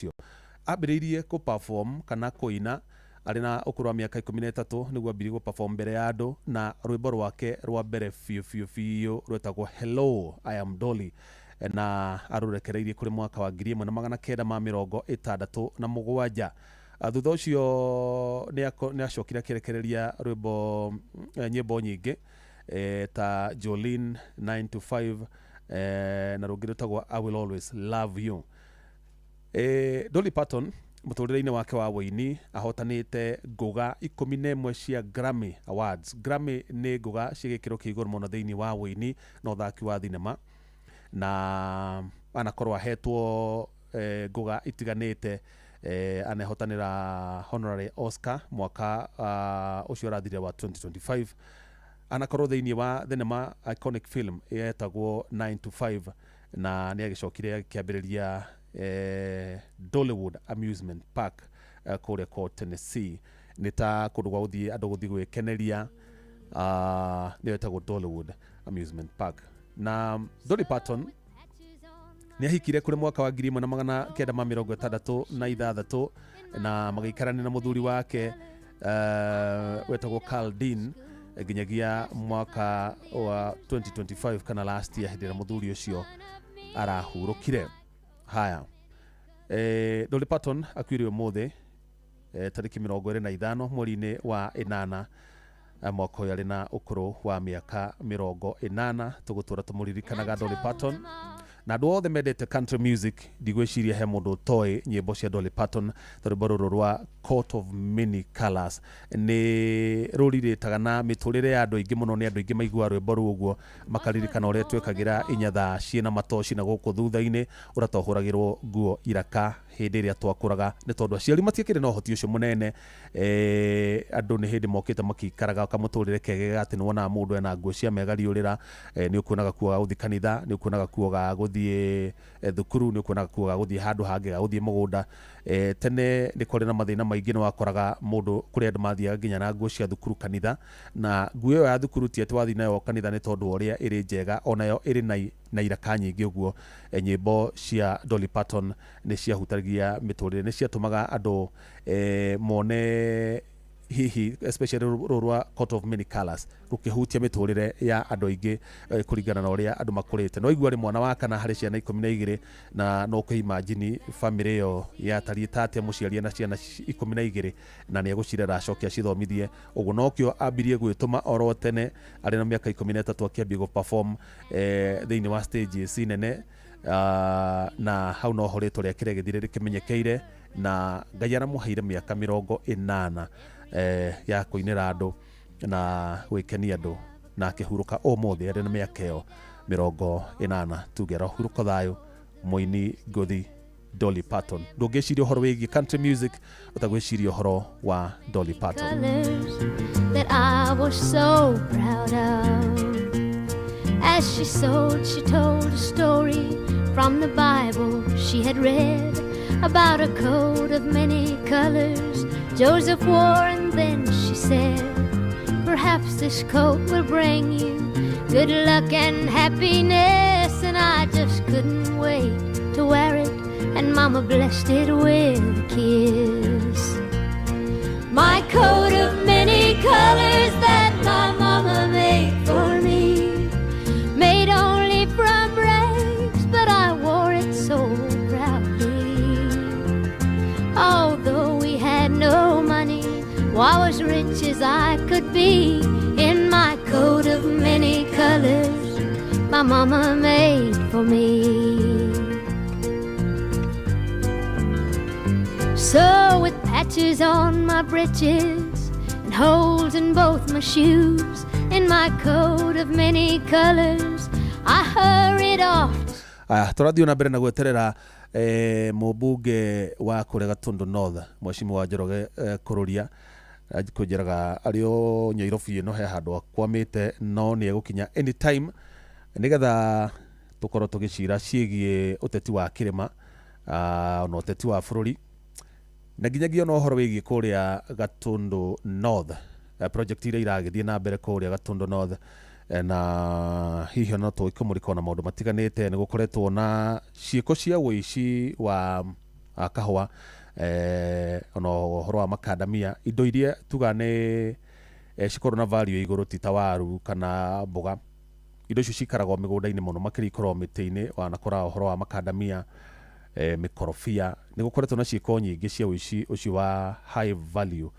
Ũcio ambĩrĩirie kũ perform kana kũina arĩ na ũkũrũ wa mĩaka 13, nĩguo ambirie gũ perform mbere ya andũ, na rwĩmbo rwake rwa mbere biũ biũ biũ rwetagwo "Hello, I Am Dolly", na arũrekereirie kũrĩ mwaka wa 1967. Thutha ũcio nĩ acokire akĩrekereria rwĩmbo, nyĩmbo nyingĩ ta "Jolene", "9 to 5", na rũngĩ rwĩtagwo "I Will Always Love You". Dolly Parton mũtũrĩre-inĩ wake wa wũini ahotanĩte ngũga 11 cia Grammy Awards. Grammy nĩ ngũga cia gĩkĩro kĩa igũrũ mũno thĩinĩ wa wũini na ũthaki wa thinema, na anakorwo ahetwo ngũga itiganĩte. Anehotanĩra honorary Oscar mwaka ũcio ũrathire wa 2025. Anakorwo thĩinĩ wa thenema iconic film yetagwo 9 to 5, na nĩ agĩcokire akĩambĩrĩria Dollywood Amusement Park kũrĩa kwa Tennessee. Nĩ ta kũndũ gwa gũthiĩ andũ gũthiĩ gwĩkeneria, nĩyo ĩtagwo Dollywood Amusement Park. Na Dolly Parton nĩ ahikire kũrĩ mwaka wa 1966 na magĩikarania na mũthuri wake wetagwo Carl Dean nginyagia mwaka wa 2025 kana last year, hĩndĩ ĩrĩa mũthuri ũcio arahurũkire. Haya, Dolly Parton akuire ũmũthĩ, tarĩki 25 mweri-inĩ wa 8 mwaka ũyũ, arĩ na ũkũrũ wa mĩaka 80. Tũgũtũra tũmũririkanaga Dolly Parton, na andũ othe mendete country music, ndigwĩciria he mũndũ ũtoĩ nyĩmbo cia Dolly Parton. Ta rwĩmbo rũrũ rwa "Coat of Many Colors" nĩ rũrirĩtaga na mĩtũrĩre ya andũ aingĩ mũno. Nĩ andũ aingĩ maigua rwĩmbo rũu ũguo makaririkana ũrĩa twekagĩra inyatha ciĩna matoci na gũkũ thutha-inĩ, ũrĩa twahũragĩrwo nguo iraka hĩndĩ ĩrĩa twakũraga, nĩ tondũ aciari matiakĩrĩ na ũhoti ũcio mũnene. Andũ nĩ hĩndĩ mokĩte makĩikaraga kamũtũrĩre kegega atĩ nĩ wonaga mũndũ ena nguo cia megariũrĩra. Nĩ ũkuona gakuo ga gũthiĩ kanitha, nĩ ũkuona gakuo ga gũthiĩ thukuru, nĩ ũkuona gakuo ga gũthiĩ handũ hangĩ, ga gũthiĩ mũgũnda. Tene nĩ kwarĩ na mathĩna maingĩ. Nĩ wakoraga mũndũ, kũrĩ andũ mathiaga nginya na nguo cia thukuru kanitha, na nguo ĩyo ya thukuru ti atĩ wathiĩ nayo kanitha nĩ tondũ wa ũrĩa ĩrĩ njega, onayo ĩrĩ na iraka nyingĩ ũguo. Nyĩmbo cia Dolly Parton nĩ ciahutagia mĩtũrĩre, nĩ ciatũmaga andũ mone hihi, especially rũrũ rwa "Coat of Many Colors" rũkĩhutia mĩtũrĩre ya andũ aingĩ, kũringana na ũrĩa andũ makũrĩte. No igua arĩ mwana wa kana harĩ ciana 12, na no kũimagine bamĩrĩ ĩyo yatariĩ ta atĩa, mũciari na ciana 12 na nĩ egũcirera acoke acithomithie ũguo. Nokĩo ambirie gwĩtũma oro tene arĩ na mĩaka 13, akĩambia gũ perform thĩinĩ wa stages nene. Na hau noho rĩtwa rĩake rĩagĩthire rĩkĩmenyekeire, na Ngai aramũheire mĩaka 80 ya kũinĩra andũ na gwĩkenia andũ, na akĩhurũka ũmũthĩ arĩ na mĩaka ĩyo 80. Tuge arohurũka thayũ mũini ngũthi Dolly Parton. Ndũngĩciria ũhoro wĩgiĩ country music ũtagwĩciria ũhoro wa Dolly Parton. Colors that I was so proud of. As she sewed, she told a story from the Bible she had read about a coat of many colors Joseph wore, and then she said, "Perhaps this coat will bring you good luck and happiness." And I just couldn't wait to wear it, and Mama blessed it with a kiss. My coat of many colors that my mama made for me, made only from rags, but I wore it so proudly. Although we had no money, well, I was rich as I could be in my coat of many colors my mama made for me. So with patches on my breeches and holes in both my shoes, in my coat of many colors, I hurried off. Aya, tũrathiĩ na mbere na gweterera mũmbunge wa kũrĩa Gatundu North, Mheshimiwa Njoroge Kururia. Kũnjĩraga arĩ o Nyairobi ĩno, he handũ akwamĩte, no nĩ egũkinya anytime nĩgetha tũkorwo tũgĩcira ciĩgiĩ ũteti wa kĩrĩma, ona ũteti wa bũrũri, na nginyagia ona ũhoro wĩgiĩ kũrĩa Gatundu North, project iria iragĩthiĩ na mbere kũrĩa Gatundu North, na hihi ona tũgĩkũmũrĩka ona maũndũ matiganĩte. Nĩ gũkoretwo na ciĩko cia ũici wa kahũa, ona ũhoro wa makandamia, indo iria tuga nĩ cikorwo na value igũrũ, ti ta waru kana mboga. Indo icio cikaragwo mĩgũnda-inĩ mũno makĩria, ikoragwo mĩtĩ-inĩ. Wanakora ũhoro wa makandamia, mĩkorobia. Nĩ gũkoretwo na ciĩko nyingĩ cia ũici ũcio wa high value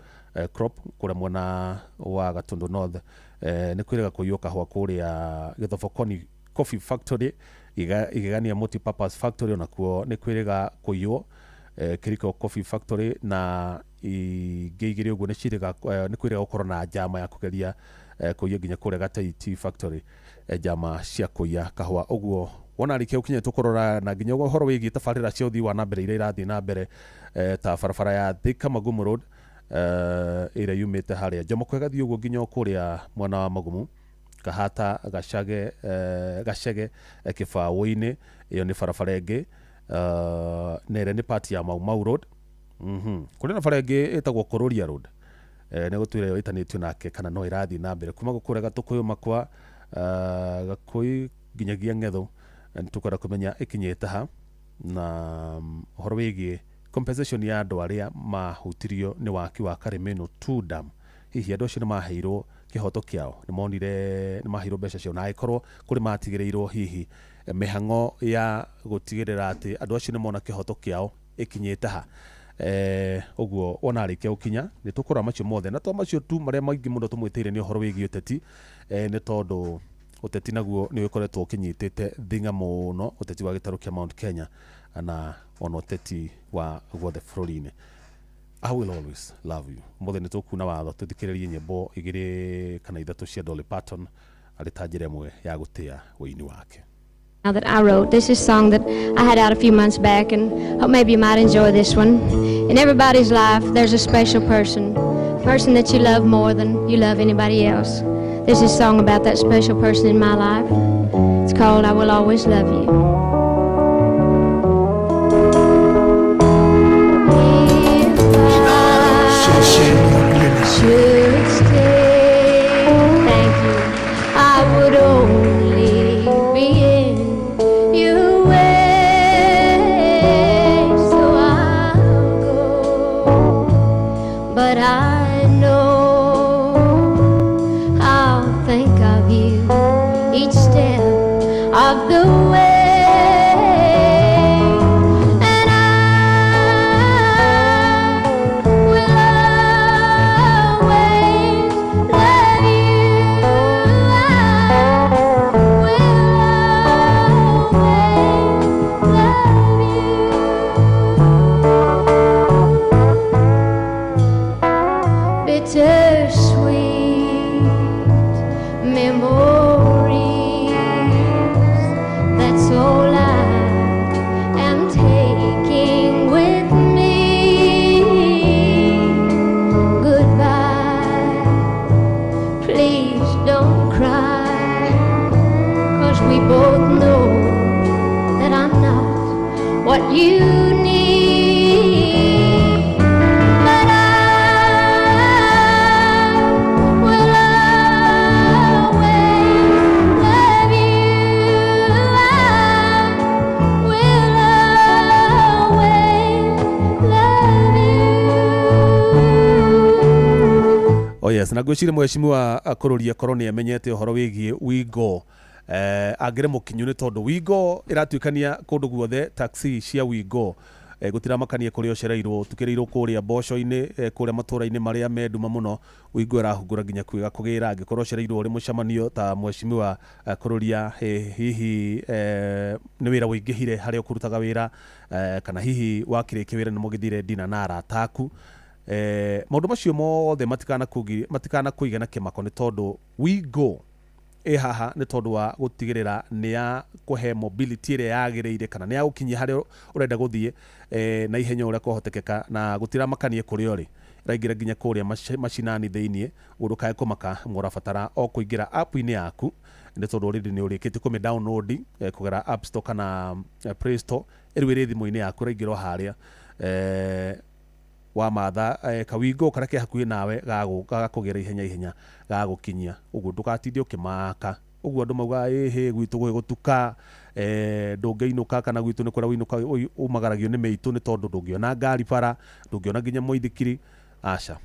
crop kũrĩa mwena wa Gatundu North. Nĩ kwĩrĩga kũiywo kahũa kũrĩa Gĩthobokoni Coffee Factory, Igegania Multipurpose Factory, onakuo nĩ kwĩrĩga kũiywo, Kiriko Coffee Factory na ingĩ igĩrĩ ũguo nĩ ciĩrĩga, nĩ kwĩrĩga gũkorwo na njama ya kũgeria kũiya nginya kũrĩa Gatei Tea Factory, njama cia kũiya kahũa. Ũguo wona arĩkia gũkinya tũkũrora na nginya ũhoro wĩgiĩ tabarĩra cia ũthii wa na mbere iria irathiĩ na mbere, ta barabara ya Thika Magumu Road, ĩrĩa yumĩte harĩa Jomoko ĩgathiĩ ũguo nginya o kũrĩa mwena wa Magumu, Kahata, Gacage, Gacege, Kĩbaũ-inĩ. Ĩyo nĩ barabara ĩngĩ, na ĩrĩa nĩ part ya Mau Mau Road. Kũrĩ na bara ĩngĩ ĩtagwo Kũrũria Road, nĩ gũtwĩra ĩyo ĩtanĩtio nake kana no ĩrathiĩ na mbere kuma kũrĩa Gatũkũyũ Makwa, Gakũi nginyagia Ng'ethũ. Nĩ tũkwenda kũmenya ĩkinyĩte ha, na ũhoro wĩgiĩ compensation ya andũ arĩa mahutirio nĩ waki wa Karimeno 2 Dam. Hihi andũ acio nĩ maheirwo kĩhoto kĩao? Nĩ monire nĩ maheirwo mbeca ciao? Na angĩkorwo kũrĩ matigĩrĩirwo, hihi mĩhang'o ya gũtigĩrĩra atĩ andũ acio nĩ mona kĩhoto kĩao ĩkinyĩte ha? Ũguo wona arĩkia gũkinya nĩ tũkũrora macio mothe, na to macio tu, marĩa maingĩ mũno tũmwĩtĩire nĩ ũhoro wĩgiĩ ũteti, nĩ tondũ ũteti naguo nĩ ũkoretwo ũkĩnyitĩte thing'a mũno, ũteti wa gĩtarũ kĩa Mount Kenya na ona ũteti wa guothe bũrũri-inĩ. I will always love you. Mũthĩ nĩ tũkuna watho tũthikĩrĩrie nyĩmbo igĩrĩ kana ithatũ cia Dolly Parton arĩ ta njĩra ĩmwe ya gũtĩa ũini wake. Now that I wrote. This is a song that I had out a few months back, and hope maybe you might enjoy this one. In everybody's life, there's a special person, a person that you love more than you love anybody else. This is a song about that special person in my life. It's called I Will Always Love You. If I should stay, thank you, I would only be in your way, so I'll go. But I know I'll think of you each step of the way. And I will always love you. I will always love you. Bittersweet memories. That's all I am taking with me. Goodbye. Please don't cry, 'cause we both know that I'm not what you need. But I will always love you. I will always love you. Oh yes, na ngwĩciria mheshimiwa akũrũria korwo nĩ amenyete ũhoro wĩgiĩ Wingo, angĩrĩ mũkinyu, nĩ tondũ Wingo ĩratuĩkania kũndũ guothe. Taxi cia Wingo, gũtiramakania kũrĩa ũcereirwo, ũtukĩrĩirwo kũrĩa mboco-inĩ, kũrĩa matũra-inĩ marĩa me nduma mũno, Wingo ĩrahungura nginya kwĩga kũgĩra. Angĩkorwo ũcereirwo ũrĩ mũcemanio ta mheshimiwa kũrũria, hihi nĩ wĩra wĩingĩhire harĩa ũkũrutaga wĩra, kana hihi wakĩrĩkia wĩra nĩ mũgĩthire ndina na arata aku, maũndũ macio mothe matikanakũige na kĩmako, nĩ tondũ Wingo ĩ haha nĩ tondũ wa gũtigĩrĩra nĩ ya kũhe mobility ĩrĩa yagĩrĩire kana nĩ ya gũkinyia harĩa ũrenda gũthiĩ na ihenya ũrĩa kwahotekeka, na gũtiramakanie kũrĩa ũrĩ, ĩraingĩra nginya kũrĩa macinani thĩiniĩ. Ũguo ndũkae kũmaka, mũrabatara o kũingĩra app-inĩ yaku, nĩ tondũ already nĩ ũrĩkĩtie kũmĩ download kũgera App Store kana Play Store. Ĩrĩu ĩrĩ thimũ-inĩ yaku, ũraingĩra o harĩa, wamatha kawingo karĩa ke hakuhĩ nawe, gagakũgĩra ihenya ihenya, gagũkinyia. Ũguo ndũgatinde ũkĩmaka. Ũguo andũ maugaga ĩhĩ gwitũ gũgĩgũtuka, ndũngĩinũka kana gwitũ nĩ kũrĩa wĩinũka umagaragio nĩ mĩitũ nĩ tondũ ndũngĩona ngari bara, ndũngĩona nginya mũithikiri. Aca,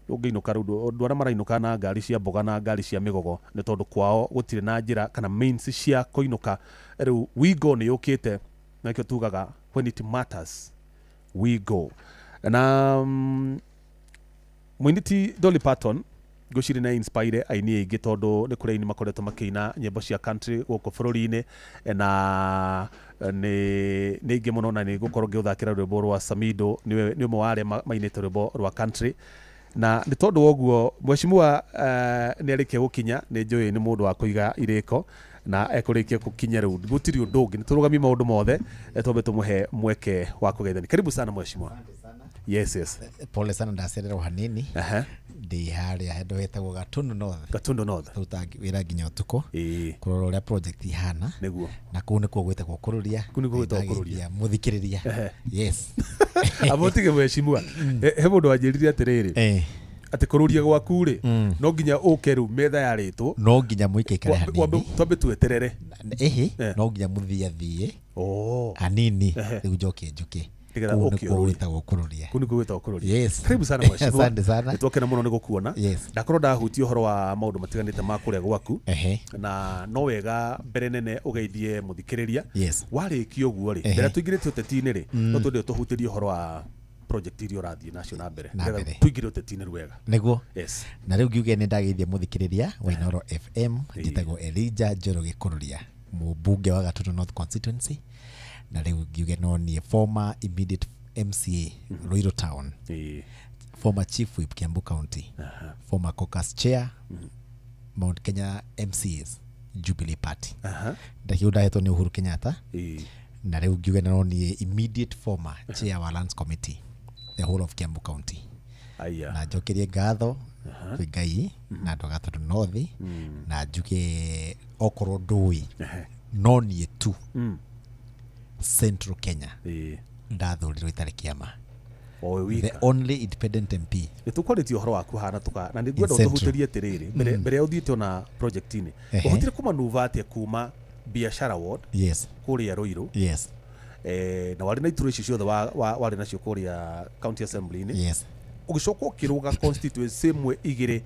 ndũngĩinũka rĩu. Andũ arĩa marainũka na ngari cia mboga na ngari cia mĩgogo nĩ tondũ kwao gũtirĩ na njĩra kana means cia kũinũka. Rĩu Wigo nĩ yũkĩte, na nĩkĩo tugaga when it matters we go. Na mũini ti Dolly Parton, ngwĩciria nĩ inspire aini aingĩ tondũ nĩ kũrĩ aini makoretwo makĩina nyĩmbo cia country gũkũ bũrũri-inĩ, na nĩ aingĩ mũno, na nĩ ngũkorwo ngĩũthakĩra rwĩmbo rwa Samido, nĩwe nĩ ũmwe wa arĩa mainĩte rwĩmbo rwa country. Na nĩ tondũ wa ũguo mheshimiwa nĩ arĩkia gũkinya, nĩ njũĩ nĩ mũndũ wa kũiga irĩko na ekũrĩkia gũkinya rĩu gũtirĩ ũndũ ũngĩ, nĩ tũrũgamie maũndũ mothe, twambe tũmũhe mweke wa kũgeithania. Karibu sana mheshimiwa. Yes. Pole sana ndacererwo hanini. Ndĩ harĩa handũ hetagwo Gatundu North. Gatundu North. Tũrutaga wĩra nginya ũtukũ kũrora ũrĩa project ihana. Nĩguo. Na kũu nĩkuo gwĩtagwo kũrũria. Kũu nĩkuo gwĩtagwo kũrũria. Mũthikĩrĩria. Yes. Abo tige mheshimiwa, he mũndũ wanjĩrire atĩrĩrĩ, atĩ kũrũria gwaku rĩ, no nginya ũke rĩu metha yarĩtwo. No nginya mũikaikare hanini. Twambe tweterere. Ĩhĩ, no nginya mũthiathie hanini rĩu njoke njũke. Nĩgetha Kũu ũke nĩkuo ũrũrie. gwĩtagwo kũrũria. Kũu nĩkuo gwĩtagwo kũrũria. Yes. Karibu sana mheshimiwa. Asante sana. Nĩtwakena mũno nĩ gũkuona. Yes. Ndakorwo ndahutia ũhoro wa maũndũ matiganĩte ma kũrĩa gwaku, na no wega mbere nene ũgeithie mũthikĩrĩria. Yes. Warĩkia ũguo rĩ, mbere tũingĩrĩte ũteti-inĩ rĩ, no twende ũtũhutĩrie ũhoro wa project iria ũrathiĩ nacio na mbere, Na nĩgetha mbere. tũingĩre ũteti-inĩ rĩu wega. Nĩguo. Yes. Na rĩu ngiuge nĩ ndageithia mũthikĩrĩria wa Inooro FM. Njĩtagwo Elijah Njoroge Kũrũria, mũmbunge wa Gatundu North Constituency, na rĩu ngiuge no niĩ former immediate MCA Ruiru Town, former chief whip Kiambu County, former caucus chair Mount Kenya MCAs Jubilee Party. Ndakiu ndahetwo nĩ Uhuru Kenyatta. Na rĩu ngiuge no niĩ immediate former chair wa Lands Committee the whole of Kiambu County. Aya. Na njokerie ngatho kwĩ Ngai na andũ a Gatundu North, na njuge okorwo ndũĩ, no niĩ tu Central Kenya ndathurirwo itarĩ kĩama, O we the wika. only independent MP. Nĩ tũkwarĩtie ũhoro waku hana tũka na nĩ ngwenda Central. ũtũhutĩrie atĩrĩrĩ, mbere ya ũthiĩte ona project-inĩ, ũhotire kũmanuva atĩa kuma biashara ward kũrĩa Ruiru, na warĩ na iturwa icio ciothe warĩ nacio kũrĩa county assembly-inĩ, ũgĩcoka ũkĩrũga constituency ĩmwe, igĩrĩ,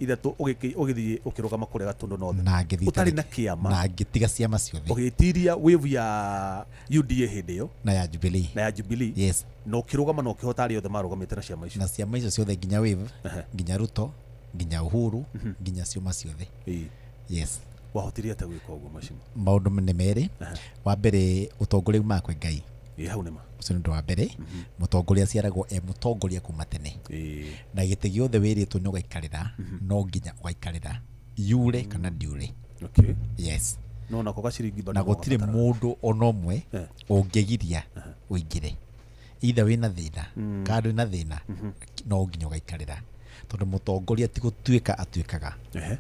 ithatũ, ũgĩthiĩ ũkĩrũgama kũrĩa Gatundu North Na ngĩthiĩ ũtarĩ na kĩama, na ngĩtiga ciama ciothe, ũgĩtiria wave ya UDA hĩndĩ ĩyo na ya Jubilee. Na ya Jubilee. Na ũkĩrũgama na ũkĩhota arĩa othe marũgamĩte na ciama icio. Na ciama icio ciothe, nginya wave, nginya Ruto, nginya Uhuru, nginya ciama ciothe. Yes. Wahotire atĩa gwĩka ũguo mheshimiwa? Maũndũ nĩ merĩ. Wa mbere, ũtongoria umaga kwĩ Ngai. Ĩĩ, hau nĩma. Ũcio nĩ ũndũ wa mbere. Mũtongoria aciaragwo e mũtongoria kuma tene, na gĩtĩ gĩothe wĩrĩtwo nĩ ũgaikarĩra, no nginya ũgaikarĩra, yure kana ndiure. Yes. No nako gaciringi bado Na no gũtirĩ gabatara. mũndũ ona ũmwe ũngĩgiria ũingĩre, either wĩna thĩna kana ndwĩna thĩna, no nginya ũgaikarĩra, tondũ mũtongoria ti gũtuĩka atuĩkaga.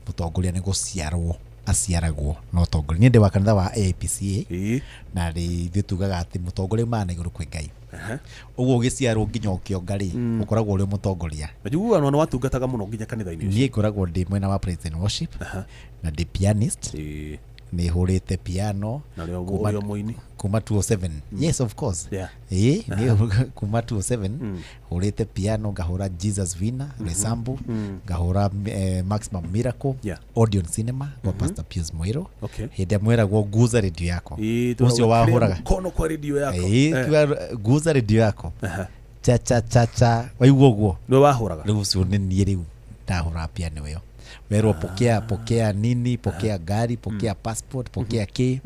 Mũtongoria nĩ gũciarwo aciaragwo na ũtongoria. Niĩ ndĩ wa kanitha wa AIPCA, na rĩ ithuĩ tugaga atĩ mũtongoria umaga na igũrũ kwĩ Ngai. Ũguo ũgĩciarwo nginya ũkĩonga rĩ, ũkoragwo ũrĩ mũtongoria. Na njiguaga nĩ watungataga mũno nginya kanitha-inĩ ũcio. Niĩ ngoragwo ndĩ mwena wa praise and worship na ndĩ pianist. Nĩ hũrĩte piano Na ũrĩa ũrĩa mũini. kuma 207. Yes, of course. Ĩĩ, nĩ kuma 207 hũrĩte piano, ngahũra Jesus Winner Resambu, ngahũra Maximum Miracle, Odeon Cinema kwa Pastor Pius Muiro. Hĩndĩ ĩrĩa mweragwo guza redio yako, ũcio wahũraga. Mkono kwa redio yako. Ĩĩ, kiuga guza redio yako, cha cha cha cha, waigua ũguo. Nĩwe wahũraga. Rĩu ũcio nĩ niĩ rĩu ndahũraga piano ĩyo, werwo pokea, pokea nini, pokea gari, pokea passport, pokea kĩ,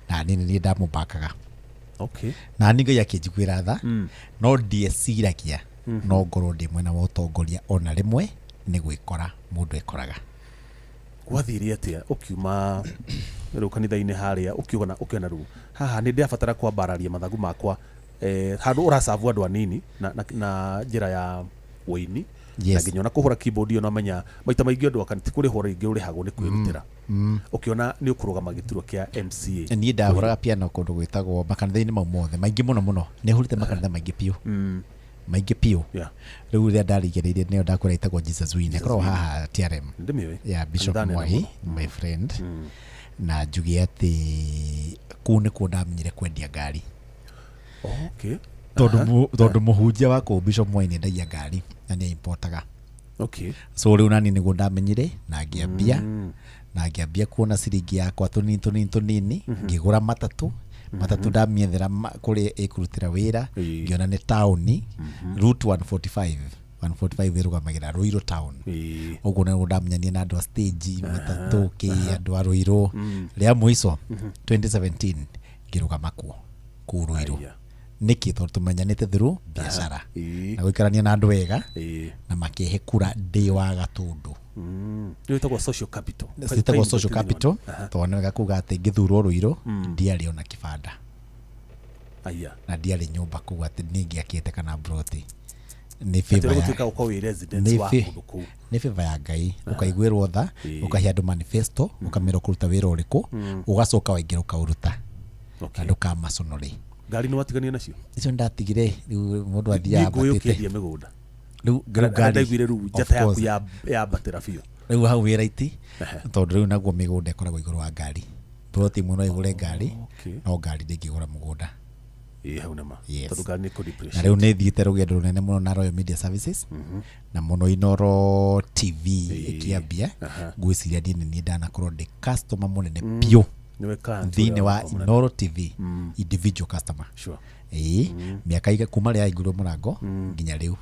na niĩ nĩ niĩ ndamũbakaga. Na niĩ Ngai akĩnjiguĩra tha, no ndieciragia no ngorwo ndĩ mwena wa ũtongoria ona rĩmwe. Nĩ gwĩkora mũndũ ekoraga. Gwathire atĩa ũkiuma rĩu kanitha-inĩ harĩa, ũkiona ũkiona rĩu haha nĩ ndĩrabatara kwambararia mathagu makwa, handũ ũracabu andũ anini na njĩra ya ũini, na nginya ona kũhũra keyboard ĩyo, namenya maita maingĩ andũ aka ti kũrĩhwo rĩngĩ ũrĩhagwo, nĩ kwĩrutĩra, ũkĩona nĩ ũkũrũgama gĩturwa kĩa MCA? Niĩ ndahũraga piano kũndũ gwĩtagwo makanitha-inĩ mau mothe maingĩ mũno mũno. Nĩ hũrĩte makanitha maingĩ biũ. Maingĩ biũ. Rĩu rĩrĩa ndarigĩrĩirie nĩyo ndakwĩra ĩtagwo Jesus Win, ĩkoragwo haha TRM Ndĩmĩũĩ. Ya Bishop Kanitha nene Mwahi, mũno. my friend. Na njuge atĩ kũu nĩkuo ndamenyire kwendia ngari, tondũ mũhunjia wa kũu, Bishop Mwahi, nĩendagia ngari na nĩ importaga. So rĩu nani nĩguo ndamenyire na ngĩambia kuona ciringi yakwa tũnini tũnini tũnini, ngĩgũra matatũ. Matatũ ndamiethera kũrĩa ĩkũrutĩra wĩra, ngĩona nĩ taũni Route 145. 145 ĩrũgamagĩra Ruiru town. Ũguo nĩguo ndamenyania na andũ a stage matatũ kĩ andũ a Ruiru. Rĩa mũico 2017 ngĩrũgama kuo kũu Ruiru. Nĩkĩ? Tondũ tũmenyanĩte through biacara na gũikarania na andũ wega, na makĩhe kura ndĩ wa Gatũndũ. Nĩ wĩtagwo social capital. Ciĩtagwo social capital, tondũ nĩ wega kuga atĩ ngĩthurwo Ruiru ndiarĩ ona kĩbanda na ndiarĩ nyũmba kũu atĩ nĩ ngĩakĩte kana broti. Nĩ Atĩ favor ya ũgũtuĩka gũkorwo wĩ resident nĩ wa kũndũ kũu. Nĩ favor ya Ngai, ũkaiguĩrwo tha, ũkahe andũ manifesto, ũkamera ũkũruta wĩra ũrĩkũ, ũgacoka waingĩra ũkaũruta na ndũkamaconore. Ngari nĩ watigania nacio? Icio ndatigire, rĩu mũndũ athiaga Nĩ ngũĩ ambatĩte. ũkĩendia mĩgũnda. Rĩu ngari Ndaiguire rĩu of njata yaku course. Yambatĩra biũ. Rĩu hau wĩ right, tondũ rĩu naguo mĩgũnda ĩkoragwo igũrũ wa ngari. Ploti ĩmwe no ĩgũre ngari, no ngari ndĩngĩgũra mũgũnda. Ĩĩ, hau nĩma. Yes. Tondũ ngari nĩ kũ Na depreciate. rĩu nĩ thiĩte rũgendo rũnene mũno na Royal Media Services na mũno Inoro TV ĩkĩambia. Ngwĩciria niĩ nĩ niĩ ndanakorwo ndĩ customer mũnene biũ Nĩwe client thĩinĩ ũrĩa wa wakwa mũnene. Inoro TV, individual customer. Ĩĩ, mĩaka kuma rĩrĩa yaingũrwo mũrango nginya rĩu.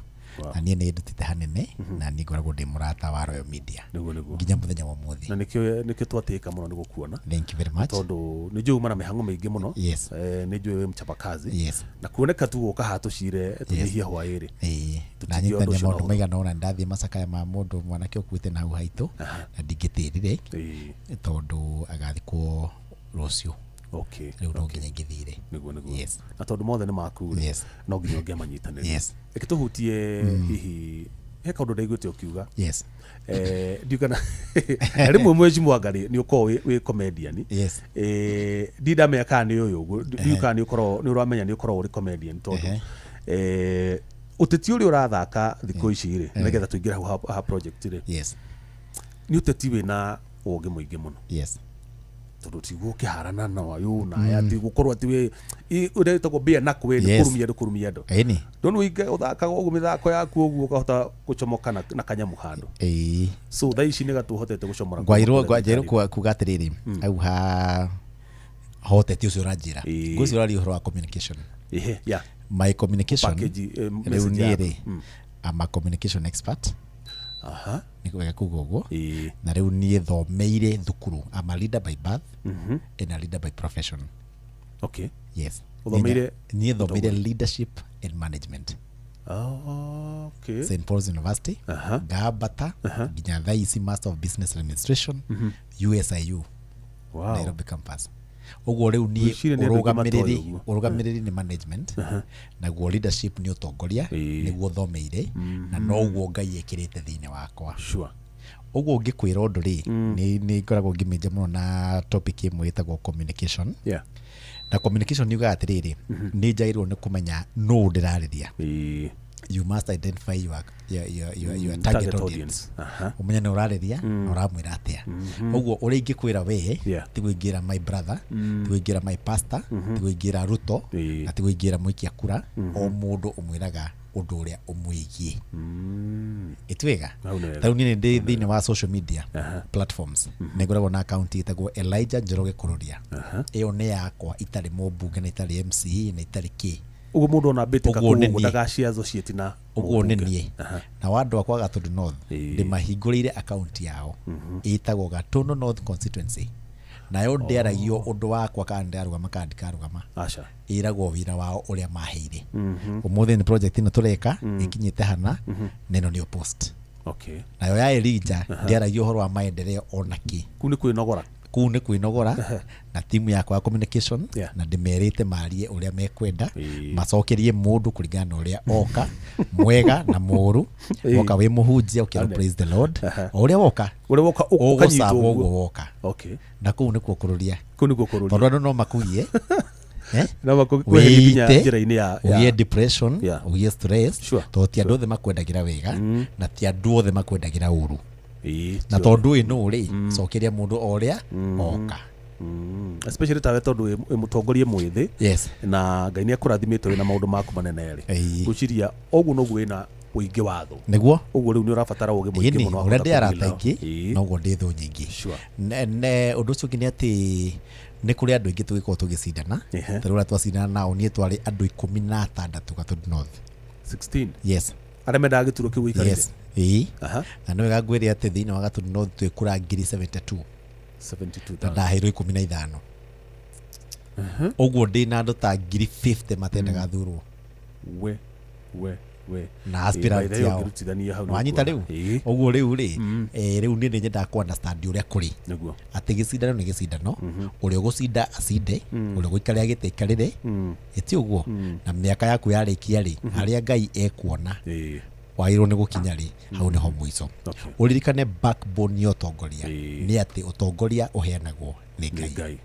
Na niĩ nĩ ndutĩte hanene, na niĩ ngoragwo ndĩ mũrata wa Royal Media Nĩguo nĩguo. nginya mũthenya wa ũmũthĩ. Na nĩkĩo twatĩĩka mũno nĩ gũkuona. Thank you very much. Tondũ nĩ njũĩ uma na mĩhang'o mĩingĩ mũno. Nĩ njũĩ wĩ mchapakazi. Na kuoneka tu gũka haha tũcire tũnyihie hwaĩ-rĩ. Ĩĩ, Tũtingĩona ndanyitania ũndũ ũcio maũndũ na maigana ũna. Ndathiĩ macakaya ma mũndũ mwanake ũkuĩte na hau haitũ, na ndingĩtĩrire tondũ agathikwo rũciũ. Rĩu no nginya ingĩthire. Nĩguo nĩguo. Yes. Na tondũ mothe nĩ maku rĩ, no nginya ũngĩamanyitanĩria. Reke tũhutie hihi he kaũndũ ndaiguĩte ũkiuga. Ndiũ kana na rĩmwe mwezi mwangarĩ nĩ ũkoragwo wĩ comedian. Ndindamenya kana nĩ ũyũ ũguo, ndiũ kana nĩ ũkoragwo nĩ ũramenya nĩ ũkoragwo ũrĩ comedian, tondũ ũteti ũrĩa ũrathaka thikũ ici rĩ, nĩgetha tũingĩre hau ha project rĩ, nĩ ũteti wĩna ũgĩ mũingĩ mũno, tondũ tiguo ũkĩharana na ũyũ na aya, ti gũkorwo atĩ wĩ ũrĩa wĩtagwo mbĩa na kwĩ kũrumia andũ, kũrumia andũ. Ndona ũinge ũthakaga ũguo mĩthako yaku ũguo ũkahota gũcomoka na kanyamũ handũ. So thaa ici nĩ gatũ ũhotete gũcomora Ngwairwo kuma kũrĩa ngwanjĩrwo thirikari. kuga atĩrĩrĩ, hau ha hoteti ũcio ũranjĩra, ngwĩciria ũraria ũhoro wa communication. Ehe, yeah. My communication. Package, Rĩu message niĩ yaku. rĩ, I'm a communication expert. Nĩ wega kuga ũguo. Na rĩu niĩ thomeire thukuru. I'm a leader by birth and a leader by profession. Yes. Ũthomeire Niĩ thomeire leadership and management, St Paul's University. Ngambata nginya thaa ici Master of Business Administration, USIU, Nairobi campus. Ũguo rĩu niĩ Ngwĩciria nĩ andũ aingĩ matoĩ ũrũgamĩrĩri, ũguo. ũrũgamĩrĩri nĩ management, naguo leadership nĩ ũtongoria. Nĩguo thomeire na noguo Ngai ekĩrĩte thĩinĩ wakwa. Ũguo ngĩkwĩra ũndũ rĩ, nĩ ngoragwo ngĩmĩnja mũno na topic ĩmwe ĩtagwo communication. Na communication yugaga atĩrĩrĩ, nĩ njagĩrĩirwo nĩ kũmenya nũ ndĩrarĩria. You must identify your target Target audience. audience. Ũmenye nĩ ũrarĩria na ũramwĩra atĩa. Ũguo ũrĩa ingĩkwĩra we, tiguo ingĩra my brother, tiguo ingĩra my pastor, tiguo ingĩra Ruto, na tiguo ingĩra mũikia kura. O mũndũ ũmwĩraga ũndũ ũrĩa ũmwĩgiĩ. Ĩtwĩga. Hau nĩ wega. Tarĩu niĩ nĩ ndĩ thĩinĩ wa social media platforms, nĩ ngoragwo na account ĩtagwo Elijah Njoroge Kũrũria. Ĩyo nĩ yakwa, itarĩ mũmbunge na itarĩ MCA na itarĩ kĩ. Ũguo mũndũ ona ambĩtĩka Ũguo kũu nĩ ũguo niĩ. ndagacia associate na Ũguo nĩ mũmbunge. niĩ na wa andũ akwa Gatũndũ North, ndĩmahingũrĩire account yao ĩtagwo Gatũndũ North Constituency, nayo ndĩaragio ũndũ wakwa kana ndĩrarũgama kana ndikarũgama. Aca. Ĩragwo wĩra wao ũrĩa maheire. Ũmũthĩ nĩ project ĩno tũreka ĩkinyĩte hana, na ĩno nĩyo post. Nayo ya Elijah ndĩaragia ũhoro wa maendeleo ona kĩ. Kũu nĩ kwĩnogora. Kũu nĩ kwĩnogora na timu yakwa ya communication, na ndĩmerĩte marie ũrĩa mekwenda, macokerie mũndũ kũringana na ũrĩa oka, mwega na mũũru. Woka wĩ mũhunjia ũkĩrwo Ane. praise the Lord, o ũrĩa woka Ũrĩa woka ũkanyitwo ũgũcabwo ũguo. ũguo woka. Na kũu nĩkuo kũrũria, Kũu nĩkuo kũrũria. tondũ andũ no makugie. Eh? No makweherie nginya Wĩite, njĩra-inĩ ya ũgĩe depression, ũgĩe stress, Sure, tondũ ti andũ othe makwendagĩra wega na ti andũ othe makwendagĩra ũru. Ĩĩ, Na ti othe. tondũ ĩ nũ rĩ, cokeria mũndũ o ũrĩa oka. Especially tawe tondũ wĩ mũtongoria mwĩthĩ Yes. na Ngai nĩ akũrathimĩte wĩna maũndũ maku manene rĩ, Ĩĩ. ngwĩciria ũguo noguo wĩna ũingĩ wa thũ, Nĩguo. ũguo rĩu nĩ ũrabatara ũgĩ mũingĩ Ĩni mũno wa ũrĩa kũhota ndĩ arata kũdeal nao. aingĩ, Ĩĩ. noguo ndĩ thũ nyingĩ. Sure. Ũndũ ũcio ũngĩ nĩ atĩ nĩ kũrĩ andũ aingĩ tũgĩkorwo tũgĩcindana. Ta rĩu ũrĩa twacindana nao, niĩ twarĩ andũ 16 Gatundu North. 16? Yes. Arĩa mendaga gĩturwa kĩu ũikarĩire? Yes, ĩĩ. Aha. Na nĩ wega ngwĩre atĩ thĩinĩ wa Gatundu North twĩ kura 72,000 72,000. Na ndaheirwo 15. Ũguo ndĩ na andũ ta 50,000 matendaga thurwo. We we we. Na Ĩĩ, by aspirant the way, yao. ũngĩrutithania hau nĩ Wanyita ũkuona. rĩu? Ĩĩ. Ũguo rĩu rĩ, rĩu niĩ nĩ nyendaga ku understand ũrĩa kũrĩ, Nĩguo. atĩ gĩcindano nĩ gĩcindano, ũrĩa ũgũcinda acinde, ũrĩa ũgũikarĩra gĩtĩ aikarĩre, ĩti ũguo? Na mĩaka yaku yarĩkia rĩ, harĩa Ngai ekuona wagĩrĩirwo nĩ gũkinya rĩ, hau nĩho mũico. Ũririkane backbone ya ũtongoria nĩ atĩ ũtongoria ũheanagwo nĩ Nĩ Ngai, Ngai.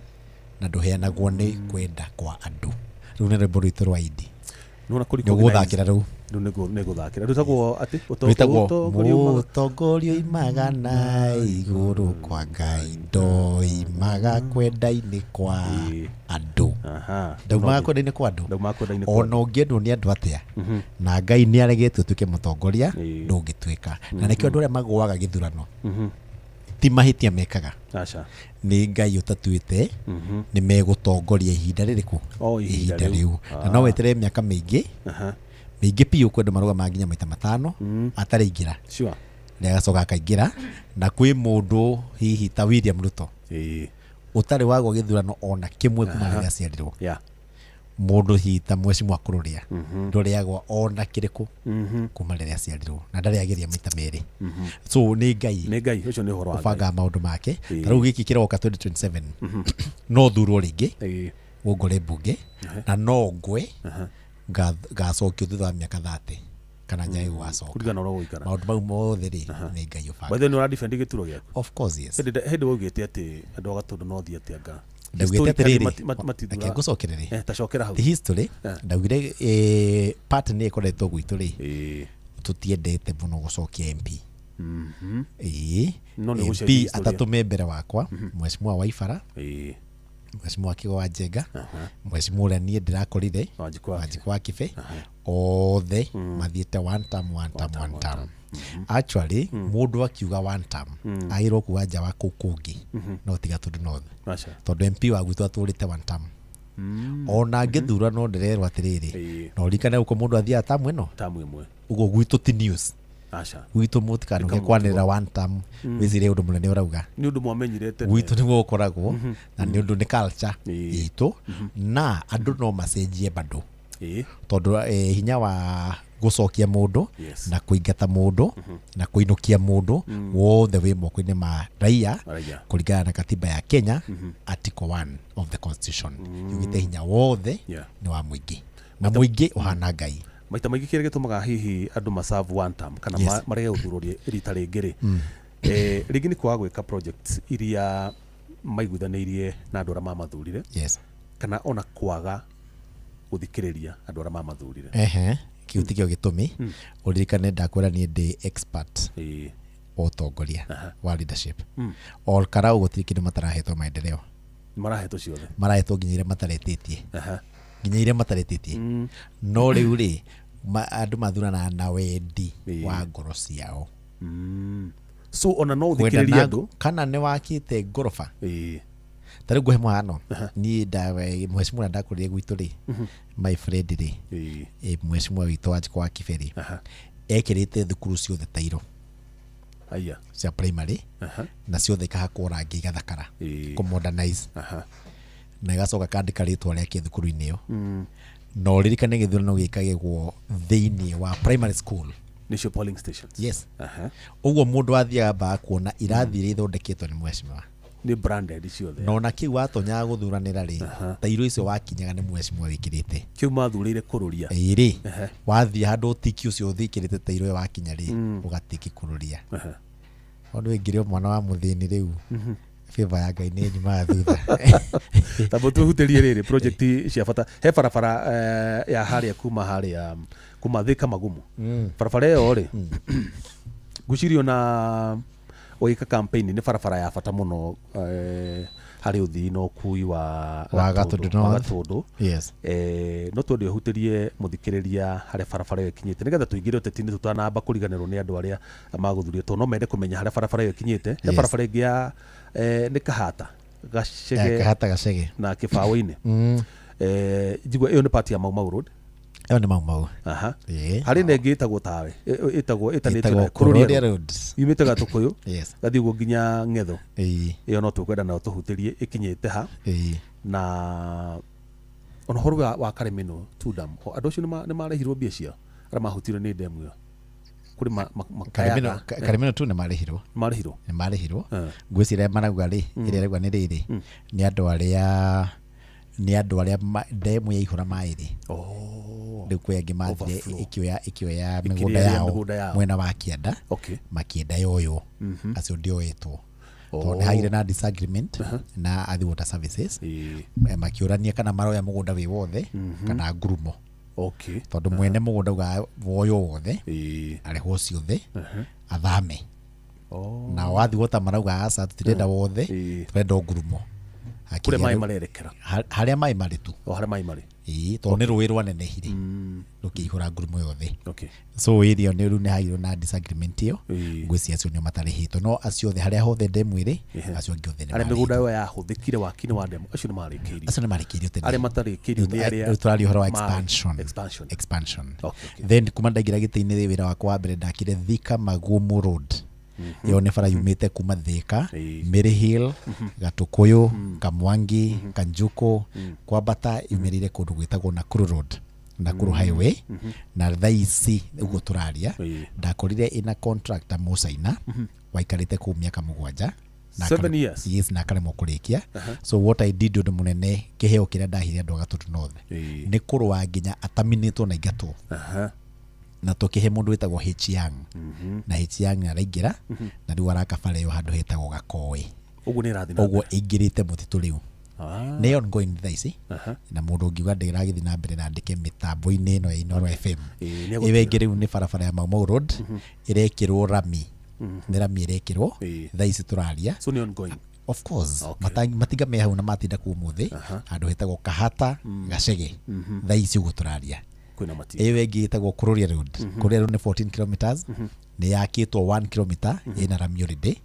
Na ndũheanagwo nĩ kwenda kwa andũ. Rĩu nĩ rwĩmbo rwitũ rwa indi. Nĩwona kũrĩ Nĩ ũgũthakĩra rĩu. Rĩu nĩgũthakĩra rwĩtagwo atĩ Rwĩtagwo ũtongoria umaga- Mũtongoria oimaga na igũrũ kwa Ngai, ndoimaga kwenda-inĩ kwa andũ. Ndaumaga kwenda-inĩ kwa andũ. Ndaumaga kwenda-inĩ kwa Ona ũngĩendwo nĩ andũ atĩa na Ngai nĩ aregete ũtuĩke mũtongoria, ndũngĩtuĩka. Na nĩkĩo andũ arĩa magũaga gĩthurano ti mahĩtia mekaga, Aca. nĩ Ngai ũtatuĩte nĩ megũtongoria ihinda rĩrĩkũ. O, ihinda Ihinda rĩu. rĩu. Na no weterere mĩaka mĩingĩ mĩingĩ biũ, kwĩ andũ marũgamaga nginya maita 5 atarĩ ingĩra, nĩ agacoka akaingĩra. Na kwĩ mũndũ hihi ta William Ruto ũtarĩ wagwa gĩthurano ona kĩmwe kuma rĩrĩa aciarirwo. Mũndũ hihi ta Mheshimiwa Kururia ndũrĩagwa ona kĩrĩkũ kuma rĩrĩa aciarirwo, na ndarĩ ageria maita merĩ. So nĩ Ngai Nĩ Ngai ũcio, nĩ ũhoro wa Ngai. ũbangaga maũndũ make. Ta rĩu gĩkĩ kĩroka 2027 no thurwo rĩngĩ gũngore mbunge, na no ngwe ngacokio thutha wa mĩaka 30 kana njage gũgacoka. Kũringana na ũrĩa ũgũikara. Maũndũ mau mothe rĩ, nĩ Ngai ũbangaga. By the way, nĩ ũradefend gĩturwa gĩaku? Of course, yes. Hĩndĩ waugĩte atĩ andũ a Gatundu no thiĩ atĩ anga Ndaugĩte historically atĩrĩrĩ, matithura- reke ngũcokerere. Eh, tacokera hau. The history, ndaugire part nĩ ĩkoretwo gwitũ rĩ, tũtiendete mũno gũcokia MP. Ĩĩ. No nĩ MP gũcenjia historia. atatũ me mbere wakwa, Mheshimiwa Waibara, Mheshimiwa Kĩgo wa Njenga, Mheshimiwa ũrĩa niĩ ndĩrakorire, Wanjikũ wa Wanjikũ wa Kĩbe, othe mathiĩte one term, one term, one term. Actually mũndũ akiuga one term agĩrĩirwo kuga nja wa kũu kũngĩ, no ti Gatundu North, Aca. tondũ MP wa gwitũ atũrĩte one term. Ona ngĩthura no ndĩrerwo atĩrĩrĩ, na ũririkane gũkũ mũndũ athiaga tamu ĩno. Tamu ĩmwe. Ũguo gwitũ ti news. Aca. Gwitũ mũtikanoke kwanĩrĩra one term wĩcirie ũndũ mũnene ũrauga. Nĩ ũndũ mwamenyire tene. Gwitũ nĩguo gũkoragwo, na nĩ ũndũ nĩ culture itũ, na andũ no macenjie bado, tondũ hinya wa gũcokia mũndũ na kũingata mũndũ na kũinũkia mũndũ wothe wĩ moko-inĩ ma raia, Raia. kũringana na katiba ya Kenya, article 1 of the constitution yugĩte hinya wothe nĩ wa mũingĩ, na mũingĩ ũhana Ngai. Maita maingĩ kĩrĩa gĩtũmaga hihi andũ maserve one term kana marege gũthurwo rita rĩngĩ rĩ, rĩngĩ nĩ kwaga gwĩka projects iria maiguithanĩirie na andũ arĩa mamathurire, kana ona kwaga gũthikĩrĩria andũ arĩa mamathurire. Ehe, kĩu tikĩo gĩtũmi. Ũririkane ndakwĩra niĩ ndĩ expert wa ũtongoria wa leadership. Ol Karau gũtirĩ kĩndũ matarahetwo maendeleo. Marahetwo ciothe. Marahetwo nginya iria mataretĩtie, nginya iria mataretĩtie. No rĩu rĩ, andũ mathuranaga na wendi wa ngoro ciao. So ona no Kwenda ũthikĩrĩrie na andũ. Kana nĩ wakĩte ngoroba. Ta rĩu ngũhe mũhano, niĩ ndawe mheshimiwa ũrĩa ndakũrire gwitũ rĩ, my friend rĩ, mheshimiwa witũ Wanjikũ wa Kiberi, ekĩrĩte thukuru ciothe tairo Aya. cia primary, na ciothe ikahakwo rangi igathakara, kũ modernize, na igacoka kandĩka rĩtwa rĩake thukuru-inĩ ĩyo. Na ũririkane gĩthurano gĩkagĩrwo thĩinĩ wa primary school. Nĩcio polling stations. Yes. Ũguo mũndũ athiaga ambaga kuona irathi iria ithondeketwo nĩ mheshimiwa. Nĩ branded ciothe. Na ona kĩu watonyaga gũthuranĩra rĩ, tairo icio wakinyaga nĩ mheshimiwa wĩkĩrĩte. Kĩu mathurĩire kũrũria. Ĩrĩ wathiĩ handũ ũtiki ũcio ũthikĩrĩte tairo ĩyo wakinya rĩ, ũgatiki kũrũria. Tondũ ĩngĩrĩ o mwana wa mũthĩni rĩu. Favor ya Ngai nĩ nyumaga thutha. Tamba twĩhutĩrie rĩrĩ project cia bata he barabara ya harĩa kuma harĩa kuma Thika Magumu. Barabara ĩyo rĩ, ngwĩciria ona ũgĩka campaign nĩ barabara ya bata mũno harĩ ũthii na ũkui wa Wa Gatũndũ wa North. Gatũndũ. Yes. No twende ũhutĩrie mũthikĩrĩria harĩa barabara ĩyo ĩkinyĩte nĩgetha tũingĩre ũteti-inĩ tũtanamba kũriganĩrwo nĩ andũ arĩa magũthurio, tondũ no mende kũmenya harĩa barabara ĩyo ĩkinyĩte. He Yes. barabara ĩngĩ ya nĩ Kahata Gacege Kahata Gacege na Kĩbaũ-inĩ. Njigua ĩyo nĩ part ya Mau Mau Road. Ĩyo nĩ Mau Mau. Aha. Ĩĩ. Harĩ na ĩngĩ ĩtagwo tawe ĩtagwo ĩtanĩtio Ĩtagwo na Kũrũria Kũrũria Road. Road. Yumĩte Gatũkũyũ Yes. gathiĩ ũguo nginya Ng'etho. Ĩĩ. Ĩyo no tũkwenda nayo tũhutĩrie ĩkinyĩte ha. Ĩĩ. Na ona ũhoro wa Karemeno two dam, andũ acio nĩ marĩhirwo mbia ciao arĩa mahutirio nĩ demu ĩyo kũrĩ Karemeno makayaga. Karemeno tu nĩ marĩhirwo. Marĩhirwo. Nĩ marĩhirwo. Eh. Ngwĩciria marauga rĩ, ĩrĩa ĩrauga nĩ rĩrĩ, nĩ andũ arĩa ndemu yaihũra maĩ rĩ, Oh. rĩu kwĩ angĩ mathire Overflow. ĩkĩoya mĩgũnda Ĩkĩrĩa yao mĩgũnda yao. mwena wa kĩanda, Okay. makĩenda yoyo acio ndioetwo tondũ Oh. nĩ hagire na disagreement na Athi Water Services. Ĩĩ. Makĩũrania kana maroya mũgũnda wĩ wothe kana ngurumo, Okay. tondũ mwene mũgũnda uga woyo wothe, Ĩĩ. arĩhwo ciothe athame. Oh. Nao Athi Water marauga aca, tũtirenda wothe, Ĩĩ. tũrenda o ngurumo. Kũrĩa Hakĩgĩa maĩ rĩu- marerekera. Harĩa maĩ marĩ tu. O harĩa maĩ marĩ. Ĩĩ, tondũ nĩ rũĩ rwanenehire rũkĩihũra ngurumo yothe. Okay. So ĩrĩa nĩ rĩu nĩ hagĩirwo na disagreement ĩyo. Ĩĩ. Ngwĩciria acio nĩo matarĩhĩtwo, no acio othe harĩa hothe ndemu ĩrĩ, acio angĩ othe nĩ Arĩa mĩgũnda marĩhĩtwo. ĩyo yahũthĩkire waki-inĩ wa ndemu acio nĩ marĩkĩirio. Acio nĩ marĩkĩirio tene. Arĩa matarĩkĩirio nĩ arĩa Rĩu tũraria ũhoro wa expansion. Expansion. Expansion. Okay. Then kuma ndaingĩra gĩtĩ-inĩ, wĩra wakwa wa mbere ndakire Thika Magumu Road. Ĩyo nĩ bara yumĩte kuma Thika, Ĩĩ. Mary Hill, Gatũkũyũ, Kamwangi, Kanjuko, kwambata yumĩrĩire kũndũ gwĩtagwo Nakuru Road, Nakuru Highway. Na thaa ici ũguo tũraria, Ĩĩ. ndakorire ĩna contractor Mũcaina waikarĩte kũu mĩaka 7 na 7 years. Yes, na akaremwo kũrĩkia. So what I did, ũndũ mũnene, kĩheo kĩrĩa ndahire andũ a Gatũndũ North, Ĩĩ. nĩ kũrũa nginya ataminĩtwo na ingatwo, Aha. na tũkĩhe mũndũ wĩtagwo H Young, na H Young araingĩra na rĩu araka bara ĩyo handũ hetagwo Gakoĩ. Ũguo nĩ ĩrathiĩ na Ũguo mbere. ĩingĩrĩte mũtitũ rĩu. Ah. Nĩ ongoing thaa ici. Aha. Na mũndũ ũngiuga ndĩragĩthiĩ na mbere na andĩke mĩtambo-inĩ ĩno ya Inooro FM. Ĩĩ, nĩ Ĩyo egũtiga. ĩngĩ rĩu nĩ barabara ya Mau Mau Road ĩrekĩrwo rami, nĩ rami ĩrekĩrwo Ĩĩ. thaa ici tũraria. So nĩ ongoing. Of course. Okay. Matinga me hau na matinda kuu mũthĩ handũ hetagwo Kahata Gacege thaa ici ũguo tũraria. Kwĩna matinga. Ĩyo ĩngĩ ĩtagwo Kũrũria Road. Kũrũria Road nĩ 14 kilometers, nĩ yakĩtwo 1 kilometer, ĩna rami already.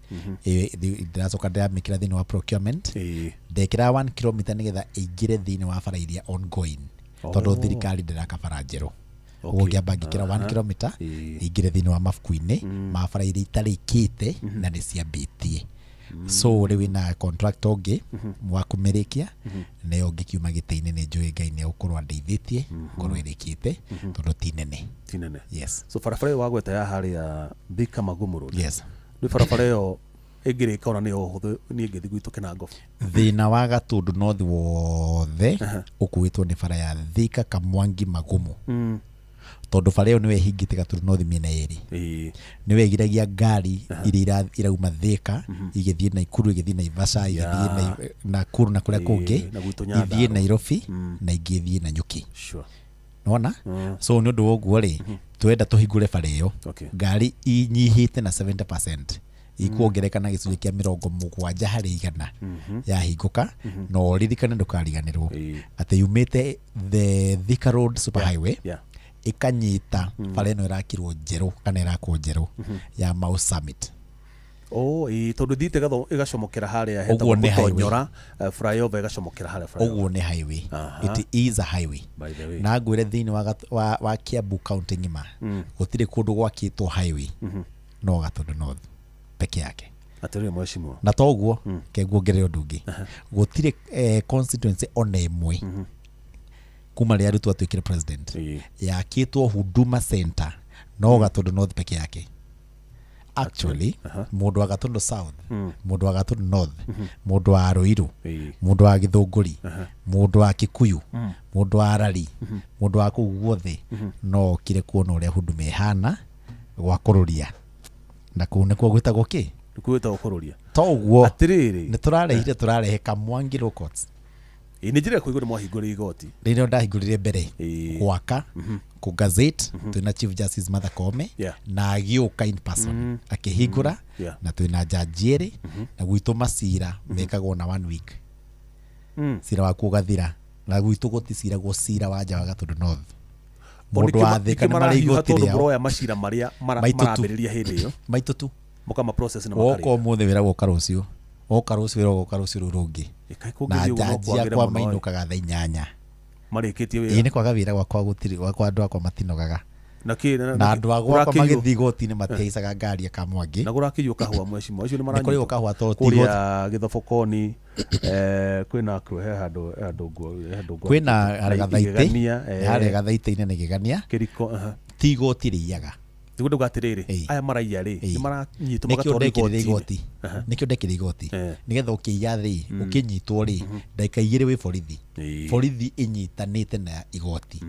Ĩyo ndĩracoka ndĩramĩkĩra thĩinĩ wa procurement. Ĩĩ. Ndekĩra 1 kilometer nĩgetha ĩingĩre thĩinĩ wa bara iria ongoing, tondũ thirikari ndĩraka bara njerũ. Okay. Ũguo ngĩamba ngĩkĩra 1 kilometer Ĩĩ. ĩingĩre thĩinĩ wa mabuku-inĩ ma bara iria itarĩkĩte na nĩ ciambĩtie. So rĩu ĩna contractor ũngĩ wa kũmĩrĩkia, nayo ngĩkiuma gĩtĩ-inĩ nĩ njũĩ Ngai nĩ egũkorwo andeithĩtie ngorwo ĩrĩkĩte, tondũ ti nene. Ti nene. Yes. So barabara ĩyo wagweta ya harĩa Thika Magumu Road, Yes. nĩ barabara ĩyo ĩngĩrĩka ona nĩyo hũthũ niĩ ngĩthiĩ gwitũ Kĩnangobu. Thĩna wa Gatũndũ North wothe ũkuĩtwo nĩ bara ya Thika Kamwangi Magumu, tondũ bara ĩyo nĩyo ĩhingĩte Gatũndũ North mĩena ĩrĩ. Ĩĩ. Nĩwe ĩgiragia ngari iria irauma Thika igĩthiĩ Naikuru, igĩthiĩ Naivasha, igĩthiĩ Nakuru na kũrĩa Ĩĩ, kũngĩ, na gwitũ ithiĩ Nyandarua. Nairobi na ingĩ ithiĩ Nanyuki. Sure. Nona so nĩ ũndũ wa ũguo rĩ, twenda tũhingũre bara ĩyo. Okay. Ngari inyihĩte na 70%, ikuongereka na gĩcunjĩ kĩa 70% yahingũka. Na ũririkane, ndũkariganĩrwo Ĩĩ. atĩ yumĩte the Thika Road Super Highway, Yeah. ĩkanyita bara ĩno ĩrakirwo njerũ kana ĩrakwo njerũ ya Mau Summit. Oh, ĩĩ, tondũ thiĩte ĩgacomokera harĩa Ũguo hetagwo nĩ highway. Mũtonyora, flyover ĩgacomokera harĩa flyover. Ũguo nĩ highway. Aha. It is a highway. By the way. Na ngwĩre thĩinĩ wa Kiambu county ng'ima gũtirĩ kũndũ gwakĩtwo highway no Gatũndũ North peke yake. Atĩrĩrĩ mheshimiwa. Na toguo ke nguongerere ũndũ ũngĩ, gũtirĩ constituency ona ĩmwe kuma rĩrĩa Ruto atuĩkire president Ĩĩ. yakĩtwo Huduma Center no Gatũndũ North peke yake. Actually, mũndũ wa Gatũndũ South, mũndũ wa Gatũndũ North, mũndũ wa Ruiru, Ĩĩ. mũndũ wa Gĩthũngũri, mũndũ wa Kikuyu, mũndũ wa Rari, mũndũ wa kũu guothe no okire kuona ũrĩa Huduma ĩhana gwa kũrũria, na kũu nĩkuo gwĩtagwo kĩ? Nĩkuo wĩtagwo kũrũria. To ũguo Atĩrĩrĩ, nĩ tũrarehire, tũrarehe Kamwangi Law Courts. Ĩ, nĩ njĩra kũigua nĩ mwahingũrire igoti. Rĩrĩa ndahingũrire mbere gwaka kũ gazette, twĩna Chief Justice Martha Koome na agĩũka in person akĩhingũra, na twĩna jaji erĩ, na gwitũ macira mekagwo na one week. Cira waku ũgathira, na gwitũ gũticiragwo cira wa nja wa Gatundu North. Mũndũ wa Thĩka nĩkĩo nĩ marĩ marahiũha igoti tondũ rĩao. mũroya macira marĩa Maitũ tu. marambĩrĩria hĩndĩ ĩyo. Maitũ tu. Mũkama process na Woka makarĩka. ũmũthĩ, wĩra woka rũciũ, woka rũciũ, wĩra woka rũciũ rũu rũngĩ. Ĩkaĩ Na kũngĩthiĩ ũguo no jaji kwagĩre akwa mũno ĩ. mainũkaga thaa 8. Marĩkĩtie Ĩĩ, wĩra. nĩ kwaga wĩra gwakwa gũtirĩ, gwakwa andũ akwa matinogaga. Na kĩ Na andũ a gwakwa kũrakĩiywo- magĩthiĩ igoti-inĩ matihaicaga ngari ya Kamwangi. Na kũrakĩiywo kahũa, mwecimo acio nĩ Nĩ kũrĩo maranyitwo. kahũa tondũ ti igoti. Kũrĩa gĩthobokoni, kwĩna kũ he handũ, he handũ nguo, he handũ nguo. Kwĩna Na harĩa Gathaitĩ, igegania, harĩa Gathaitĩ-inĩ nĩ gĩgania. Kĩriko, aha. Ti igoti rĩiyaga. Nĩguo ndauga atĩrĩrĩ, aya maraiya rĩ, nĩ maranyitwo Nĩkĩo magatwarwo ndekĩrire igoti-inĩ. igoti, nĩkĩo ndekĩrire igoti, nĩgetha ũkĩiya rĩ, ũkĩnyitwo rĩ, ndagĩka 2 wĩ borithi. Borithi ĩnyitanĩte na igoti.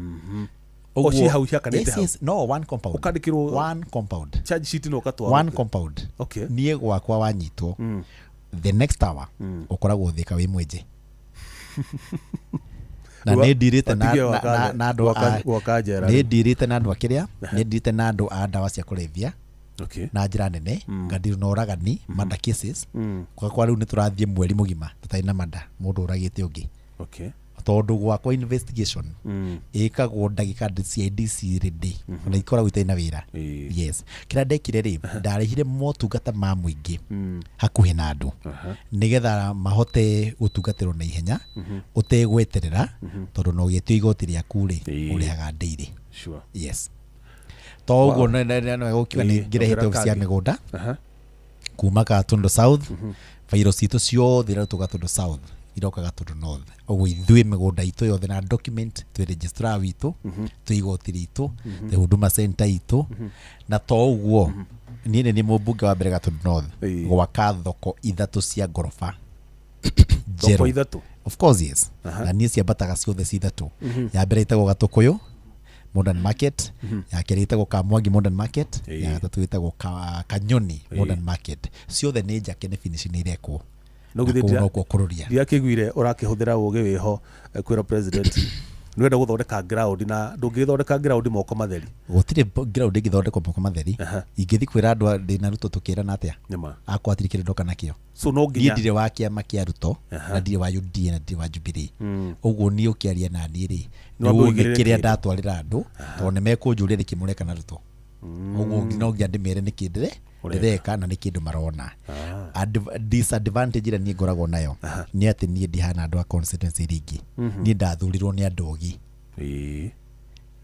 O ciĩ hau ciakanĩte Yes, hau? yes. No, one compound. Ũkandĩkĩrwo One compound. charge sheet na ũgatwarwo. One compound. Niĩ gwakwa wanyitwo, the next hour ũkoragwo Thĩka wĩ mwenje, na nĩ ndirĩte Watige na andũ gwaka njera. nĩ ndirĩte na andũ a kĩrĩa, nĩ ndirĩte na andũ a ndawa cia kũrebia na njĩra nene, ngandirũ na ũragani, murder cases. Gwakwa rĩu nĩ tũrathiĩ mweri mũgima tũtarĩ na murder, mũndũ ũragĩte ũngĩ, tondũ gwakwa investigation ĩkagwo ndagĩka CID ready na ikoragwo itarĩ na wĩra. Yes, kĩrĩa ndekire rĩ, ndarehire motungata ma mũingĩ hakuhĩ na andũ, nĩgetha mahote gũtungatĩrwo na ihenya ũtegweterera, tondũ no ũgĩtio igoti rĩaku rĩ, ũrĩhaga ndĩirĩ. Yes, to ũguo gũkiuga nĩ ngĩrehete Ongera obici ya kangĩ. mĩgũnda kuma Gatundu South. Bairo citũ ciothe irarutwo Gatundu South iroka Gatundu North. Ũguo ithuĩ mĩgũnda itũ yothe na document, twĩ registrar witũ, twĩ igoti ritũ, twĩ Huduma Center itũ. Na to ũguo, niĩ nĩ niĩ mũmbunge wa mbere Gatundu North gwaka thoko ithatũ cia ngoroba Thoko njerũ. ithatũ. Of course, yes. Na niĩ ciambataga ciothe ci ithatũ. Ya mbere ĩtagwo Gatũkũyũ Modern Market, ya kerĩ ĩtagwo Kamwangi Modern Market, ya gatatũ ĩtagwo Kanyoni Modern Market. Ciothe nĩ njake, nĩ finish, nĩ irekwo. No Na githĩ kũu nokuo kũrũria. Ndirakĩiguire ũrakĩhũthĩra ũgĩ wĩho, kwĩra president nĩwenda gũthondeka ground, na ndũngĩthondeka ground moko matheri. Gũtirĩ ground ĩngĩthondekwo moko matheri. Ingĩthiĩ kwĩra andũ ndĩna Ruto tũkĩrana atĩa? Nĩma. Akwa hatirĩ kĩndũ ndoka nakĩo. So no Niĩ nginya ndirĩ wa kĩama kĩa Ruto, na ndirĩ wa UDA, na ndirĩ wa Jubilee. Ũguo niĩ ũkĩaria na niĩ rĩ, Nĩ wambe nĩ ũigĩrĩre kĩrĩa kĩndũ. ndatwarĩra andũ, tondũ nĩ mekũnjũria nĩkĩ mũreka na Ruto. Ũguo no nginya ndĩmere nĩkĩ Ũreka. ndĩreka na nĩ kĩndũ marona. Disadvantage ĩrĩa niĩ ngoragwo nayo nĩ atĩ niĩ ndihana andũ a constituency iria ingĩ. Niĩ ndathurirwo nĩ andũ ogi.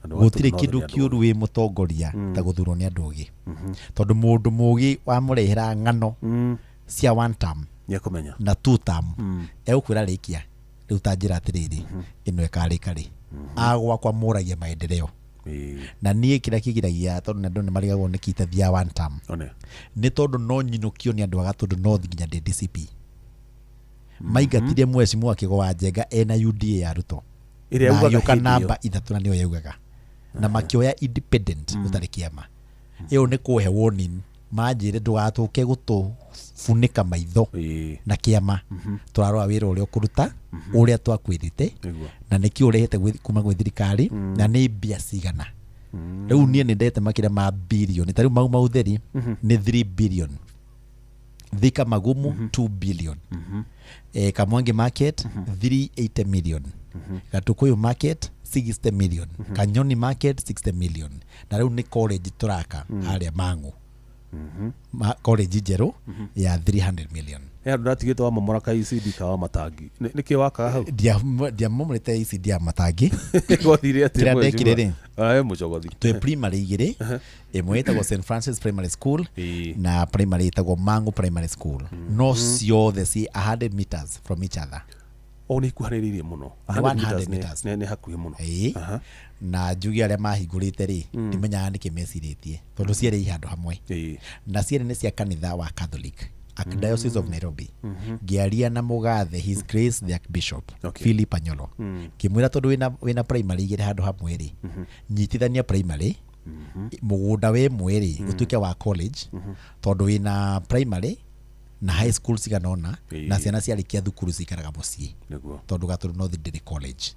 Andũ a Gũtirĩ Gatundu North kĩndũ nĩ andũ kĩũru wĩ mũtongoria ta gũthurwo nĩ andũ ogi, tondũ mũndũ mũgĩ wamũrehera ng'ano cia one term Nĩekũmenya. na two term, egũkwĩra rĩkia rĩu, ta njĩra atĩrĩrĩ, ĩno ĩkarĩka rĩ. Agwakwa moragia maendeleo. Na niĩ kĩrĩa kĩgiragia, tondũ andũ nĩ marigagwo nĩkĩ itathiaga one term, One. nĩ tondũ no nyinũkio nĩ andũ a Gatundu North nginya ndĩ DCP. Maingatire mwecimu Kĩgo wa Njenga ena UDA ya Ruto Ĩrĩa na yaugaga agĩũka hĩndĩ ĩyo. namba ithatũ, na nĩyo yaugaga, na makĩoya independent ũtarĩ kĩama. Ĩyo nĩ kũhe warning, manjĩre ndũgatũke gũtũbunĩka maitho na kĩama, tũrarora wĩra ũrĩa ũkũruta, ũrĩa twakwĩrĩte, na nĩkĩ ũrehete kuma gwĩ thirikari, na nĩ mbia cigana. Rĩu niĩ nĩ ndete makĩria ma birioni, ta rĩu mau mautheri nĩ 3 billion, Thika Magumu 2 billion, Kamwangi Market 380 million, Gatukuyu Market 60 million, Kanyoni Market 60 million. Na rĩu nĩ college tũraka harĩa Mang'u, college njerũ ya 300 million. He handũ ndatigĩte wa momora ka ECD ka wa matangi. Nĩkĩ wakaga hau? Ndiamomorete ECD ya matangi. Gwathire atĩa, Kĩrĩa mwecimwa? ndekire rĩ? Ah, mũcogothi. Twĩ primary igĩrĩ, ĩmwe ĩtagwo St Francis Primary School na primary ĩtagwo Mangu Primary School, no ciothe ci 100 meters from each other. O nĩ ikuhanĩrĩirie mũno. 100 100 meters. Meters. Nĩ hakuhĩ mũno. Ĩĩ. Na njuge arĩa mahingũrĩte rĩ, ndimenyaga nĩkĩ mecirĩtie, tondũ cierĩ i handũ hamwe, na cierĩ nĩ cia kanitha wa Catholic, Archdiocese of Nairobi. Ngĩaria na mũgathe, His Grace the Archbishop Philip Anyolo, ngĩmwĩra tondũ wĩna primary igĩrĩ handũ hamwe rĩ, nyitithania primary, mũgũnda wĩ ĩmwe rĩ ũtuĩke wa college, tondũ wĩna primary Na high school cigana ũna, na Ĩĩ. ciana ciarĩkia thukuru cikaraga mũciĩ, Nĩguo. tondũ Gatũndũ North ndĩrĩ college.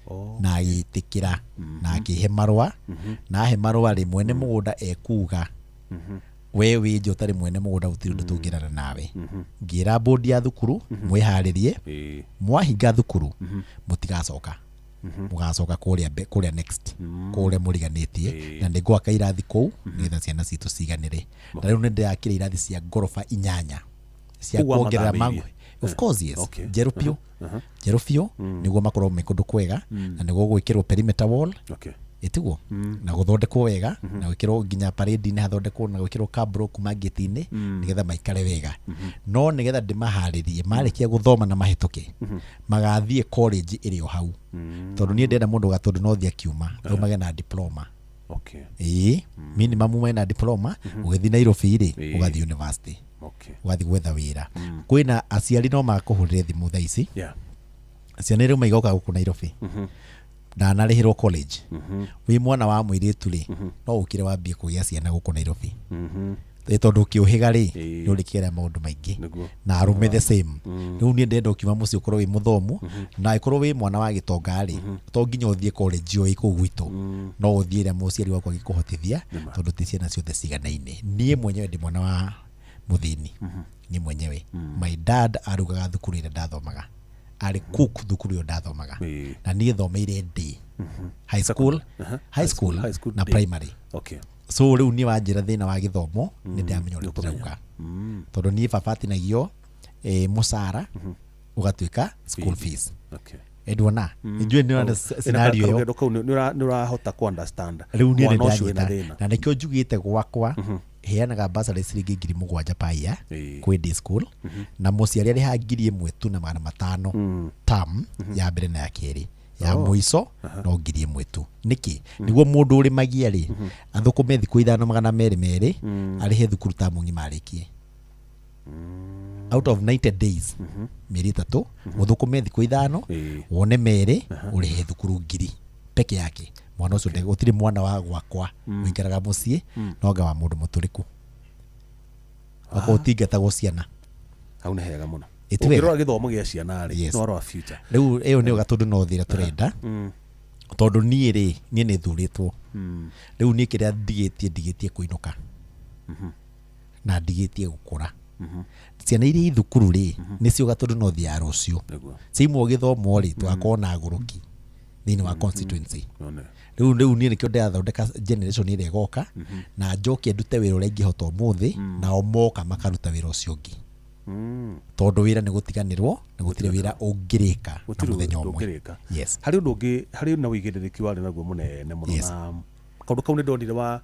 Oh. Na agĩtĩkĩra na akĩhe marũa, na ahe marũa rĩ, mwene mũgũnda ekuga, we wĩ nja ũtarĩ mwene mũgũnda, gũtirĩ ũndũ tũngĩrana nawe. Ngĩra bodi ya thukuru, mwĩharĩrie, mwahinga thukuru mũtigacoka, mũgacoka kũrĩa kũrĩa next, kũrĩa mũriganĩtie. Na nĩ ngwaka irathi kũu nĩgetha ciana citũ ciganĩre. Na rĩu nĩ ndĩrakire irathi cia ngoroba 8 cia Kũu kuongerera wamathamĩirie? mangũ. Of course, yes. Njerũ biũ, njerũ biũ, nĩguo makorwo me kũndũ kwega na nĩguo gwĩkĩrwo perimeter wall. Ĩtiguo na gũthondekwo wega na gwĩkĩrwo nginya parade-inĩ hathondekwo na gwĩkĩrwo kabro kuma ngĩti-inĩ nĩgetha maikare wega. No nĩgetha ndĩmaharĩrie, marĩkia gũthoma na mahĩtũke, magathiĩ college ĩrĩ o hau, tondũ niĩ ndĩrenda mũndũ Gatũndũ North akiuma aumage na diploma. Ĩĩ, minimum ume na diploma, ũgĩthiĩ Nairobi rĩ, ũgathiĩ university, ũgathiĩ gwetha wĩra. Kwĩna aciari no makũhũrĩre thimũ thaa ici, ciana iria igoka gũkũ Nairobi ndanarĩhĩrwo college. Wĩ mwana wa mũirĩtu rĩ, no ũkire wambie kũgĩa ciana gũkũ Nairobi. Ĩ tondũ ũkĩũhĩga rĩ, nĩ ũrĩkĩra maũndũ maingĩ. Na arũme the same. Rĩu niĩ ndĩrenda ũkiuma mũciĩ ũkorwo wĩ mũthomu, na ĩkorwo wĩ mwana wa gĩtonga rĩ, to nginya ũthiĩ college o ĩ kũu gwitũ, no ũthiĩ ĩrĩa mũciari waku angĩkũhotithia, tondũ ti ciana ciothe ciganaine. Niĩ mwenyewe ndĩ mwana wa mũthĩni. Niĩ mwenyewe, my dad arugaga thukuru ĩrĩa ndathomaga, arĩ cook thukuru ĩyo ndathomaga. Na niĩ thomeire ndĩ high school, high school, High school na day. primary. So rĩu niĩ wanjĩra thĩna wa gĩthomo, nĩ ndĩramenya ũrĩa Nĩũkũmenya. ndĩrauga, tondũ niĩ baba atinagio mũcara ũgatuĩka school fees. Nduona njũĩ nĩ scenario ĩyo. Karũgendo kau nĩ ũrahota ku understand Rĩu niĩ nĩ mwana ũcio wĩna ndanyita thĩna. Na nĩkĩo njugĩte gwakwa heanaga basarĩ ciringi 7,000 paia kwĩ day school, na mũciari arĩhaga 1,500 term ya mbere na ya kerĩ ya mũico no 1,000 tu. Nĩkĩ? Nĩguo mũndũ ũrĩmagia rĩ, athũkũme thikũ 5 200 200 arĩhe thukuru tamu ng'ima arĩkie. Out of 90 days, mĩeri 3, ũthũkũme thikũ 5, wone 2, ũrĩhe thukuru ngiri peke yake. Mwana ũcio gũtirĩ mwana wa gwakwa ũikaraga mũciĩ no anga wa mũndũ mũtũrĩku okorwo ũtingatagwo ciana. Hau nĩ hega mũno. Ĩ ti wega? Ũngĩrora gĩthomo gĩa ciana rĩ, Yes. no warora future. Rĩu ĩyo nĩyo Gatũndũ North ĩrĩa tũrenda, tondũ niĩ rĩ, niĩ nĩ thurĩtwo. Rĩu niĩ kĩrĩa ndigĩtie, ndigĩtie kũinũka na ndigĩtie gũkũra. Ciana iria i thukuru rĩ, nĩcio Gatũndũ North ya rũciũ. Ciaimwo gĩthomo rĩ, tũgakorwo na agũrũki thĩinĩ wa constituency. None. Rĩu niĩ nĩkĩo ndĩrathondeka generation ĩrĩa ĩgoka, na njoke ndute wĩra ũrĩa ingĩhota ũmũthĩ, nao moka makaruta wĩra ũcio ũngĩ, tondũ wĩra nĩ gũtiganĩrwo na gũtirĩ wĩra ũngĩrĩka na Gũtirĩ mũthenya ũndũ ũmwe. ũngĩrĩka. Yes. Harĩ ũndũ ũngĩ, harĩ na ũigĩrĩrĩki warĩ naguo mũnene mũno, na kaũndũ kau nĩ ndonire wa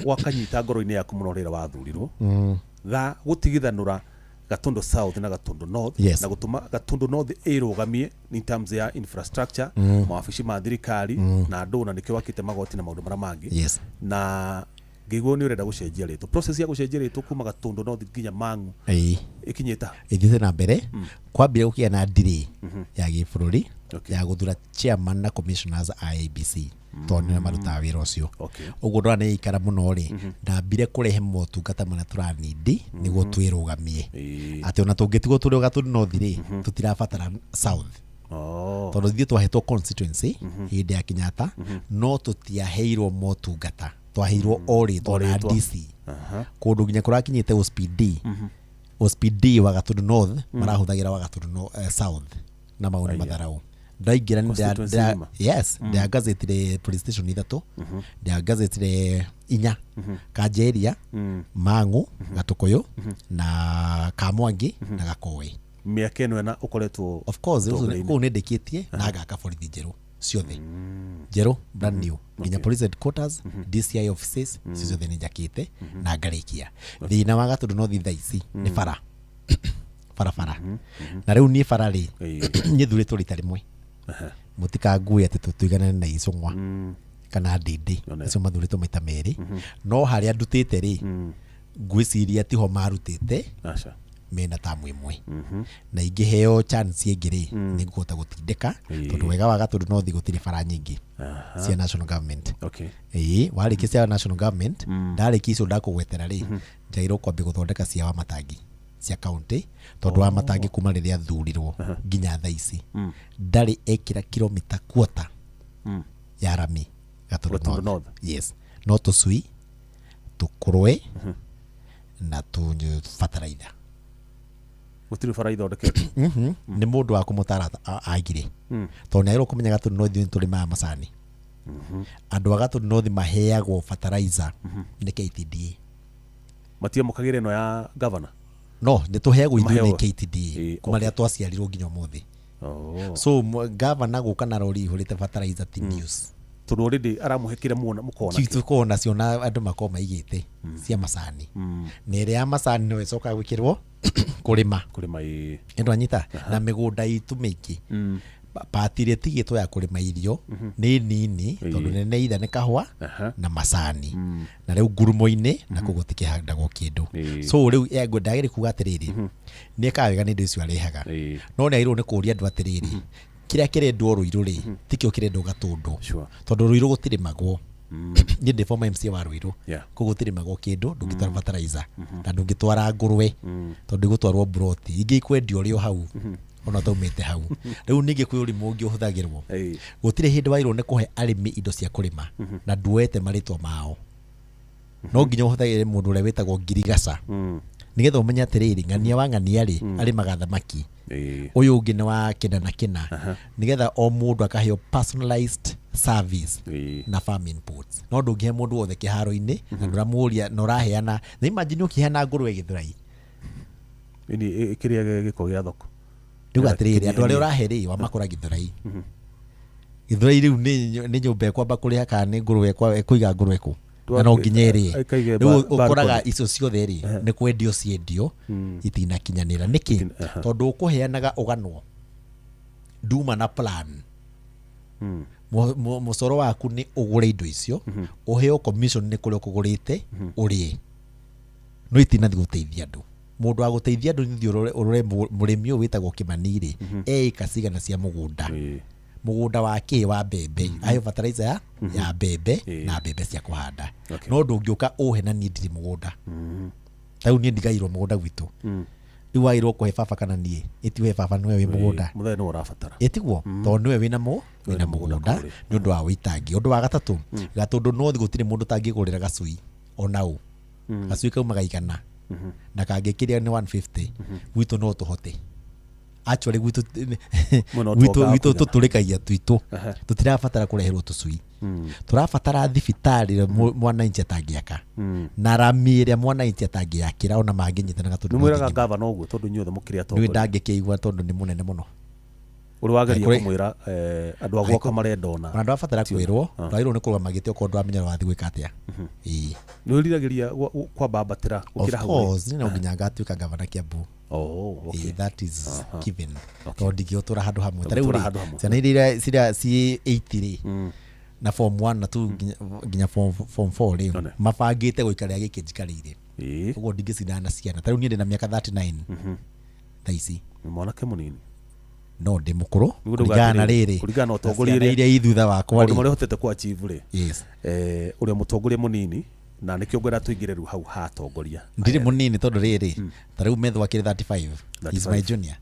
wakanyita ngoro-inĩ yaku mũno rĩrĩa wathurirwo, ga gũtigithanũra Gatundu South na Gatundu North, na gũtũma Gatundu North ĩrũgamie in terms ya infrastructure, mawabici ma thirikari na andũ, na nĩkĩo wakĩte magoti na maũndũ marĩa mangĩ. Na ngĩigua nĩ ũrenda gũcenjia rĩtwa, process ya gũcenjia rĩtwa kuma Gatundu North nginya Mang'u ĩkinyĩte ha? Ĩthiĩte na mbere. Kwambire gũkĩgĩa na ndirĩ ya gĩbũrũri ya gũthura chairman na commissioners a IEBC, tondũ nĩo marutaga wĩra ũcio. Ũguo ndona nĩ ikara mũno rĩ, ndambire kũrehe motungata marĩa tũranindi nĩguo twĩrũgamie, atĩ ona tũngĩtigwo tũrĩ o Gatundu North rĩ, tũtirabatara South, tondũ ithuĩ twahetwo constituency hĩndĩ ya Kenyatta, no tũtiaheirwo motungata, twaheirwo o rĩtwa na rĩtwa. DC. Kũndũ nginya kũrakinyĩte OSPD, OSPD wa Gatundu North marahũthagĩra wa Gatundu South na mau nĩ matharau. Ndaingĩra nĩ Constituency ng'ima. Yes, ndĩangazetire police station 3, ndĩangazetire 4: Kanjeria, Mang'u, Gatũkũyũ na Kamwangi na Gakoĩ. Mĩaka ĩno ĩna ũkoretwo Of course, rĩu ũtongoria-inĩ. kũu nĩ ndĩkĩtie na ngaka borithi njerũ ciothe, njerũ, brand new, nginya police headquarters, DCI offices, icio ciothe nĩ njakĩte na ngarĩkia. Thĩna wa Gatũndũ North thaa ici nĩ bara, barabara. Na rĩu niĩ bara rĩ, niĩ thurĩtwo rita rĩmwe, mũtikangue atĩ tũtuiganane na Icũng'wa kana Ndĩndĩ, acio mathurĩtwo maita 2. No harĩa ndutĩte rĩ, ngwĩciria tiho marutĩte. Aca. Mena tamu 1 na ingĩheo chance ĩngĩ rĩ, nĩ ngũhota gũtindĩka, tondũ wega wa Gatũndũ North gũtirĩ bara nyingĩ cia national government. Ĩĩ, warĩkia cia national government, ndarĩkia icio ndakũgwetera rĩ, njagĩrĩirwo kwambia gũthondeka cia wa matangi. cia county tondũ wa matangi kuma rĩrĩa athurirwo nginya thaa ici ndarĩ ekĩra kilomita quarter ya rami Gatundu Gatundu North. North. Yes, no tũcui, tũkũrwe na tũbataraitha. Gũtirĩ bara ithondeketwo. Nĩ mũndũ wa kũmũtara agire tondũ nĩ agĩrĩirwo kũmenya Gatundu North ithuĩ nĩtũrĩmaga macani. Andũ a Gatundu North maheagwo fertilizer nĩ KTDA. Matiamũkagĩra ĩno ya gavana. No nĩ tũheagwo ithuĩ nĩ Maheagwo. KTDA kuma rĩrĩa twaciarirwo nginya ũmũthĩ. Oh. So gavana gũka na rori ihũrĩte fertilizer ti news. Tondũ already aramũhe kĩrĩa muona mũkona. Tukorwo nacio na andũ makorwo maigĩte cia macani, na ĩrĩa ya macani no ĩcokaga gwĩkĩrwo kũrĩma. Kũrĩma ĩ. Ĩndũ anyita na mĩgũnda itũ mĩingĩ, pati ĩrĩa ĩtigĩtwo ya kũrĩma irio nĩ nini tondũ nene itha nĩ kahũa na macani na rĩu ngurumo-inĩ na kũu gũtikĩhandagwo kĩndũ. So rĩu ndagĩrĩ kuga atĩrĩrĩ, nĩ ekaga wega nĩ indo icio arehaga, no nĩ agĩrĩirwo nĩ kũũria andũ atĩrĩrĩ, kĩrĩa kĩrendwo Rũirũ rĩ tikĩo kĩrendwo Gatũndũ, tondũ Rũirũ gũtirĩmagwo. Niĩ ndĩ former MCA wa Rũirũ. Kũu gũtirĩmagwo kĩndũ, ndũngĩtwara fertilizer na ndũngĩtwara ngũrwe tondũ igũtwarwo mburoti ingĩ ikwendio ũrĩ o hau ona taumĩte hau. Rĩu ningĩ kwĩ ũrĩmi ũngĩ ũhũthagĩrwo. Gũtirĩ hĩndĩ wagĩrĩirwo nĩ kũhe arĩmi indo cia kũrĩma na nduoete marĩtwa mao. No nginya ũhũthagĩre mũndũ ũrĩa wĩtagwo ngirigaca nĩgetha ũmenye atĩrĩrĩ, ng'ania wa ng'ania rĩ arĩmaga thamaki, ũyũ ũngĩ nĩ wa kĩna na kĩna, nĩgetha o mũndũ akaheo personalized service na farm inputs. No ndũngĩhe mũndũ wothe kĩharo-inĩ na ndũramũria na ũraheana na imagine ũkĩheana ngũrwe Gĩthũrai. Ini kĩrĩa gĩko gĩa thoko. Rĩu atĩrĩrĩ, andũ arĩa ũrahe rĩ wamakora Gĩthũrai. Gĩthũrai rĩu nĩ nyũmba ĩkwamba kũrĩha kana nĩ ngũrwe ĩkũiga ngũrwe kũ na no nginya ĩrĩe. Ĩkaige Rĩu ũkoraga balcony. icio ciothe rĩ nĩ kwendio ciendio itinakinyanĩra. Nĩkĩ? Tondũ ũkũheanaga ũganwo nduma na plan. Mũcoro waku nĩ ũgũre indo icio, ũheo commission nĩ kũrĩa ũkũgũrĩte ũrĩe, no itinathiĩ gũteithia andũ. Mũndũ wa gũteithia andũ nĩ ũthiĩ ũrore mũrĩmi ũyũ wĩtagwo Kĩmani rĩ e ĩka cigana cia mũgũnda, mũgũnda wa kĩ wa mbembe, aheo fertilizer ya mbembe na mbembe cia kũhanda. No ndũngĩũka ũhe na niĩ ndirĩ mũgũnda. Ta rĩu niĩ ndigairwo mũgũnda gwitũ, rĩu wagĩrĩirwo kũhe baba kana niĩ ĩti ũhe baba nĩwe wĩ mũgũnda. Mũthee nĩwe ũrabatara. Ĩtiguo tondũ nĩwe wĩna wĩna mũgũnda mũgũnda kũrĩa. Nĩ ũndũ wa wĩitangi. Ũndũ wa gatatũ, Gatũndũ North gũtirĩ mũndũ ũtangĩgũrĩra gacui ona ũ. Gacui kaumaga 100 na kangĩkĩria nĩ 150. Gwitũ no tũhote actually gwitũ Mũno gwitũ twokaga gwitũ kũigana. tũtũrĩkagia twitũ, tũtirabatara kũreherwo tũcui. Tũrabatara thibitarĩ ĩrĩa mwananchi atangĩaka na rami ĩrĩa mwananchi atangĩakĩra ona mangĩnyitana Gatũndũ Nĩ North mwĩraga ng'ima. gavana ũguo tondũ inyuothe mũkĩrĩ Nĩwe atongoria. ndangĩkĩigua tondũ nĩ mũnene mũno. Ũrĩ wageria Angĩkorwo- kũmwĩra andũ a gwakwa marenda ona. Ona ndwabatara kwĩrwo, ndwagĩrĩirwo nĩ kũrũgama gĩtĩ okorwo ndwamenya ũrathiĩ gwĩka atĩa. Ĩĩ. Nĩ wĩriragĩria kwamba ambatĩra Of gũkĩra hau rĩ? course, niĩ no nginya ngatuĩka gavana Kiambu. Oh, okay. Ĩĩ, that is given tondũ ndingĩgũtũra handũ hamwe ta rĩu Ndũngĩtũũra rĩ, handũ hamwe. ciana iria ciĩ 8 rĩ na form 1 na 2 nginya form 4 rĩ, One. mabangĩte gũikarĩra gĩkĩ njikarĩire. Ũguo ndingĩcindana na ciana. Ta rĩu niĩ ndĩna mĩaka 39 thaa ici. Nĩ mwanake mũnini. No ndĩ mũkũrũ Nĩguo ndauga kũringana na atĩrĩrĩ, rĩrĩ kũringana na ũtongoria ciana ũrĩa- iria i thutha wakwa Maũndũ rĩ. marĩa ũhotete kũ achieve rĩ, Yes. Ũrĩa mũtongoria mũnini na nĩkĩo ngwenda tũingĩre rĩu hau ha atongoria. Ndirĩ mũnini tondũ rĩrĩ, ta rĩu Methu akĩrĩ 35. He's my 35. junior.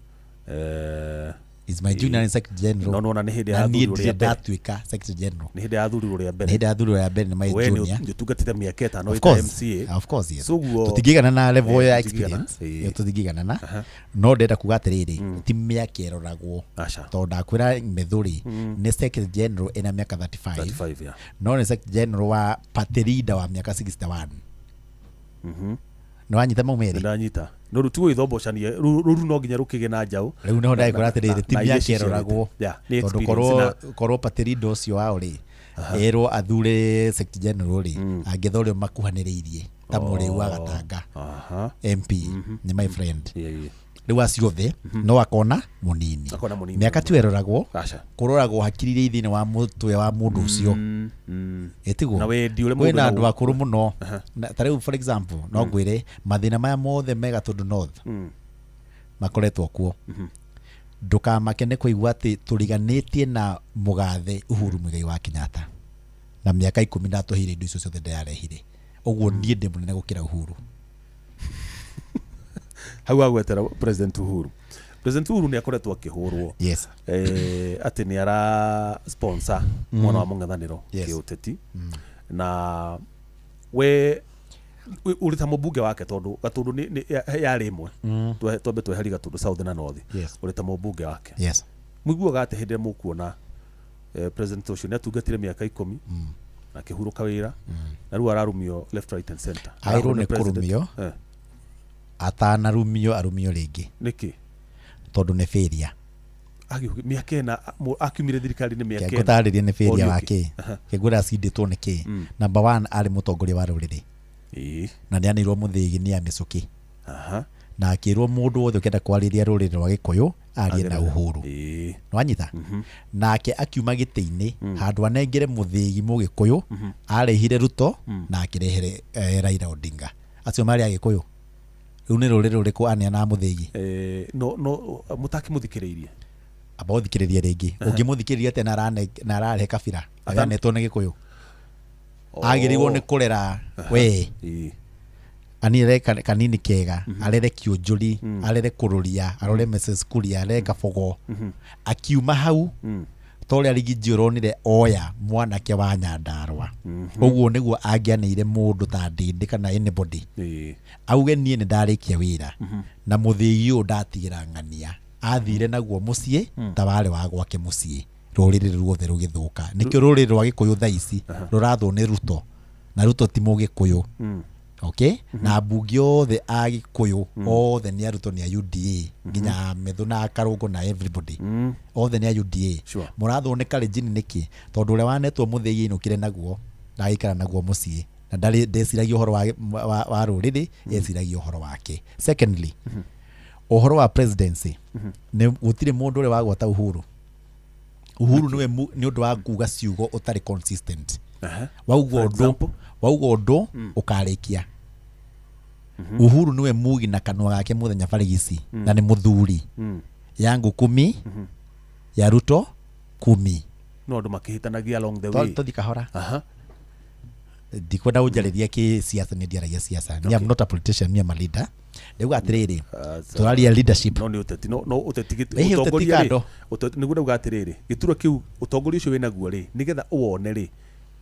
He's my junior and secretary general. No nĩwona nĩ hĩndĩ Na ya niĩ athurirwo ndirĩ rĩa mbere. ndatuĩka secretary general. Nĩ hĩndĩ ya athurirwo rĩa Nĩ mbere. hĩndĩ ya athurirwo rĩa mbere nĩ my We nĩ junior. ũtungatĩte mĩaka 5 Of wĩ ta course, MCA. of course, yes. So ũguo- Tũtingĩigana na level ya tũtingĩigana. experience ĩyo tũtingĩiganana, no ndĩrenda kuga atĩrĩrĩ, ti mĩaka ĩroragwo. Aca. Tondũ ndakwĩra Methu rĩ nĩ secretary general ĩna mĩaka 35, 35, yeah. no nĩ secretary general wa party leader wa mĩaka 61. Nĩ wanyita mau merĩ? Ndanyita no rĩu ti gwĩthombocania rũru no nginya rũkĩgĩe na njaũ. Rĩu nĩho ndagĩkwĩra atĩrĩrĩ, ti na iria mĩaka ciciarĩte. ĩroragwo. Yeah, nĩ Tondũ experience korwo party leader ũcio wao rĩ erwo athure secretary general rĩ, angĩtha ũrĩa makuhanĩrĩirie ta mũrĩu wa Gatanga MP nĩ my friend. Rĩu acio othe no akona mũnini. Akona mũnini. Mĩaka tu ĩroragwo, Aca. kũroragwo hakiri iria i thĩinĩ wa mũtwe wa mũndũ ũcio. Ĩtiguo Na wendi ũrĩa mũndũ kwĩna andũ naguo. akũrũ mũno. Ta rĩu for example no ngwĩre mathĩna maya mothe me Gatũndũ North makoretwo kuo, ndũkamake nĩ kũigua atĩ tũriganĩtie na mũgathe Uhuru Muigai wa Kenyatta na mĩaka 10 ndatũheire indo icio ciothe ndĩrarehire. Ũguo niĩ ndĩ mũnene gũkĩra Uhuru. Hau agwetera President Uhuru. President Uhuru nĩ akoretwo akĩhũrwo Yes. atĩ nĩ ara sponsor mwana wa mũng'ethanĩro Yes. kĩũteti, na we ũrĩ ta mũmbunge wake, tondũ Gatũndũ yarĩ ĩmwe, twambe tweherie Gatũndũ South na North, Yes. ũrĩ ta mũmbunge wake, Yes. mũiguaga atĩ hĩndĩ ĩrĩa mũkuona president ũcio nĩ atungatire mĩaka 10 na akĩhurũka wĩra, na rĩu ararumio left, right and center. Agĩrĩirwo Arahũrwo nĩ president. kũrumio. Atanarumio arumio rĩngĩ. Nĩkĩ? Tondũ nĩ failure. Mĩaka 4 akiumire thirikari-inĩ mĩaka 4. Ngũtarĩrie nĩ failure Ũriũki. wa kĩ kĩngwĩra acindĩtwo nĩ kĩ. Number one, arĩ mũtongoria wa rũrĩrĩ na nĩ anĩirwo mũthĩgi nĩ amĩcũkĩ na akĩrwo mũndũ wothe ũkĩenda kwarĩria rũrĩrĩ rwa Gĩkũyũ arie na Uhuru. Nwanyita nake akiuma gĩtĩ-inĩ handũ anengere mũthĩgi mũgĩkũyũ, arehire Ruto na akĩrehere Raila Odinga. Acio marĩ Agĩkũyũ. Rĩu nĩ rũrĩrĩ rũrĩkũ aneanaga mũthĩgi? No mũtakĩmũthikĩrĩirie. Amba ũthikĩrĩrie rĩngĩ. Ũngĩmũthikĩrĩria atĩa na ararehe kabira aganetwo nĩ Gĩkũyũ? Agĩrĩirwo nĩ kũrera we anire kanini kega, arere Kĩũnjũri, arere Kũrũria, arore Mrs Kuria, arere Kabogo. Akiuma hau, ta ũrĩa Rigiji ũronire oya mwanake wa Nyandarũa, ũguo nĩguo angĩaneire mũndũ ta Ndĩndĩ kana anybody, auge niĩ nĩ ndarĩkia wĩra na mũthĩgi ũyũ ndatigĩra ng'ania. Athire naguo mũciĩ ta warĩ wa gwake mũciĩ, rũrĩrĩ ruothe rũgĩthũka. Nĩkĩo rũrĩrĩ rwa Gĩkũyũ thaa ici rũrathwo nĩ Ruto, na Ruto ti Mũgĩkũyũ. Okay, na mbunge othe a Gĩkũyũ othe nĩ a Ruto, nĩ a UDA, nginya Methu na Karũngũ na everybody, othe nĩ a UDA. Mũrathwo nĩ Kalenjin nĩkĩ? Tondũ ũrĩa wanetwo mũthĩgi ainũkire naguo na agĩikara naguo mũciĩ, na ndarĩ ndeciragia ũhoro wa rũrĩrĩ, eciragia ũhoro wake. Secondly, ũhoro wa presidency, nĩ gũtirĩ mũndũ ũrĩa wagwata Uhuru. Uhuru nĩwe nĩ ũndũ wa kuga ciugo ũtarĩ consistent. Wauga For ũndũ, example? wauga ũndũ ũkarĩkia. Uhuru nĩwe mugi na kanua gake mũthenya barigici, na nĩ mũthuri yangu kumi ya Ruto kumi. No andũ makĩhĩtanagia along the way. Tũthi kahora. Ndikwenda ũnjarĩrie kĩ siasa, nĩ ndiaragia siasa. Ni am not a politician, ni am a leader. Ndauga atĩrĩrĩ, tũraria leadership. No nĩ ũteti, no ũteti Ĩhĩ, ũteti ũtongoria rĩ, kando. Nĩguo ndauga atĩrĩrĩ, gĩturwa kĩu, ũtongoria ũcio wĩnaguo rĩ, nĩgetha ũwone rĩ,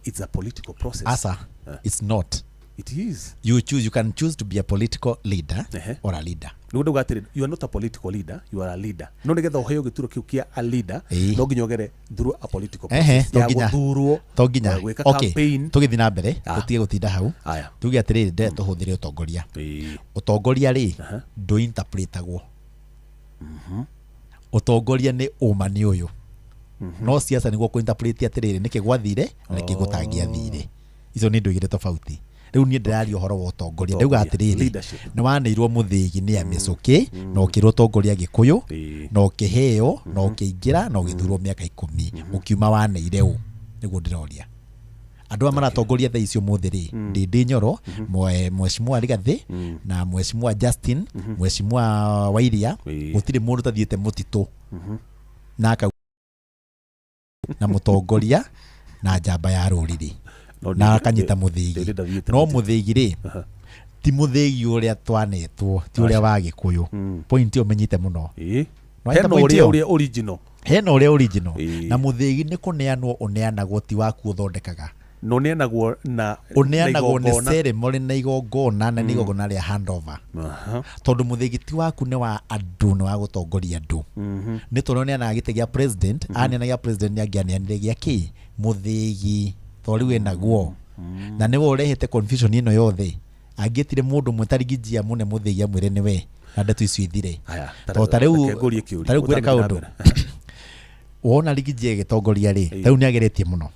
it's a political process. Asa, it's not. It is. You choose, you can choose to be a political leader or a leader. Nĩguo ndauga atĩrĩrĩ, you are not a political leader, you are a leader. No nĩgetha ũheo gĩturwa kĩu kĩa a leader, no nginya ũgere through a political process to ya nginya. gũthurwo, To nginya. Gwĩka Okay, campaign. tũgĩthiĩ na mbere, tũtige gũtinda hau. Aya. Tuge atĩrĩrĩ, ndĩrenda tũhũthĩre ũtongoria. Ũtongoria rĩ, ndũinterpretagwo. Ũtongoria nĩ ũma nĩ ũyũ, no siasa nĩguo kũinterpret atĩrĩrĩ, nĩkĩ gwathire na nĩkĩ gũtangĩathire. Icio nĩ indo igĩrĩ tofauti. Rĩu niĩ ndĩraria ũhoro wa ũtongoria, ndauga Ũtongoria. atĩrĩrĩ, Leadership. nĩ wanĩirwo mũthĩgi nĩ amĩcũkĩ na ũkĩrwo ũtongoria Gĩkũyũ, na ũkĩheo na ũkĩingĩra na ũgĩthurwo mĩaka 10, ũkiuma waneire ũ? Nĩguo ndĩroria andũ aya maratongoria thaa ici ũmũthĩ rĩ, Ndĩndĩ Nyoro, Mheshimiwa Rigathĩ na Mheshimiwa Justin, Mheshimiwa Wairia, gũtirĩ mũndũ ũtathiĩte mũtitũ na akau na mũtongoria na njamba ya rũrĩrĩ No na akanyita mũthĩgi. Ndĩndĩ ndathiĩte No mũtitũ. mũthĩgi rĩ, ti mũthĩgi ũrĩa twanetwo, ti ũrĩa wa Gĩkũyũ. Point ĩyo menyite mũno. No Hena waita point ũrĩa ĩyo? ũrĩa original. Hena ũrĩa original. Na mũthĩgi nĩ kũneanwo ũneanagwo, ti waku ũthondekaga. No ũneanagwo na Ũneanagwo nĩ igongona. ceremony na igongona, na nĩ igongona rĩa handover. Tondũ mũthĩgi ti waku, nĩ wa andũ, nĩ wa gũtongoria andũ. Nĩ tondũ ũneanaga gĩtĩ gĩa president, aneana gĩa president, nĩ angĩaneanire gĩa kĩ mũthĩgi, tondũ rĩu ĩnaguo na nĩwe ũrehete confusion ĩno yothe. Angĩtire mũndũ ũmwe ta Rigijia mũne mũthĩgi amwĩre nĩwe, na ndeto icio ithire. Aya, Tondũ ta rĩu reke ngũrie kĩũria. ta rĩu ngwĩre Ũtanathiĩ na kaũndũ. mbere. Wona Rigijia ĩgĩtongoria rĩ, ta rĩu nĩ ageretie mũno,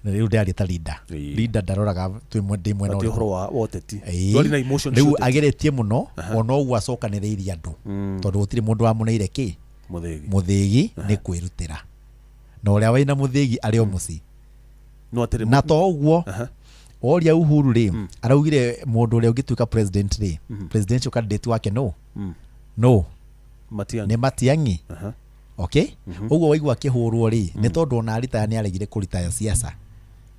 na rĩu ndĩraria ta leader. Leader ndaroraga twĩ ndĩ mwena Ti ũrĩkũ. ũhoro wa ũteti. Ndwarĩ na emotion Rĩu cia ũteti. ageretie mũno, ona ũguo acokanĩrĩirie andũ, tondũ gũtirĩ mũndũ wamũneire kĩ. Mũthĩgi. Mũthĩgi nĩ kwĩrutĩra, na ũrĩa wĩna mũthĩgi arĩ o mũciĩ. No atĩrĩ, Na to ũguo, woria Uhuru rĩ, araugire mũndũ ũrĩa ũngĩtuĩka president rĩ, presidential candidate wake no no Matiang'i. Nĩ Matiang'i. Okay, ũguo waigua akĩhũrwo rĩ, nĩ tondũ ona aritaya nĩ aregire kũritaya siasa.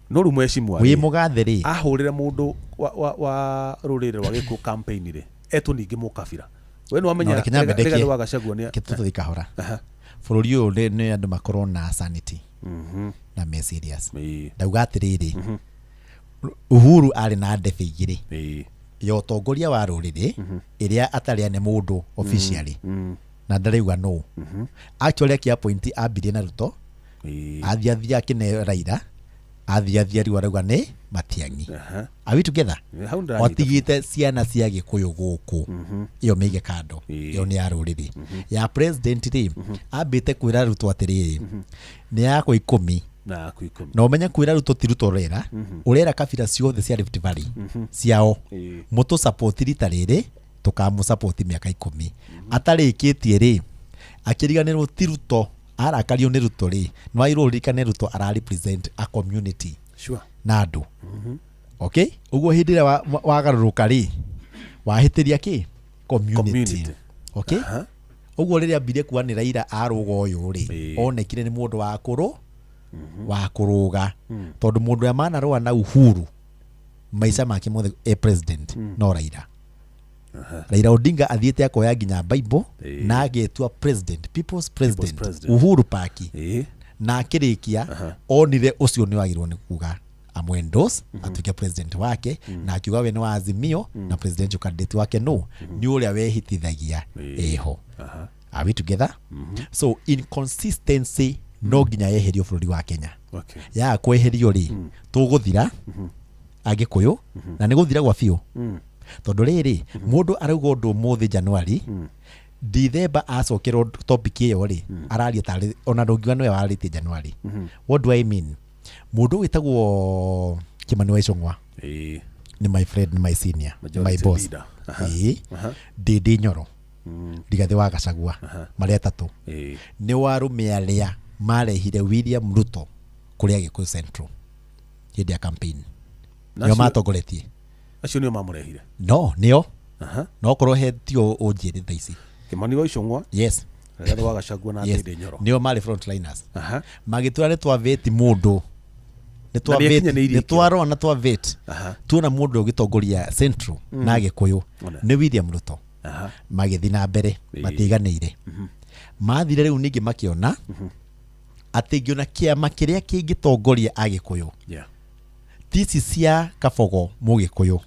No rĩu mheshimiwa Wĩ rĩ, mũgathe rĩ, ahũrĩre mũndũ wa rũrĩrĩ rwa Gĩkũyũ campaign rĩ, Etwo ningĩ mũkabira. We nĩ wamenya No, reke nyambe Rigathĩ ndekie. wa Gachagua nĩ Kĩtũtũthi kahora. Bũrũri ũyũ nĩ andũ makorwo na sanity na me serious. Ndauga atĩrĩrĩ, Uhuru arĩ na ndebe igĩrĩ, ya ũtongoria wa rũrĩrĩ ĩrĩa atarĩ ane mũndũ officially na ndarauga nũ. Actually akĩ-appoint ambirie na Ruto, athiathia akĩneo Raila, athiathia rĩu arauga nĩ Matiang'i. Are we together? Hau ndĩranyita. Otigĩte ciana cia Gĩkũyũ gũkũ, ĩyo mĩige kando. Ĩyo nĩ ya rũrĩrĩ. Ya president rĩ, ambĩte kwĩra Ruto atĩrĩrĩ, nĩ yakwa 10. Na aku 10. Na ũmenye kwĩra Ruto ti Ruto ũrera, ũrera kabira ciothe cia Rift Valley ciao, mũtũ support rita rĩrĩ, tũkamũ support mĩaka 10. Atarĩkĩtie rĩ, akĩriganĩrwo ti Ruto arakario nĩ Ruto rĩ, nĩ wagĩrĩirwo ũririkane Ruto ara represent a community na andũ. Okay, ũguo hĩndĩ ĩrĩa wagarũrũka rĩ, wahĩtĩria kĩ community. Community. Okay, ũguo rĩrĩa ambirie kuga nĩ Raila arũga ũyũ rĩ, onekire nĩ mũndũ wa kũrũ wa kũrũga, tondũ mũndũ ũrĩa manarũa na Uhuru maica make mothe e president no Raila. Raila Odinga athiĩte akoya nginya Bible na agetua president, people's president, President. Uhuru Park, na akĩrĩkia onire ũcio nĩ wagĩrĩirwo nĩ kuga amwendorse atuĩke president wake, na akiuga we nĩ wa Azimio na presidential candidate wake no nĩ ũrĩa wehitithagia ĩho. Are we together? So inconsistency no nginya yeherio bũrũri wa Kenya. Yaga kweherio rĩ, tũgũthira Agĩkũyũ, na nĩ gũthira gwa biũ, tondũ rĩrĩ mũndũ arauga ũndũ ũmũthĩ Januari, Dithemba acokerwo topic ĩyo rĩ, araria tarĩ ona ndũngiuga nĩwe warĩtie Januari. What do I mean? Mũndũ wĩtagwo Kimani wa Ichung'wa nĩ my friend, nĩ my senior, nĩ my Majority boss. leader. Ĩĩ. Ndĩndĩ Nyoro, Rigathĩ wa Gachagua, marĩa atatũ nĩ warũme arĩa marehire William Ruto kũrĩa Gĩkũyũ Central hĩndĩ ya campaign. Na Nĩo matongoretie. Acio nĩo mamũrehire? No nĩo. No korwo he tio ũnjĩre thaa ici. Kimani wa Ichung'wa, Rigathĩ wa Gachagua na Ndindi Nyoro. Nĩo marĩ frontliners. Magĩtura nĩ twavĩti mũndũ, nĩ Na nĩakinyanĩirie nĩ twarora na twavĩti, tuona mũndũ ũgĩtongoria Central na Gĩkũyũ nĩ William Ruto. Magĩthiĩ na mbere, matiiganĩire, mathire rĩu ningĩ makĩona atĩ ngĩona kĩama kĩrĩa kĩngĩtongoria Agĩkũyũ ti ici cia Kabogo Mũgĩkũyũ,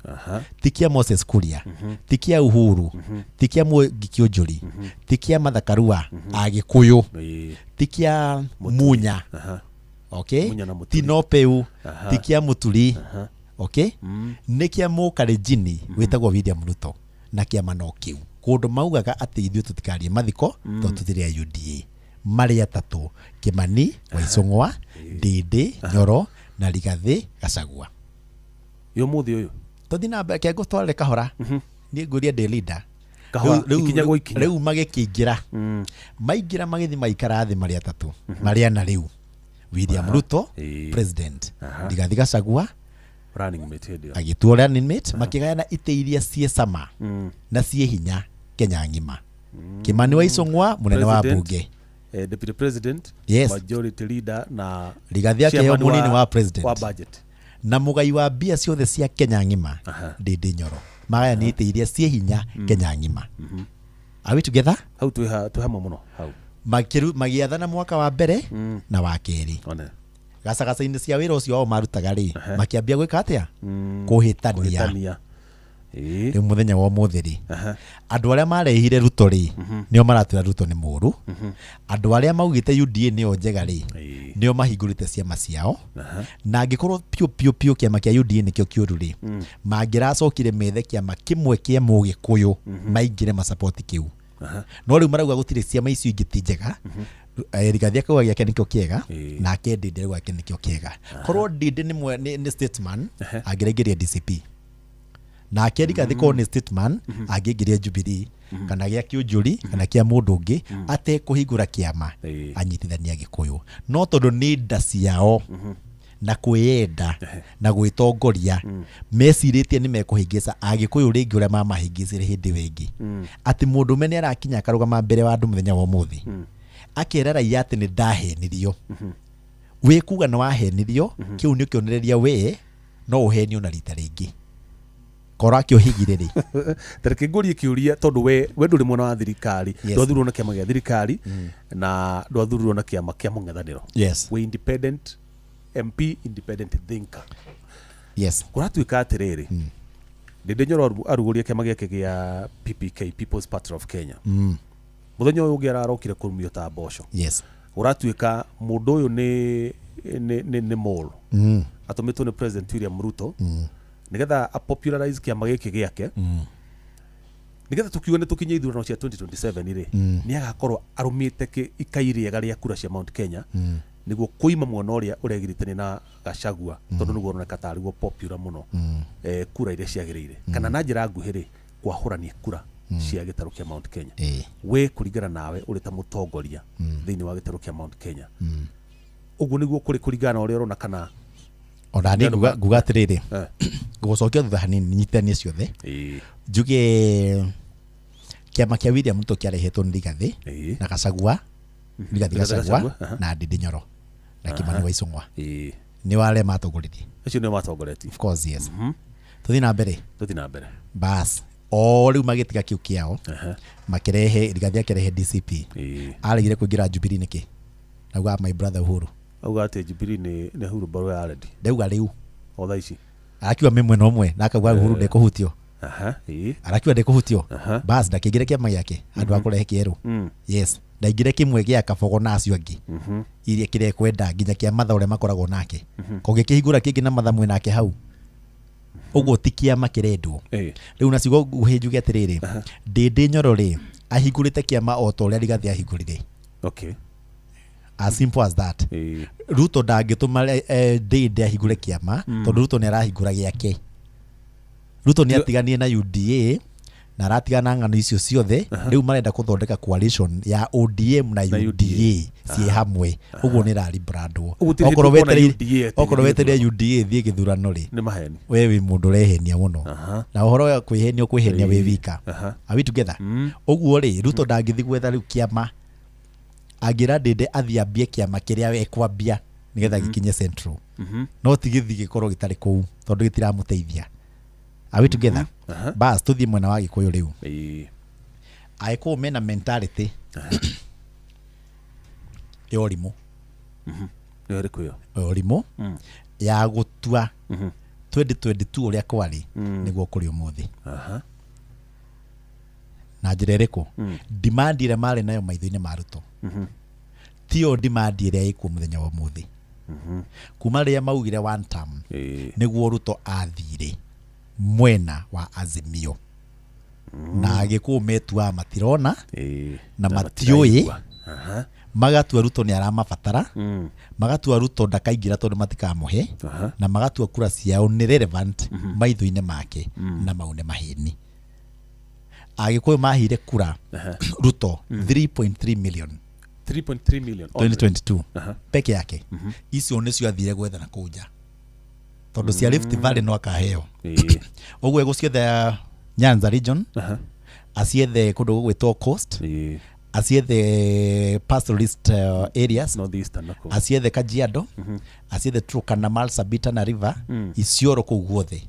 ti kĩa Moses Kuria, ti kĩa Uhuru, ti kĩa Mwangi Kĩũnjũri, ti kĩa Martha Karua Agĩkũyũ, ti kĩa Munya, okay, Munya na Mũturi. ti Nopeu, ti kĩa Mũturi, okay, nĩ kĩa Mũkalenjini wĩtagwo William Ruto, na kĩama no kĩu kũndũ maugaga atĩ ithuĩ tũtikarie mathiko tondũ tũtirĩ a UDA. Marĩ atatũ, Kimani wa Ichung'wa, Ndindi Nyoro na Rigathĩ Gachagua. Ĩ ũmũthĩ ũyũ? Tũthiĩ na mbere, kengũtwarĩre kahora, niĩ ngũria ndĩ leader. Kahora, ikinya gwa ikinya. Rĩu magĩkĩingĩra, maingĩra magĩthiĩ maikara thĩ marĩ atatũ, marĩ ana rĩu, William Ruto president, Rigathĩ Gachagua Running mate hĩndĩ ĩyo. Agĩtuo running mate, makĩgayana itĩ iria ciĩ cama na ciĩ hinya Kenya ng'ima. Kimani wa Ichung'wa mũnene wa President, bunge, deputy president, majority leader na Rigathĩ akĩheo chairman mũnini wa president wa budget. Na mũgai wa mbia ciothe cia Kenya ng'ima, Ndindi Nyoro. Magayana itĩ iria ciĩ hinya Kenya ng'ima. Are we together? Hau twĩ hamwe mũno hau. Magĩathana mwaka wa mbere na wa kerĩ. One. Gacagaca-inĩ cia wĩra ũcio wao marutaga rĩ, makĩambia gwĩka atĩa? Kũhĩtania. Kũhĩtania. Rĩu mũthenya wa ũmũthĩ rĩ, andũ arĩa marehire Ruto rĩ, nĩo maratwĩra Ruto nĩ mũũru. Andũ arĩa maugĩte UDA nĩyo njega rĩ, nĩo mahingũrĩte ciama ciao. Na angĩkorwo piũ piũ piũ kĩama kĩa UDA nĩkĩo kĩũru rĩ, mangĩracokire methe kĩama kĩmwe kĩa Mũgĩkũyũ maingĩre macapoti kĩu. No rĩu marauga gũtirĩ, ciama icio ingĩ ti njega. Rigathĩ akauga gĩake nĩkĩo kĩega, nake Ndindi arauga gĩake nĩkĩo kĩega. Korwo Ndindi nĩ statesman, angĩraingĩria DCP, nake Rigathĩ korwo nĩ statesman, angĩingĩria Jubilee kana gĩa Kĩũnjũri kana kĩa mũndũ ũngĩ atekũhingũra kĩama anyitithania Gĩkũyũ. No tondũ nĩ nda ciao na kwĩyenda na gwĩtongoria, mecirĩtie nĩ mekũhĩngĩca Agĩkũyũ rĩngĩ ũrĩa mamahĩngĩcire hĩndĩ ĩyo ĩngĩ, atĩ mũndũme nĩ arakinya akarũgama mbere wa andũ mũthenya wa ũmũthĩ akera raia atĩ nĩ ndahenirio. Wĩ kuga nĩ wahenirio, kĩu nĩ kĩonereria we no ũhenio na rita rĩngĩ. Kora akĩũhigire rĩ? Tareke ngũrie kĩũria, tondũ we ndũrĩ mwena wa thirikari. Yes. Ndwathurirwo na kĩama gĩa thirikari na ndwathurirwo na kĩama kĩa mũng'ethanĩro. Yes. We independent MP, independent thinker. Yes. Kũratuĩka atĩrĩrĩ, Ndĩndĩ Nyoro arugũria kĩama gĩake gĩa PPK, People's Party of Kenya. Mũthenya ũyũ ũngĩ ararokire kũrumio ta mboco. Yes. Ũratuĩka mũndũ ũyũ nĩ mole atũmĩtwo nĩ President William Ruto nĩgetha apopularize kĩama gĩkĩ gĩake, nĩgetha tũkiuga nĩ tũkinye ithurano cia 2027 rĩ, nĩ agakorwo arũmĩte ikai rĩega rĩa kura cia Mount Kenya, nĩguo kũima mwena ũrĩa ũregiritania na Gachagua, tondũ nĩguo ũroneka tarĩguo popular mũno, kura iria ciagĩrĩire, kana na njĩra nguhĩ rĩ, kwahũrania kura cia gĩtarũ kĩa Mount Kenya. We kũringana nawe, ũrĩ ta mũtongoria thĩinĩ wa gĩtarũ kĩa Mount Kenya, ũguo nĩguo kũrĩ kũringana na ũrĩa ũrona, kana? Ona niĩ nguga atĩrĩrĩ, ngũgũcokia thutha hanini nyitithanie ciothe. Njuge kĩama kĩa William Ruto kĩarehetwo nĩ Rigathĩ na Gachagua, Rigathĩ Rigathĩ Gachagua Gachagua, aha. na Ndindi Nyoro na Kimani wa Ichung'wa. Nĩ arĩa matongoririe. Acio nĩo matongoretie. Of course, yes. Tũthiĩ na mbere. Tũthiĩ na mbere. Bas, o rĩu magĩtiga kĩu kĩao, makĩrehe Rigathĩ, akĩrehe DCP. Aregire kũingĩra Jubilee nĩkĩ? Nauga my brother Uhuru. Auga atĩ Jubilee nĩ hurumbarũ ya rendi. Ndauga rĩu. O thaa ici. Arakiuga mĩ mwena ũmwe na akauga Uhuru ndekũhutio. Aha, ĩĩ. Arakiuga ndekũhutio. Bas, ndakĩingĩre kĩama gĩake handũ ha kũrehe kĩerũ. Yes, ndaingĩre kĩmwe gĩa Kabogo na acio angĩ iria kĩrĩa ekwenda, nginya kĩa Matha ũrĩa makoragwo nake, kũngĩkĩhingũra kĩngĩ na Matha mwĩ hau ũguo, ti kĩama kĩrendwo. Rĩu na ciugo nguhĩ njuge atĩrĩrĩ, Ndĩndĩ Nyoro rĩ, ahingũrĩte kĩama o ta ũrĩa Rigathĩ ahingũrire. As simple as that. Ruto ndangĩtũma Ndĩndĩ ahingũre kĩama, tondũ Ruto nĩ arahingũra gĩake. Ruto nĩ atiganie na UDA na aratigana na ng'ano icio ciothe. Rĩu marenda gũthondeka coalition ya ODM na Na UDA ciĩ hamwe, ũguo nĩ raribrandwo. Ũguo gũtirĩ Okorwo hĩndĩ ũkona wetereire UDA atĩ okorwo ĩgĩthiĩ wetereire UDA ĩthiĩ gĩthurano rĩ, nĩ maheni. We wĩ mũndũ ũrehenia mũno. Na ũhoro wa kwĩhenia, ũkwĩhenia wĩ wika. Are we together? Ũguo rĩ, Ruto ndangĩthiĩ gwetha rĩu kĩama, angĩra Ndĩndĩ athiĩ ambie kĩama kĩrĩa ekwambia nĩgetha gĩkinye Central, no ti gĩthiĩ gĩkorwo gĩtarĩ kũu, tondũ gĩtiramũteithia. Are we together? Bas, tũthiĩ mwena wa Gĩkũyũ rĩu. Agĩkũyũ mena mentality ya ũrimũ. Nĩ ĩrĩkũ ĩyo? Ya ũrimũ ya gũtua 2022 ũrĩa kwarĩ nĩguo kũrĩ ũmũthĩ. Na njĩra ĩrĩkũ? Demand ĩrĩa marĩ nayo maitho-inĩ ma Ruto tiyo demand ĩrĩa ĩkuo mũthenya wa ũmũthĩ. Kuma rĩrĩa maugire one term, nĩguo Ruto athire mwena wa Azimio, na Agĩkũyũ metuaga matirona na matiũĩ. Matiraigua. Magatua Ruto nĩ aramabatara, magatua Ruto ndakaingĩra tondũ matikamũhe, na magatua kura ciao nĩ relevant maitho-inĩ make, na mau nĩ maheni. Agĩkũyũ mahire kura Ruto 3.3 million. 3.3 million only. 2022 peke yake. Icio nĩcio athire gwetha na kũu nja, tondũ cia Rift Valley no akaheo. Ũguo egũcietha Nyanza region, aciethe kũndũ gũgwĩtwo Coast, aciethe pastoralist areas, North Eastern na kũu. Aciethe Kajiado, aciethe Turkana, Marsabit na River, Isiolo, kũu guothe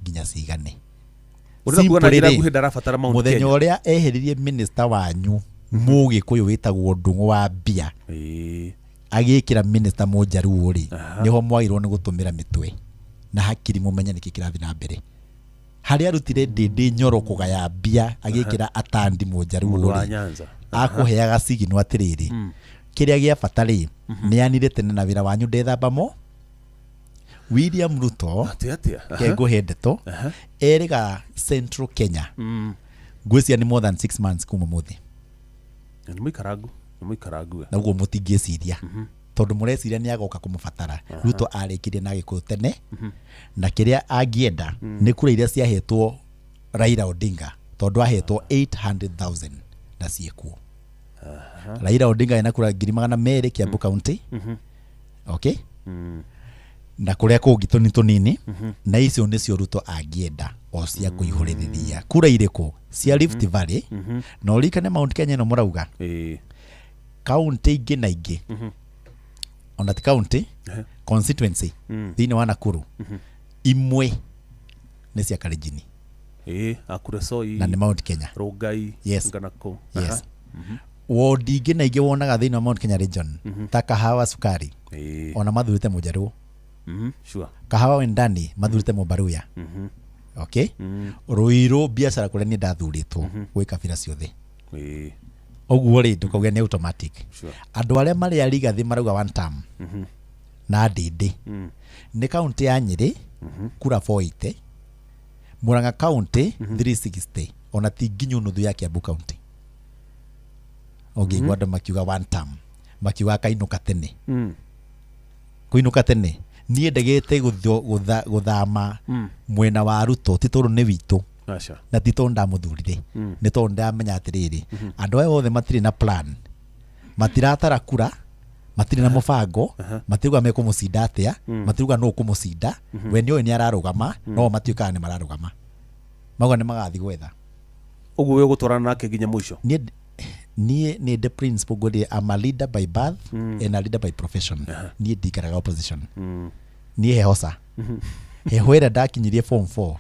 nginya cigane. Ũrenda kuga na Simply njĩra rĩ, nguhĩ ndarabatara Mount mũthenya Kenya. ũrĩa eheririe minister wanyu Mũgĩkũyũ wĩtagwo Ndung'u wa mbia, agĩkĩra minister Mũnjaruo rĩ, nĩho mwagĩrĩirwo nĩ gũtũmĩra mĩtwe na hakiri mũmenye nĩkĩ kĩrathiĩ na mbere. Harĩa arutire Ndĩndĩ Nyoro kũgaya mbia agĩkĩra Atandi Mũnjaruo Mũndũ wa rĩ, Nyanza. akũheaga sigino atĩrĩrĩ, kĩrĩa gĩa bata rĩ, nĩ anire tene na wĩra wanyu ndethambamo William Ruto. Atĩ atĩa? Kengũhe ndeto, erĩga Central Kenya ngwĩciria nĩ more than 6 months kuma mũthĩ. Nĩ mũikarangu, nĩ mũikarangu we. Na ũguo mũtingĩciria, tondũ mũreciria nĩ agoka kũmũbatara. Ruto arĩkirie na Gĩkũyũ tene, na kĩrĩa angĩenda nĩ kura iria ciahetwo Raila Odinga, tondũ ahetwo 800,000 na ciĩkuo. Raila Odinga ena kura 200,000 Kiambu County, okay, na kũrĩa kũngĩ tũnini tũnini, na icio nĩcio Ruto angĩenda o cia kũihũrĩrĩria. Kura irĩkũ? Cia Rift Valley. Na ũririkane Mount Kenya ĩno mũrauga, kaunti ingĩ na ingĩ, ona ti kaunti, constituency thĩinĩ wa Nakuru imwe nĩ cia Kalenjin. Ĩĩ, Akuresoi. Na nĩ Mount Kenya. Rongai. Yes. Nganako. Yes, wodi ingĩ na ingĩ wonaga thĩinĩ wa Mount Kenya region ta Kahawa Sukari, ona mathurĩte Mũnjaruo. Sure. Kahawa Wendani mathurĩte Mũmbaruya. Okay, Ruiru biacara kũrĩa niĩ ndathurĩtwo gwĩ kabira ciothe. Ũguo rĩ, ndũkauge nĩ automatic. Andũ arĩa marĩ a Rigathĩ marauga one term na Ndĩndĩ nĩ kaunti ya Nyĩrĩ kura 480, Murang'a county 360, ona ti nginyu nuthu ya Kiambu county. Ũngĩigua andũ makiuga one term, makiuga akainũka tene. Kũinũka tene, niĩ ndegete gũthama mwena wa Ruto ti tondũ nĩ witũ Aca. na ti tondũ ndamũthurire, nĩ tondũ ndamenya atĩrĩrĩ, andũ aya othe matirĩ na plan, matiratara kura, matirĩ na mũbango, matiruga mekũmũcinda atĩa, matiruga nũ ũkũmũcinda. We nĩ ũĩ nĩ ararũgama, no matiũkaga nĩ mararũgama, mauga nĩ magathiĩ gwetha. Ũguo we ũgũtwarana nake nginya mũico? Niĩ nĩ the principle ngwĩrire, I'm a leader by birth and a leader by profession. Niĩ ndikaraga opposition. Niĩ hehoca heho ĩrĩa ndakinyirie form 4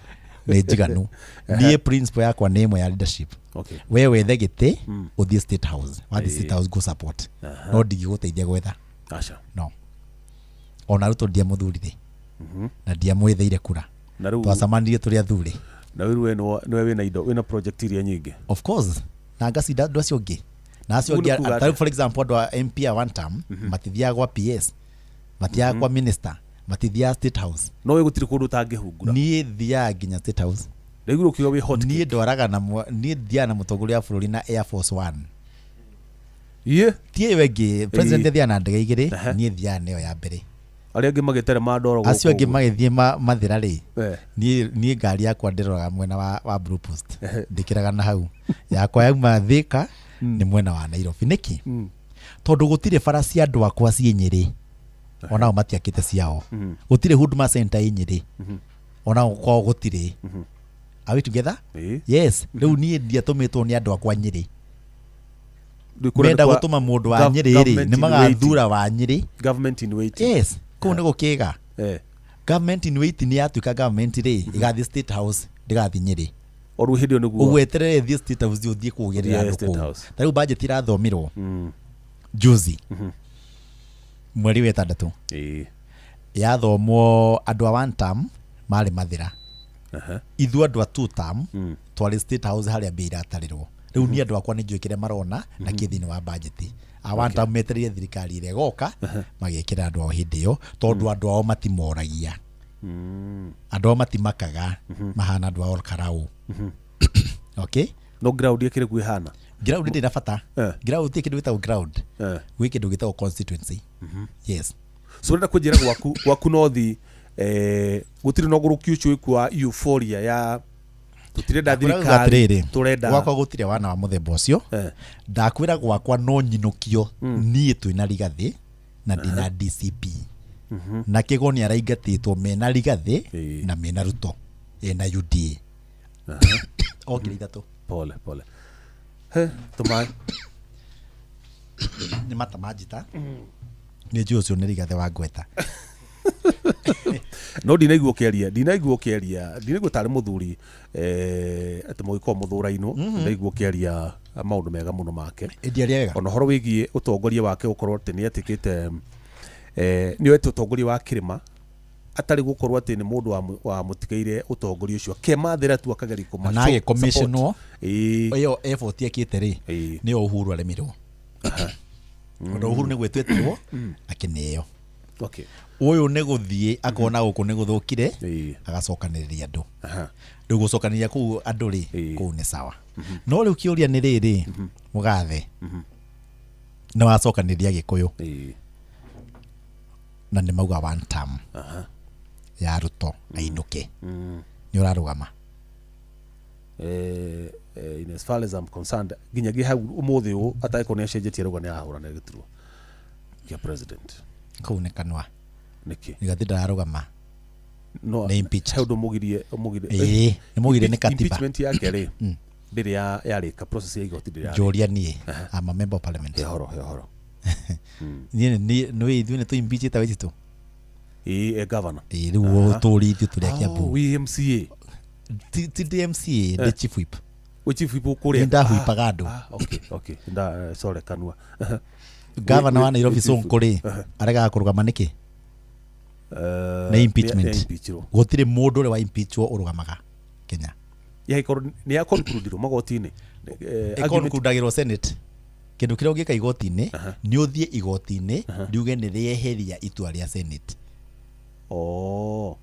nĩ njiganu. Niĩ principle yakwa nĩ ĩmwe ya leadership. We wethe gĩtĩ, ũthiĩ State House, wathiĩ State House go support, no ndingĩgũteithia gwetha. Aca. No ona Ruto ndiamũthurire na ndiamwĩtheire kura. Na rĩu Twacemanirie tũrĩ athuri. Na rĩu we nĩwe wĩna indo, wĩna project iria nyingĩ. Of course, na ngacinda andũ acio angĩ na acio Ũguo nĩ angĩ. kuga Tarĩu atĩa? for example, andũ a MP a one term matithiaga gwa PS, matithiaga kwa minister, matithiaga State House. No we gũtirĩ kũndũ ũtangĩhungura. Niĩ thiaga nginya State House. Ndaiguire ũkiuga wĩ hot. Niĩ ndwaraga na niĩ thiaga na mũtongoria wa bũrũri na Air Force One. Iĩ. Ti ĩyo ĩngĩ, president athiaga na ndege igĩrĩ. Niĩ thiaga nĩyo ya mbere. Arĩa angĩ magĩterema ndoro gũkũ Acio angĩ ũguo. magĩthiĩ mathĩra rĩ, niĩ ngari yakwa ndĩroraga mwena wa Blue Post, ndĩkĩraga na hau yakwa yauma Thika nĩ mwena wa Nairobi. Nĩkĩ? Tondũ gũtirĩ bara cia andũ akwa ciĩ Nyĩrĩ, onao matiakĩte ciao. Gũtirĩ Huduma Center ĩ Nyĩrĩ, onao kwao gũtirĩ. Are we together? Ĩĩ. Yes. Rĩu niĩ ndiatũmĩtwo nĩ andũ akwa Nyĩrĩ. Rĩu kũrĩa Menda nĩ kwa gũtũma mũndũ wa Nyĩrĩ rĩ, government nĩ in magathura wa Nyĩrĩ. Government in waiting. Yes, kũu nĩ gũkĩga. Government in waiting nĩ yatuĩka government rĩ, ĩgathiĩ State House, ndĩgathiĩ Nyĩrĩ. O rĩu hĩndĩ ĩyo nĩguo Ũguo eterere ĩthiĩ State House, ũthiĩ kũgerera Ũthiĩ andũ State kũu. House. Ta rĩu budget ĩrathomirwo juzi, mweri wa ĩtandatũ. Yathomwo, andũ a one term marĩ mathĩra. Ithuĩ andũ a two term twarĩ State House harĩa mbia iratarĩrwo. Rĩu niĩ andũ akwa nĩ njũĩ kĩrĩa marona na kĩ thĩinĩ wa budget. A one term metereire thirikari ĩrĩa ĩgoka magekĩra andũ ao hĩndĩ ĩyo, tondũ andũ ao matimoragia, andũ ao matimakaga, mahana andũ ao karau. Okay. No ground ĩkĩrĩ kuo ĩhana? Ground ndĩ na bata. Ground ti kĩndũ gĩtagwo ground. Gwĩ kĩndũ gĩtagwo constituency. Yes. So ũrenda kũnjĩra gwaku nothi gũtirĩ na ũgũrũki ũcio wĩkuo wa euphoria ya tũtirenda Ndakwĩra thirikari atĩrĩrĩ, tũrenda gwakwa gũtirĩ wana wa mũthemba ũcio. Ndakwĩra gwakwa no nyinũkio niĩ twĩna Rigathĩ na ndĩna DCP na Kĩgo nĩ araingatĩtwo mena Rigathĩ na mena Ruto ena UDA okire ithatũ. Pole pole, he tũmaĩ. Nĩ mata manjita nĩ njũĩ ũcio nĩ Rigathĩ wa ngweta. No ndinaigua tarĩ mũthuri atĩ mũgĩkorwo mũthũrainwo, ndinaigua ũkĩaria maũndũ mega mũno make. Endia wega. Ona ũhoro wĩgiĩ ũtongoria wake gũkorwo atĩ nĩ etĩkĩte nĩ oete ũtongoria wa kĩrĩma atarĩ gũkorwo atĩ nĩ mũndũ wa mũtigaire ũtongoria ũcio akemathĩra tu akageria kũma Na agĩcommissionwo. support. Ĩĩ. Ĩyo effort ekĩte rĩ, nĩyo Uhuru aremirwo, tondũ Uhuru nĩ gwĩtwĩtirwo akĩneo. Ũyũ nĩ gũthiĩ akona gũkũ nĩ gũthũkire, agacokanĩrĩria andũ. Rĩu gũcokanĩrĩria kũu andũ rĩ, kũu nĩ sawa. No rĩu kĩũria nĩ rĩrĩ, mũgathe nĩ wacokanĩrĩria Gĩkũyũ na nĩ mauga one term ya Ruto ainũke, nĩ ũrarũgama? In as far as I'm concerned, nginyagia hau ũmũthĩ ũyũ atagĩkorwo nĩ acenjetie rauga nĩ arahũrana gĩturwa kĩa president. Kũu nĩ kanua. Nĩkĩ? Rigathĩ ndararũgama. No Nĩ impeached. he ũndũ mũgirie mũgirie. Ĩĩ, nĩ mũgirie nĩ katiba. Impeachment yake rĩ, ndĩrĩ yarĩka, process ya igoti ndĩrĩ yarĩka. Njũria niĩ, I'm a member of parliament. He horo, he horo. Niĩ nĩ ithuĩ nĩ tũ-impeachĩte Waititu. Ĩĩ, governor. Ĩĩ, rĩu tũri ithuĩ tũrĩ a Oh, Kiambu. we MCA. Ti ndĩ MCA, ndĩ chief whip. Wĩ chief whip kũrĩa? Nĩ ndahwipaga andũ. Ah, okay, nda sorry, kanua. Gavana wa Nairobi Wĩ chief Sonko rĩ, aregaga kũrũgama nĩkĩ? Nĩ impeachment. Nĩ impeachirwo. Gũtirĩ mũndũ ũrĩa wa impeachwo ũrũgamaga Kenya. Yakorwo nĩ ya concludirwo magoti-inĩ. Argument- Ĩkonkludagĩrwo Senate. Kĩndũ kĩrĩa ũngĩka igoti-inĩ nĩ ũthiĩ igoti-inĩ riuge nĩ rĩeheria itua rĩa Senate. Oh.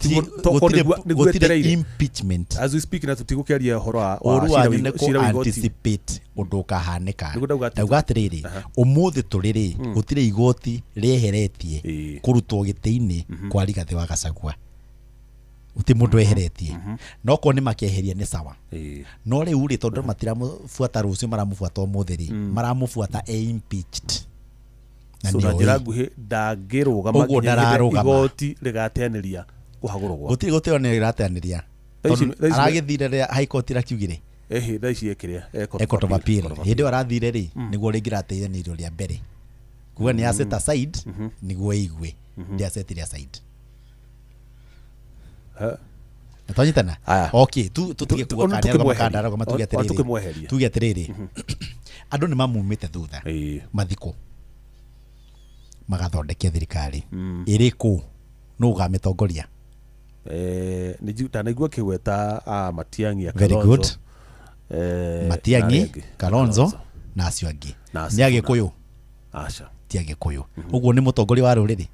Gũtirĩ Nĩguo gũtirĩ etereire. impeachment. As we speak, na tũtigũkĩaria ũhoro wa Ũru cira wanyu nĩ cira wa igoti. anticipate ũndũ ũkahanĩka. Nĩguo ndauga atĩ- Ndauga atĩrĩrĩ, ũmũthĩ tũrĩ rĩ, gũtirĩ igoti rĩeheretie kũrutwo gĩtĩ-inĩ kwa Rigathĩ wa Gachagua. Gũtirĩ mũndũ weheretie, no korwo nĩ makeheria nĩ sawa. No rĩu rĩ, tondũ matiramũbuata rũciũ, maramũbuata ũmũthĩ rĩ, maramũbuata e impeached na So na nĩoĩ. njĩra nguhĩ ndangĩrũgama Ũguo nginya hĩndĩ ĩrĩa ndararũgama. igoti rĩgateanĩria kũhagũrwo gwake. Gũtirĩ ona ĩrateanĩria. Thaa Tondũ ici- aragĩthire rĩrĩa High Court ĩrakiugire Ĩhĩ, thaa ici ekĩrĩa e court of appeal. Court of Hĩndĩ ĩyo arathire rĩ, nĩguo rĩngĩ rateanĩirio rĩa mbere, kuga nĩ aset aside nĩguo ĩigue ndĩacetire aside. Ha. Twanyitana? Aya. Okay, tu tutige kuga Ona kana tũkĩmweheria. kandaragoma, tuge Ona atĩrĩrĩ, tũkĩmweheria. tuge atĩrĩrĩ, andũ nĩ mamumĩte thutha mathiko magathondeke thirikari ĩrĩkũ, nũ ũgamĩtongoria? Ndanaigua kĩgweta Matiang'i, a Very Kalonzo, good. na Matiang'i, arĩa angĩ. Kalonzo na acio angĩ. Na Nĩ Sifuna. Agĩkũyũ? Aca. Ti Agĩkũyũ. Ũguo nĩ mũtongoria wa rũrĩrĩ?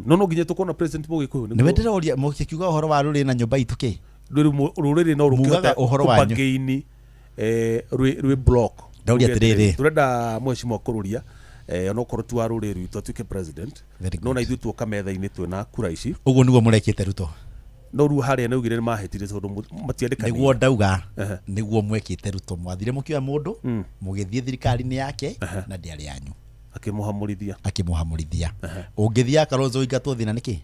No nginya tũkona president mũgĩkũyũ. Nĩwe ndĩroria, mũkiuga ũhoro wa rũrĩrĩ na nyũmba itũ kĩ? Rĩu rũrĩrĩ no Mugaga rũkĩhote ũhoro wanyu. kũbargain, rwĩ block. Ndauria Tuge atĩrĩrĩ. Tũrenda mheshimiwa Kururia, onokorwo ti wa rũrĩrĩ rwitũ, atuĩke president. Very No na good. ithuĩ tuoka metha-inĩ twĩna kura ici. Ũguo nĩguo mũrekĩte Ruto. No rĩu harĩa nĩ augire nĩ mahĩtire tondũ matiandĩkanĩire. Nĩguo ndauga, nĩguo mwekĩte Ruto. Mwathire mũkĩoya mũndũ, mũgĩthiĩ thirikari-inĩ yake na ndĩarĩ yanyu. Akĩmũhamũrithia. Akĩmũhamũrithia. Ũngĩthiĩ Kalonzo ingatwo thĩna nĩkĩ?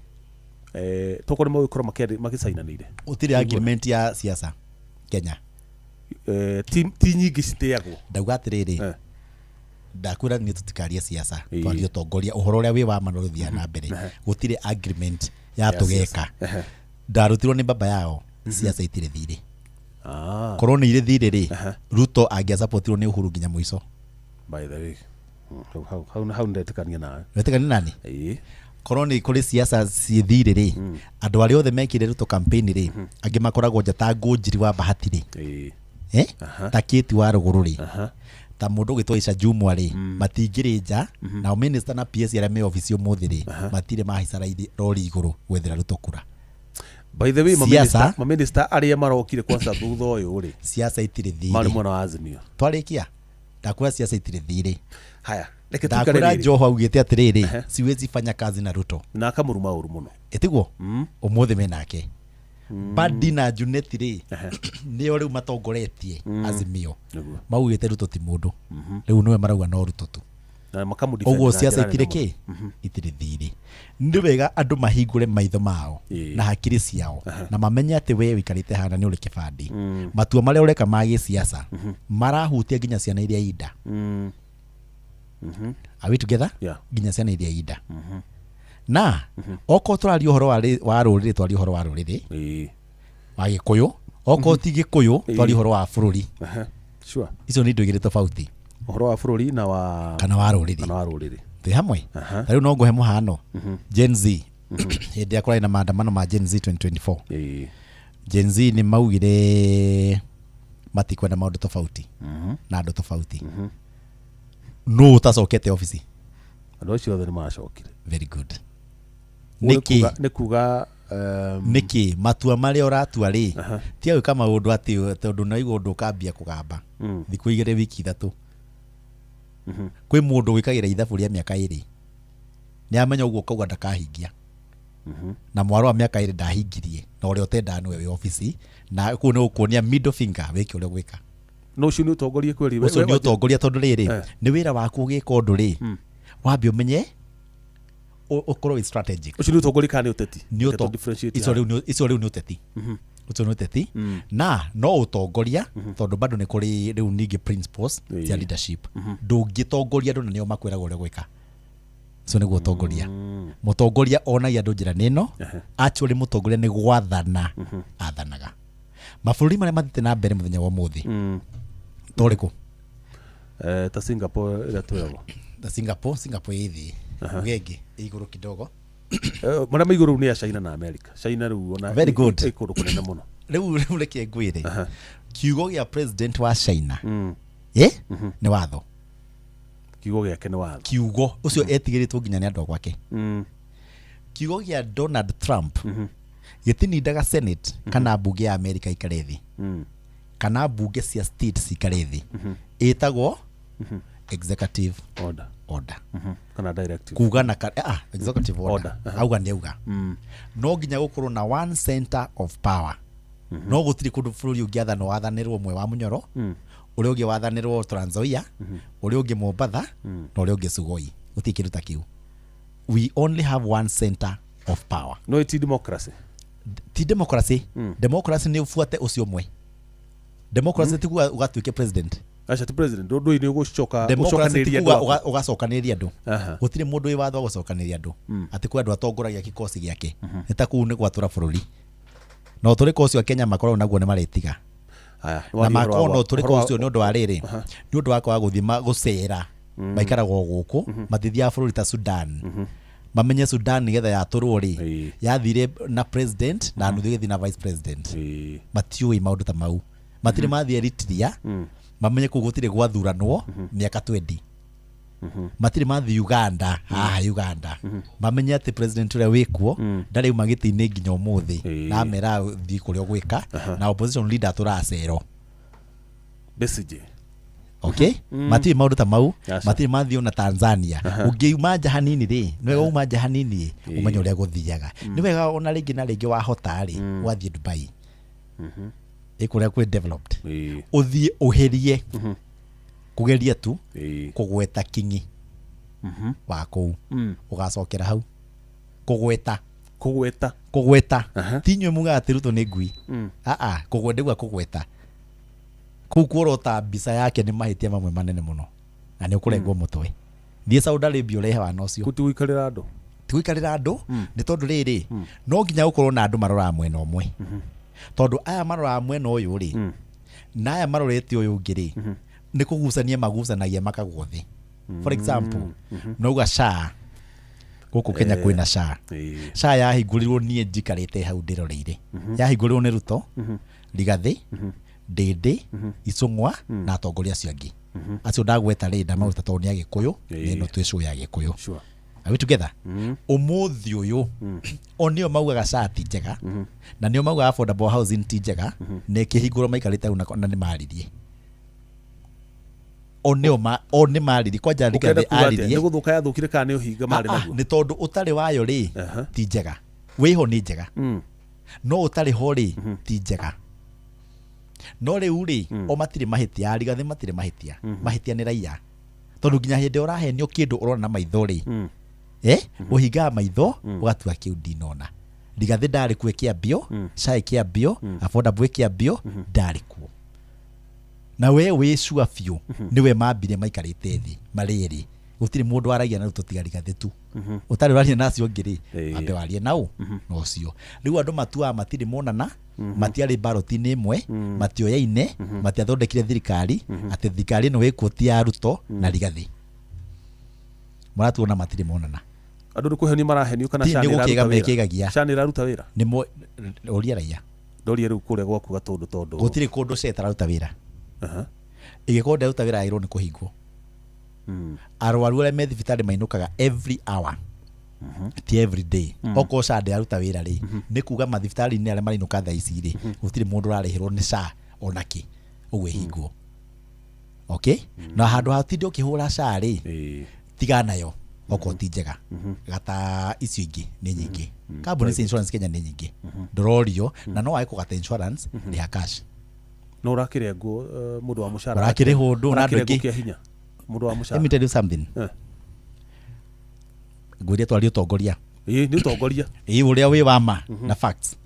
Tokorwo nĩ magũkorwo magĩcainanĩire. Gũtirĩ agreement ya siasa Kenya. Ti nyingĩ citĩagwo. Ndauga atĩrĩrĩ, ndakwĩra niĩ tũtikarie siasa, twarie ũtongoria, ũhoro ũrĩa wĩ wa ma no ũthiaga na mbere. Gũtirĩ agreement ya Ya tũgeka. siasa. Ndarutirwo nĩ baba yao, siasa itirĩ thirĩ. Ah, Korwo nĩ irĩ thirĩ rĩ, Ruto angĩacapotirwo nĩ Uhuru nginya mũico. By the way, hau ndetĩkania nawe. Wetĩkania nani? Ĩĩ. Korwo nĩ kũrĩ siasa ciĩ thirĩ rĩ, andũ arĩa othe mekire Ruto campaign rĩ, angĩ makoragwo nja ta Ngũnjiri wa Bahati rĩ, ta Kate wa Rũgũrũ rĩ, ta mũndũ ũgĩtwo Isha Jumwa rĩ, matingĩrĩ nja. Nao minister na PS arĩa me obici ũmũthĩ rĩ, matirĩ mahaica rori igũrũ gwethera Ruto kura. By the way, Siasa- maminista arĩa marokire kwanza thutha ũyũ rĩ, Siasa itirĩ marĩ thirĩ. mwena wa Azimio. Twarĩkia, ndakwĩra siasa itirĩ thirĩ. Haya, reke tuikare Ndakwĩra rĩrĩ. Joho augĩte atĩrĩrĩ, siwezi fanya kazi na Ruto. Na akamũruma ũru mũno. Ĩtiguo ũmũthĩ menake Badi na Junet rĩ, nĩo rĩu matongoretie Azimio. Maugĩte Ruto ti mũndũ, rĩu nĩwe marauga no Ruto tu. Na makamũ-defend Ũguo na siasa njĩra itirĩ nene kĩ, itirĩ thirĩ. Nĩ wega andũ mahingũre maitho mao na hakiri ciao na mamenye atĩ we ũikarĩte hana nĩ ũrĩ kĩbandĩ, matua marĩa ũreka ma gĩsiasa marahutia nginya ciana iria inda. Are we together? Yeah. Nginya ciana iria inda. Na okorwo tũraria ũhoro wa rũrĩrĩ, twaria ũhoro wa rũrĩrĩ wa Gĩkũyũ. Okorwo ti Gĩkũyũ, twaria ũhoro wa bũrũri. Sure. Icio nĩ indo igĩrĩ tofauti. Ũhoro wa bũrũri na wa Kana wa rũrĩrĩ. Kana wa rũrĩrĩ. Twĩ hamwe? Ta rĩu no ngũhe mũhano, Gen Z, hĩndĩ ĩrĩa kũrarĩ na maandamano ma Gen Z 2024, Gen Z nĩ maugire matikwenda maũndũ tofauti na andũ tofauti. Nũ ũtacokete obici? Andũ acio othe nĩ macokire. Very good. Nĩ Nĩkĩ? Nĩ kuga Nĩkĩ matua marĩa ũratua rĩ, tiga gwĩka maũndũ atĩ tondũ naigua ũndũ ũkambia kũgamba thikũ 2, wiki 3. Kwĩ mũndũ wĩkagĩra ithabu rĩa mĩaka 2, nĩ amenya ũguo kauga ndakahingia, na mwaro wa mĩaka 2 ndahingirie, na ũrĩa ũtendaga nĩwe wĩ obici, na kũu nĩ gũkuonia middle finger wĩke ũrĩa ũgwĩka. No ũcio nĩ ũtongoria kweli? Ũcio nĩ ũtongoria, tondũ rĩrĩ, nĩ wĩra waku ũgĩka ũndũ rĩ, wambe ũmenye, ũkorwo wĩ strategic. Ũcio nĩ ũtongoria kana nĩ ũteti? Nĩ Reke tũ differentiate icio haha. rĩu icio rĩu nĩ ũteti, ũcio nĩ ũteti na no ũtongoria, tondũ bado nĩ kũrĩ rĩu ningĩ principles cia leadership. Ndũngĩtongoria andũ na nĩo makwĩraga ũrĩa gwĩka. Ũcio nĩguo ũtongoria. Mũtongoria onagia andũ njĩra nĩ ĩno. Actually mũtongoria nĩ gwathana athanaga. Mabũrũri marĩa mathiĩte na mbere mũthenya wa ũmũthĩ torĩkũ? Ta Singapore ĩrĩa twĩragwo. Ta Singapore. Singapore ĩ thĩ, ũgenge ĩ igũrũ kidogo. Marĩa ma igũrũ rĩu nĩ ya China na America. China rĩu ona Very good. ĩ kũndũ kũnene mũno. Rĩu reke ngwĩre, kiugo gĩa president wa China nĩ watho. Kiugo gĩake nĩ watho. Kiugo ũcio etigĩrĩtwo nginya nĩ andũ a gwake. Kiugo gĩa Donald Trump gĩtinindaga Senate kana mbunge ya America ikare thĩ, kana mbunge cia state cikare thĩ. Ĩtagwo executive order. Order. Kana directive. Kuga na executive order. Order. Auga nĩ auga. No nginya gũkorwo na one center of power. No gũtirĩ kũndũ bũrũri ũngĩathanwo wathanĩrwo ũmwe wa Mũnyoro, ũrĩa ũngĩ wathanĩrwo Trans Nzoia, ũrĩa ũngĩ Mombatha, na ũrĩa ũngĩ Sugoi. Gũtirĩ kĩndũ ta kĩu. We only have one center of power. No ti democracy. Ti democracy. Democracy nĩ ũbuate ũcio ũmwe. Democracy ti kuga ũgatuĩke president. Aca, ti president, ũndũ ũyũ nĩ ũgũcoka Democracy ti ũcokanĩrĩrie kuga andũ aku. ũgacokanĩrĩria andũ. Gũtirĩ mũndũ wĩ watho wa gũcokanĩrĩria andũ, atĩ kwĩ andũ atongoragia kikosi gĩake. Nĩ ta kũu nĩ gwatũra bũrũri, na ũtũrĩka ũcio Kenya makoragwo naguo nĩ marĩtiga. Haya, Na nĩwaria ũhoro makorwo na ũtũrĩka ũcio nĩ ũndũ wa rĩrĩ, nĩ ũndũ wa kwaga gũthiĩ gũcera. Maikaraga o gũkũ, matithiaga bũrũri ta Sudan. Mamenye Sudan nĩgetha yatũrwo rĩ, yathire na president na nuthu ĩgĩthiĩ na vice president. Matiũĩ maũndũ ta mau. Matirĩ mathiĩ Eritrea, mamenye kũu gũtirĩ gwathuranwo mĩaka 20. Matirĩ mathiĩ Uganda, haha Uganda, mamenye atĩ president ũrĩa wĩkuo ndarĩ uma gĩtĩ-inĩ nginya ũmũthĩ, na amera thiĩ kũrĩa ũgwĩka, na opposition leader atũracero. Besigye. Okay, matirĩ maũndũ ta mau. Aca. Matirĩ mathiĩ ona Tanzania. Ũngĩuma nja hanini rĩ, nĩ wega uma nja hanini ũmenye ũrĩa gũthiaga. Nĩ wega ona rĩngĩ na rĩngĩ wahota rĩ, ũgathiĩ Dubai, ĩ kũrĩa kwĩ developed, ũthiĩ ũherie kũgeria tu kũgweta kingi wa kũu, ũgacokera hau kũgweta. Kũgweta. Kũgweta. Ti inyuĩ mugaga atĩ Ruto nĩ ngui. Aa, kũgwe ndĩgua kũgweta kũu kuorota mbica yake nĩ mahĩtia mamwe manene mũno, na nĩ ũkũrengwo mũtwe. Thiĩ Saudi Arabia ũrehe wana ũcio. Kũu ti gũikarĩra andũ. Ti gũikarĩra andũ. Nĩ tondũ rĩrĩ, no nginya gũkorwo na andũ maroraga mwena ũmwe, tondũ aya maroraga mwena ũyũ rĩ, na aya marorete ũyũ ũngĩ rĩ, nĩ kũgucania magucanagia makagwo thĩ. For example, nauga SHA, gũkũ Kenya kwĩna SHA. SHA yahingũrirwo niĩ njikarĩte hau ndĩroreire. Yahingũrirwo nĩ Ruto, Rigathĩ, Ndĩndĩ, Icũng'wa na atongoria acio angĩ acio ndagweta rĩ, ndamaruta tondũ nĩ Agĩkũyũ. Nĩ ĩno twĩ show ya Gĩkũyũ. Are we together? Ũmũthĩ ũyũ o nĩo maugaga SHA ti njega, na nĩo maugaga affordable housing ti njega, na ĩkĩhingũrwo maikarĩte hau na nĩ maririe o nĩo o nĩ maririe kwanja. Ũkenda Rigathĩ kuga atĩa? aririe. Nĩ gũthũka yathũkire kana nĩ ũhinga marĩ naguo? Nĩ tondũ ũtarĩ wayo rĩ, ti njega. Wĩho nĩ njega, no ũtarĩ ho rĩ, ti njega. No rĩu rĩ, o matirĩ mahĩtia. Rigathĩ matirĩ mahĩtia. Mahĩtia nĩ raia, tondũ nginya hĩndĩ ũrahenio kĩndũ ũrona na maitho rĩ, ũhingaga maitho ũgatua kĩu ndinona. Rigathĩ ndarĩ kuo ĩkĩambio, SHA ĩkĩambio, affordable ĩkĩambio, ndarĩ kuo. Na we wĩ sure biũ nĩwe mambire maikarĩte thĩ marĩrĩ. Gũtirĩ mũndũ waragia na Ruto tiga Rigathĩ tu. Ũtarĩ ũraria na acio angĩ rĩ, ambe warie nao na ũcio. Rĩu andũ matuaga matirĩ monana, matiarĩ baroti-inĩ ĩmwe, matioyaine, matiathondekire thirikari, atĩ thirikari ĩno ĩkuo ti ya Ruto na Rigathĩ. Maratuona matirĩ monana. Andũ nĩ kũhenio marahenio kana Ti SHA nĩ nĩ gũkĩga ĩraruta wĩra? mekĩgagia. SHA nĩ ĩraruta wĩra? Nĩ mo ũria raia. Ndorie rĩu kũrĩa gwaku Gatũndũ tondũ Gũtirĩ kũndũ SHA ĩtararuta wĩra. Ĩgĩkorwo ndĩraruta wĩra, yagĩrĩirwo nĩ kũhingwo. Arwaru arĩa me thibitarĩ mainũkaga every hour, ti every day. Okorwo SHA ndĩraruta wĩra rĩ, nĩ kuga mathibitarĩ-inĩ arĩa marainũka thaa ici rĩ, gũtirĩ mũndũ ũrarĩhĩrwo nĩ SHA ona kĩ, ũguo ĩhingwo. Okay, na handũ hatinde ũkĩhũra SHA rĩ, tigana nayo okorwo ti njega. Gata icio ingĩ nĩ nyingĩ. Kambuni cia insurance Kenya nĩ nyingĩ, ndũrorio na no wage kũgata insurance, rĩha cash. No ũrakĩrengwo, mũndũ wa mũcara. Ũrakĩrĩhwo ũndũ na andũ Ũrakĩrengwo aingĩ. kĩa hinya mũndũ wa Let mũcara. me tell you something. Ngwĩrie twarie ũtongoria. Ĩĩ, nĩ ũtongoria. Ĩĩ, ũrĩa wĩ wa ma na facts,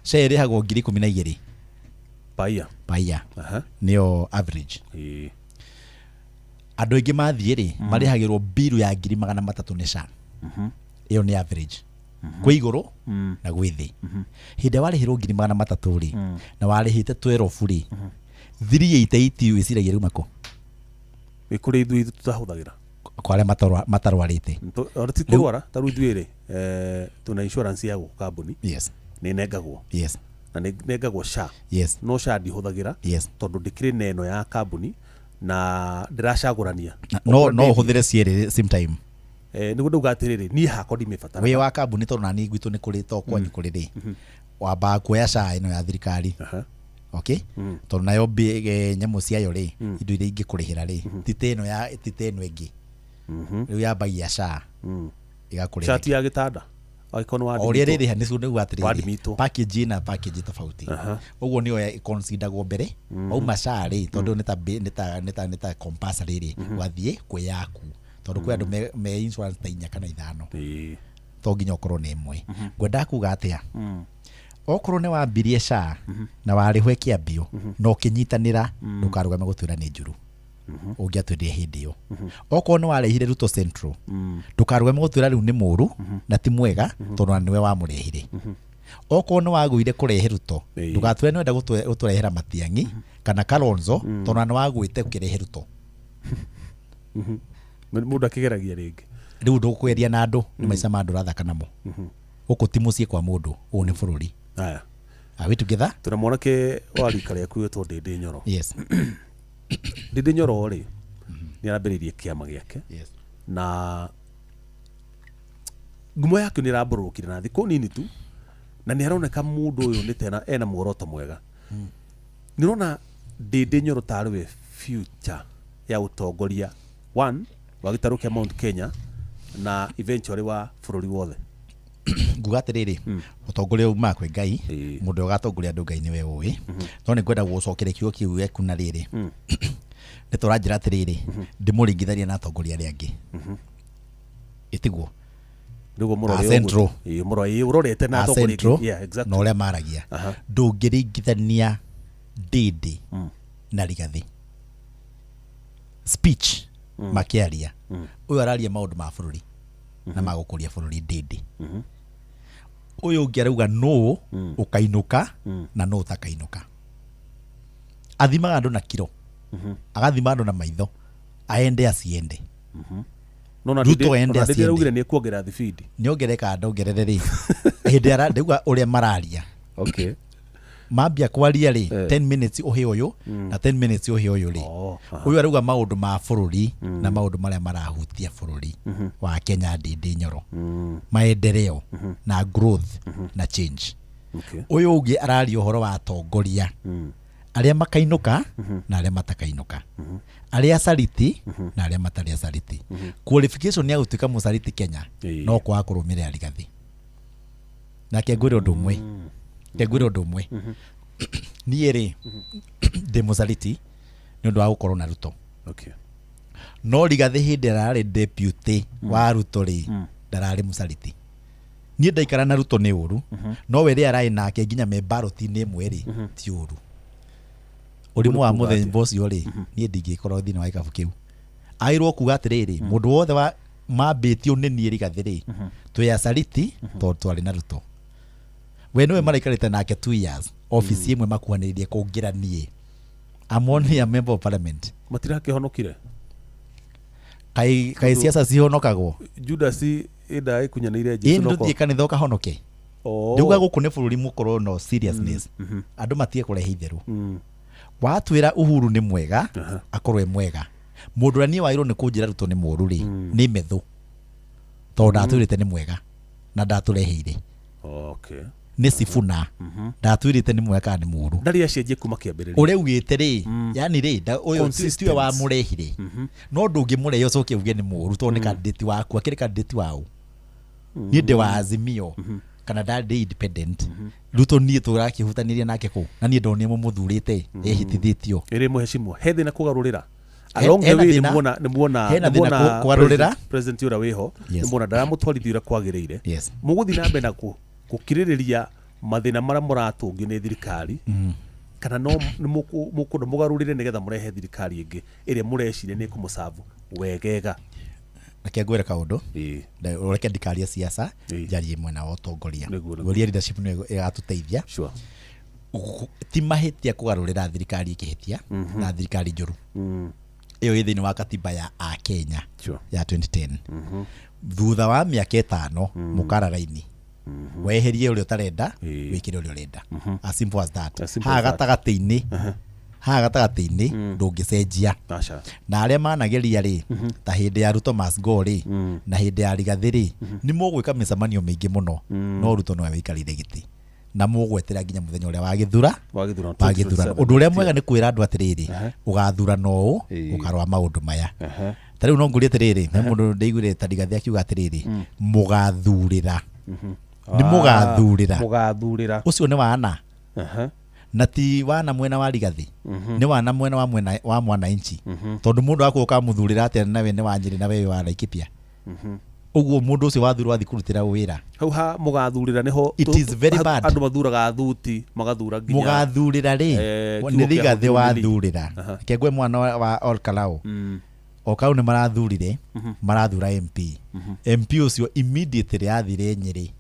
SHA ĩrĩhagwo 12,000. Paia. Paia. Nĩyo average. Andũ aingĩ mathiĩ rĩ, marĩhagĩrwo biru ya 300,000 nĩ SHA. Ĩyo nĩ average kwĩ igũrũ na gwĩ thĩ. Hĩndĩ ĩrĩa warĩhĩrwo 300,000 rĩ, na warĩhĩte 12 rĩ, 388 wĩciragia rĩu mako Ĩ kũrĩ ithuĩ tutahũthagĩra kwa arĩa matarwarĩte. Ona ti kũrwara, ta rĩu ithuĩ rĩ, twĩna insurance ya gũkũ kambuni. Nĩ nengagwo na nĩ nengagwo SHA. No SHA ndihũthagĩra tondũ ndĩkĩrĩ na ĩno ya kambuni na ndĩracagũrania. No ũhũthĩre cierĩ same time. Nĩguo ndauga atĩrĩrĩ, niĩ hakwa ndimĩbatara. Wĩ wa kambuni, tondũ nani gwitũ nĩ kũrĩ, to kwanyu kũrĩ rĩ, wambaga kuoya SHA ĩno ya thirikari. Okay, tondũ nayo nyamũ ciayo rĩ, indo iria ingĩkũrĩhĩra rĩ, ti ta ĩno ya, ti ta ĩno ĩngĩ. Rĩu yambagia SHA ĩgakũrĩhĩra. Shati ya gĩtanda angĩkorwo nĩ O ũrĩa wandimitwo. rĩrĩha nĩ nĩguo atĩrĩrĩ, Wandimitwo. Package ĩna package tofauti. Ũguo nĩyo ĩconsideragwo mbere wauma SHA rĩ, tondũ nĩ ta nĩ ta compulsory rĩ, ũgathiĩ kwĩ yaku, tondũ kwĩ andũ me insurance ta inya kana ithano. To nginya ũkorwo nĩ ĩmwe. Ngwendaga kuga atĩa, okorwo nĩ wambirie SHA na warĩhwo ĩkĩambio na ũkĩnyitanĩra, ndũkarũgame gũtwĩra nĩ njũru ũngĩatwĩrire hĩndĩ ĩyo. Okorwo nĩ warehire Ruto Central, ndũkarũgame gũtwĩra rĩu nĩ mũũru na ti mwega, tondũ na nĩwe wamũrehire. Okorwo nĩ wagũire kũrehe Ruto, ndũgatwĩre nĩwenda gũtũrehera Matiang'i kana Kalonzo, tondũ na nĩ wagwĩte ũkĩrehe Ruto. Mũndũ akĩgeragia rĩngĩ. Rĩu ndũkweria na andũ nĩ maica ma andũ ũrathaka namo. Gũkũ ti mũciĩ kwa mũndũ, ũyũ nĩ bũrũri. Haya. Are we together? Twĩna mwanake wa rika rĩaku wĩtwo Ndĩndĩ Nyoro. Ndĩndĩ Nyoro rĩ, nĩ arambĩrĩirie kĩama gĩake na ngumo yake nĩ ĩrambũrũrũkire na thikũ nini tu, na nĩ aroneka mũndũ ũyũ nĩ tena ena muoroto mwega. Nĩ ũrona Ndĩndĩ Nyoro tarĩ we future ya ũtongoria one wa gĩtarũ kĩa Mount Kenya na eventually wa bũrũri wothe? Nguga atĩrĩrĩ, ũtongoria umaga kwĩ Ngai. Mũndũ ũrĩa ũgatongoria andũ, Ngai nĩwe ũĩ. No nĩ ngwenda gũcokeria kiugo kĩu gĩaku na rĩrĩ, nĩ tũranjĩra atĩrĩrĩ, ndĩmũringithania na atongoria arĩa angĩ, ĩtiguo? Nĩguo mũrore A ũguo. Central. Ĩĩ, mũrore, ĩĩ, ũrorete na A atongoria Central angĩ. Yeah, exactly. na ũrĩa maragia. Ndũngĩringithania Ndĩndĩ na Rigathĩ speech makĩaria. Ũyũ araria maũndũ ma bũrũri na magũkũria bũrũri, Ndĩndĩ. Ũyũ ũngĩ arauga nũ ũkainũka na nũ ũtakainũka. Athimaga andũ na kiro, agathima andũ na maitho, aende aciende. No na Ruto Ndĩndĩ, ende ona Ndĩndĩ aciende. araugire nĩ ekuongerera thibindi. Nĩongereka ndongerere rĩ, hĩndĩ ara ndauga ũrĩa mararia. Mambia kwaria rĩ, 10 minutes ũhe ũyũ na 10 minutes ũhe ũyũ rĩ, Oh, aha. ũyũ arauga maũndũ ma bũrũri na maũndũ marĩa marahutia bũrũri wa Kenya, Ndĩndĩ Nyoro, maendeleo na growth na change. Ũyũ ũngĩ araria ũhoro wa atongoria arĩa makainũka na arĩa matakainũka, arĩa acariti na arĩa matarĩ acariti. Qualification ya gũtuĩka mũcariti Kenya no kwaga kũrũmĩrĩra Rigathĩ. Nake ngwĩre ũndũ ũmwe, reke ngwĩre ũndũ ũmwe, niĩ rĩ, ndĩ mũcariti nĩ ũndũ wa gũkorwo na Ruto. No Rigathĩ hĩndĩ ĩrĩa ararĩ deputy wa Ruto rĩ, ndararĩ mũcariti. Niĩ ndaikara na Ruto nĩ ũru, no we rĩrĩa ararĩ nake nginya me baroti-inĩ ĩmwe rĩ, ti ũru. Ũrimũ wa Kuga atĩa? mũthemba ũcio rĩ, niĩ ndingĩkorwo thĩinĩ wa gĩkabu kĩu. Agĩrĩirwo kuga atĩrĩrĩ, mũndũ wothe wa mambĩtio nĩ niĩ Rigathĩ rĩ, twĩ acariti tondũ twarĩ na Ruto. We nĩwe maraikarĩte nake 2 years obici ĩmwe, makuhanĩrĩirie kũngĩra niĩ. I'm only a member of parliament. Matirakĩhonokire. Kaĩ ciaca cihonokagwo? Judas ĩnda ĩkunyanĩire Ĩ Jesu no ndũthiĩ kanitha ũkahonoke. Oh. Ndauga gũkũ nĩ bũrũri mũkorwo no seriousness, andũ matige kũrehe itherũ. Watwĩra Uhuru nĩ mwega, akorwo e mwega. Mũndũ ũrĩa niĩ wagĩrĩirwo nĩ kũnjĩra Ruto nĩ mũũru rĩ, nĩ Methu, tondũ ndatwĩrĩte nĩ mwega na ndatũreheire. Nĩ Sifuna, ndatwĩrĩte nĩ mwega kana nĩ mũũru. Ndarĩ acenjie kuma kĩambĩrĩria. Ũrĩa ugĩte rĩ, yani rĩ, ũyũ tiwe wamũrehire, no ndũngĩmũrehe ũcoke uge nĩ mũũru tondũ nĩ candidate waku. Akĩrĩ candidate waũ? Niĩ ndĩ wa Azimio kana ndarĩ independent. Ruto niĩ tũrakĩhutanĩria nake kũ na niĩ ndonire mũmũthurĩte ehitithĩtio. Ĩrĩ mũhecimwo, he thĩna kũgarũrĩra along the Hena way? thĩna. Nĩ muona Hena nĩ thĩna muona kũgarũrĩra. president ũrĩa wĩho, nĩ muona ndaramũtwarithia ũrĩa kwagĩrĩire. Mũgũthiĩ na mbere na gũkirĩrĩria mathĩna marĩa mũratũngio nĩ thirikari? Kana no nĩ mũkwenda mũgarũrĩre nĩgetha mũrehe thirikari ĩngĩ ĩrĩa mũreciria nĩ ĩkũmũcabu wegega? Reke ngwĩre kaũndũ. Ĩĩ. Reke ndikarie siasa. Njarie mwena wa ũtongoria. Nĩguo, nĩguo. Ngũrie leadership nĩyo ĩgatũteithia. Ti mahĩtia kũgarũrĩra thirikari ĩkĩhĩtia na thirikari njũru. Ĩyo ĩ thĩinĩ wa katiba ya akenya ya 2010. Thutha wa mĩaka 5 mũkara raini, weherie ũrĩa ũtarenda, wĩkĩre ũrĩa ũrenda. As simple as that. As simple Haha as that. gatagatĩ-inĩ, haha gatagatĩ-inĩ ndũngĩcenjia. Aca. Na arĩa manageria rĩ, ta hĩndĩ ya Ruto must go rĩ, na hĩndĩ ya Rigathĩ rĩ, nĩ mũgwĩka mĩcemanio mĩingĩ mũno, no Ruto nowe wĩikarĩire gĩtĩ na mũgwetera nginya mũthenya ũrĩa wa gĩthura wa gĩthurano. Wa gĩthurano. 2027. Ũndũ ũrĩa mwega nĩ kwĩra andũ atĩrĩrĩ, ũgathurana ũũ, ũkarũa maũndũ maya. Ta rĩu no ngũrie atĩrĩrĩ, he mũndũ ndĩiguire ta Rigathĩ akiuga atĩrĩrĩ, mũgathurĩra, nĩ mũgathurĩra. Mũgathurĩra. Ũcio nĩ wana, na ti wana mwena wa Rigathĩ, nĩ wana mwena wa mwananchi, tondũ mũndũ waku ũkamuthurĩra atĩa nawe nĩ wa Nyĩrĩ na we wa Laikipia? Ũguo mũndũ ũcio wathurwo athiĩ kũrutĩra wĩra. Hau ha mũgathurĩra nĩho. It is very bad. Andũ mathuraga thuti, magathura nginya Mũgathurĩra rĩ, kiugo nĩ kĩa Rigathĩ mũthuri. Wathurĩra. Reke ngwe mwana wa Olkalou. Olkalou nĩ marathurire, marathura MP. MP ũcio immediately athire Nyĩrĩ.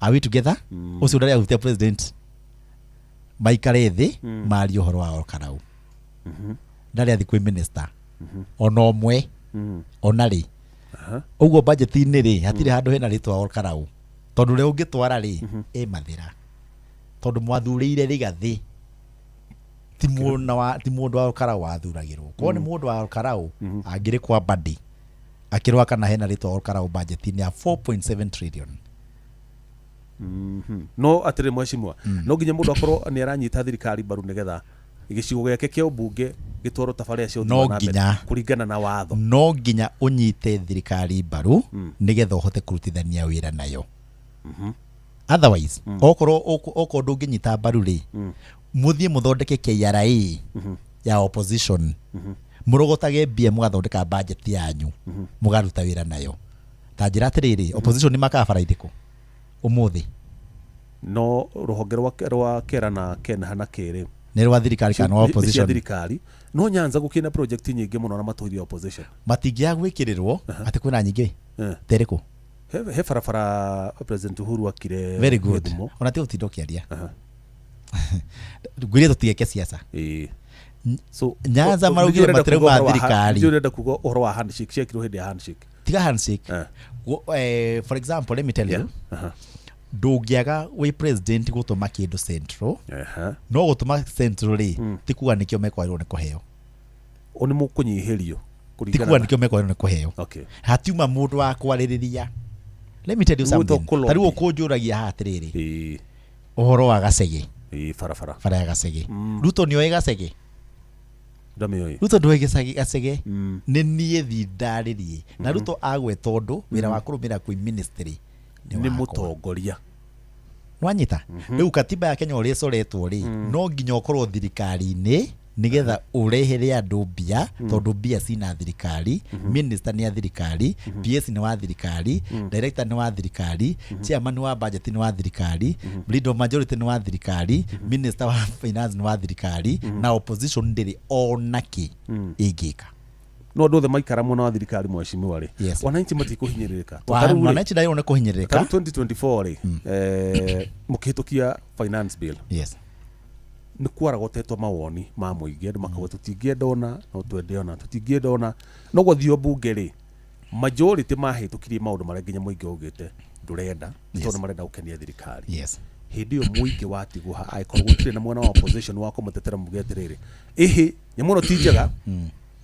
Are we together? Ũcio ndarĩ ahutia president, maikare thĩ marie ũhoro wa Olkalou. Ndarĩ athi kwĩ minister ona ũmwe ona rĩ. Ũguo budget-inĩ rĩ, hatirĩ handũ hena rĩtwa Olkalou, tondũ ũrĩa ũngĩtwara rĩ, ĩ mathĩra, tondũ mwathurĩire Rigathĩ, ti mwena wa, ti mũndũ wa Olkalou wathuragĩrwo. Korwo nĩ mũndũ wa Olkalou angĩrĩ kwa Mbadi akĩrwa kana hena rĩtwa Olkalou budget-inĩ ya 4.7 trillion. No atĩrĩ, mheshimiwa, no nginya mũndũ akorwo nĩ aranyita thirikari mbaru nĩgetha gĩcigo gĩake kĩa ũmbunge gĩtwarwo tabarĩra cia ũthii No wa na mbere nginya. kũringana na watho? No nginya ũnyite thirikari mbaru nĩgetha ũhote kũrutithania wĩra nayo. Otherwise, okorwo okorwo ndũngĩnyita mbaru rĩ, mũthiĩ mũthondeke KRA ya opposition, mũrogotage mbia, mũgathondeka budget yanyu, mũgaruta wĩra nayo. Ta njĩra atĩrĩrĩ, opposition nĩ makaga bara irĩkũ ũmũthĩ? No rũhonge rwa kera na kenha na kĩrĩ Nĩ rwa thirikari kana rwa nĩ cia opposition? thirikari, no Nyanza gũkĩrĩ na project nyingĩ mũno na matũire opposition. Matingĩaga gwĩkĩrĩrwo atĩ kwĩna nyingĩ terĩkũ? He barabara President Uhuru akire. Very good. Gĩthumo. Ona ti ũtinda ũkĩaria, ngwĩre tũtigeke siasa. So Nyanza maraugire nĩkĩo ũrenda matirauma kuga ũhoro wa thirikari. Nĩkĩo ũrenda kuga ũhoro wa handshake ciekirwo hĩndĩ ya handshake? Tiga handshake. For example, let me tell you, ndũngĩaga wĩ president gũtũma kĩndũ central. No gũtũma central rĩ, ti kuga nĩkĩo mekwagĩrĩrwo nĩ kũheo. O nĩ mũkũnyihĩrio Ti kũringana kuga na nĩkĩo mekwagĩrĩrwo nĩ kũheo. Hatiuma mũndũ wa kwarĩrĩria. Let me tell you Nĩ gwĩtwo something. kũlobby. Ta rĩu ũkũnjũragia haha atĩrĩrĩ, ũhoro wa Gacege. Ĩĩ, barabara. Bara ya Gacege, Ruto nĩoĩ Gacege? Ndamĩoĩ. Ruto ndũĩ Gacege. Nĩ niĩ thindarĩrie na Ruto agwe, tondũ wĩra wa kũrũmĩrĩra kwĩ ministry nĩ nĩ wakwa. Mũtongoria. Nwanyita rĩu katiba ya Kenya ũrĩa ĩcoretwo rĩ, no nginya ũkorwo thirikari-inĩ nĩgetha ũrehere andũ mbia, tondũ mbia cina thirikari. Minister nĩ a thirikari, PS nĩ wa thirikari, director nĩ wa thirikari, chairman wa budget nĩ wa thirikari, leader of majority nĩ wa thirikari, minister wa finance nĩ wa thirikari, na opposition ndĩrĩ ona kĩ ĩngĩka. No andũ othe maikara mwena wa thirikari, mheshimiwa rĩ, wananchi matikũhinyĩrĩrĩka. Ta rĩu rĩ, Mwananchi ndagĩrĩirwo nĩ kũhinyĩrĩrĩka. Ta rĩu 2024 rĩ, mũkĩhĩtũkia finance bill, nĩ kwaragotetwo mawoni ma mũingĩ, andũ makauga tũtingĩenda ona no twende ona tũtingĩenda ona no gwathio mbunge rĩ, majority mahĩtũkirie maũndũ marĩa nginya mũingĩ augĩte ndũrenda, tondũ marenda gũkenia thirikari. Hĩndĩ ĩyo mũingĩ watigwo ha angĩkorwo gũtirĩ na mwena wa opposition wa kũmatetera muge atĩrĩrĩ, ĩhĩ, nyamũ ĩno ti njega,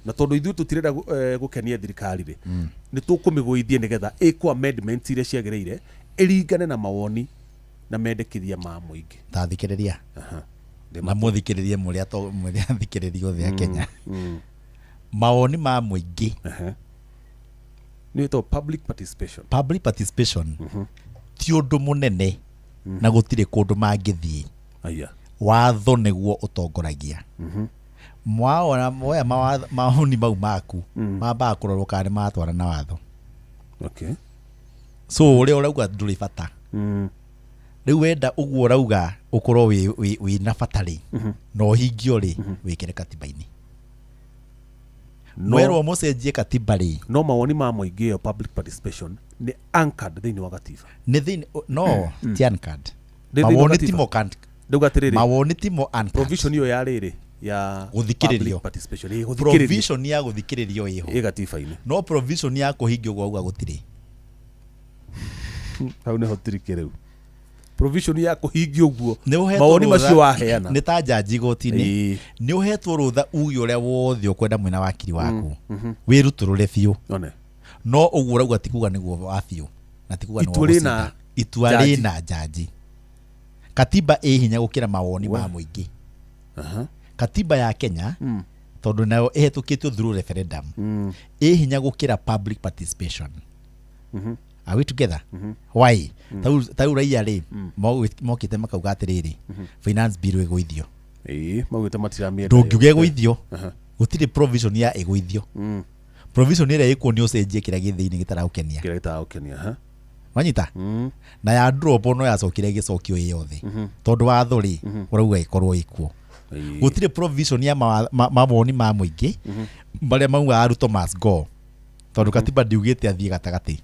na tondũ ithuĩ tũtirenda gũkenia thirikari rĩ, nĩ tũkũmĩgũithia nĩgetha ĩkwo amendment iria ciagĩrĩire ĩringane na mawoni na mendekithia ma mũingĩ? Ta thikĩrĩria na mũthikĩrĩrie mũrĩa mũrĩa athikĩrĩria othe a Kenya, mawoni ma mũingĩ, Nĩ ĩtagwo public participation. Public participation ti ũndũ mũnene na gũtirĩ kũndũ mangĩthiĩ. Aya. Watho nĩguo ũtongoragia. Mwaona moya mawoni mau maku mambaga kũrorwo kana nĩ matwara na watho. So ũrĩa ũrauga ndũrĩ bata. Rĩu wenda ũguo ũrauga ũkorwo wĩ na bata rĩ, na ũhingio rĩ, wĩkĩre katiba-inĩ. No Mwerwo mũcenjie katiba rĩ, no mawoni ma mũingĩ ĩyo public participation nĩ anchored thĩinĩ wa gatiba. Nĩ thĩinĩ, no ti anchored. Nĩ thĩinĩ wa Mawoni gatiba. timo Ndauga atĩrĩrĩ, mawoni timo anchored. Provision ĩyo ya rĩrĩ ya Gũthikĩrĩrio. public participation, ĩ gũthikĩrĩrio Provision ya gũthikĩrĩrio ĩho, ĩ gatiba-inĩ. No provision ya kũhingio gwauga gũtirĩ. Hau nĩho tirike rĩu provision ya kũhingia ũguo Nĩ ũhetwo mawoni rũtha- macio waheana. Nĩ ta njanji igoti-inĩ. Ĩĩ. Nĩ ũhetwo rũtha uge ũrĩa wothe ũkwenda mwena wakiri waku, wĩrutũrũre biũ, One. No ũguo ũrauga ti kuga nĩguo wa biũ na ti kuga nĩ wa Itua rĩna gũcinda. Itua njanji. rĩna njanji. Katiba ĩ hinya gũkĩra mawoni ma mũingĩ. Katiba ya Kenya, tondũ nayo ĩhetũkĩtio through referendum, ĩ hinya gũkĩra public participation. Are we together? Why? Tarĩu raia rĩ, mokĩte makauga atĩrĩrĩ, finance bill ĩgũithio. Ĩĩ, maugĩte matiramĩenda. Ndũngiuga ĩgũithio, gũtirĩ provision ya ĩgũithio. Provision ĩrĩa ĩkuo nĩ ũcenjie kĩrĩa gĩ thĩinĩ gĩtaragũkenia. Kĩrĩa gĩtaragũkenia, ha? Wanyita? Na ya drop no yacokire ĩgĩcokio ĩ yothe, tondũ watho rĩ, ũrauga ĩkorwo ĩkuo. Gũtirĩ provision ya mawoni ma mũingĩ marĩa maugaga Ruto must go, tondũ katiba ndiugĩte athiĩ gatagatĩ,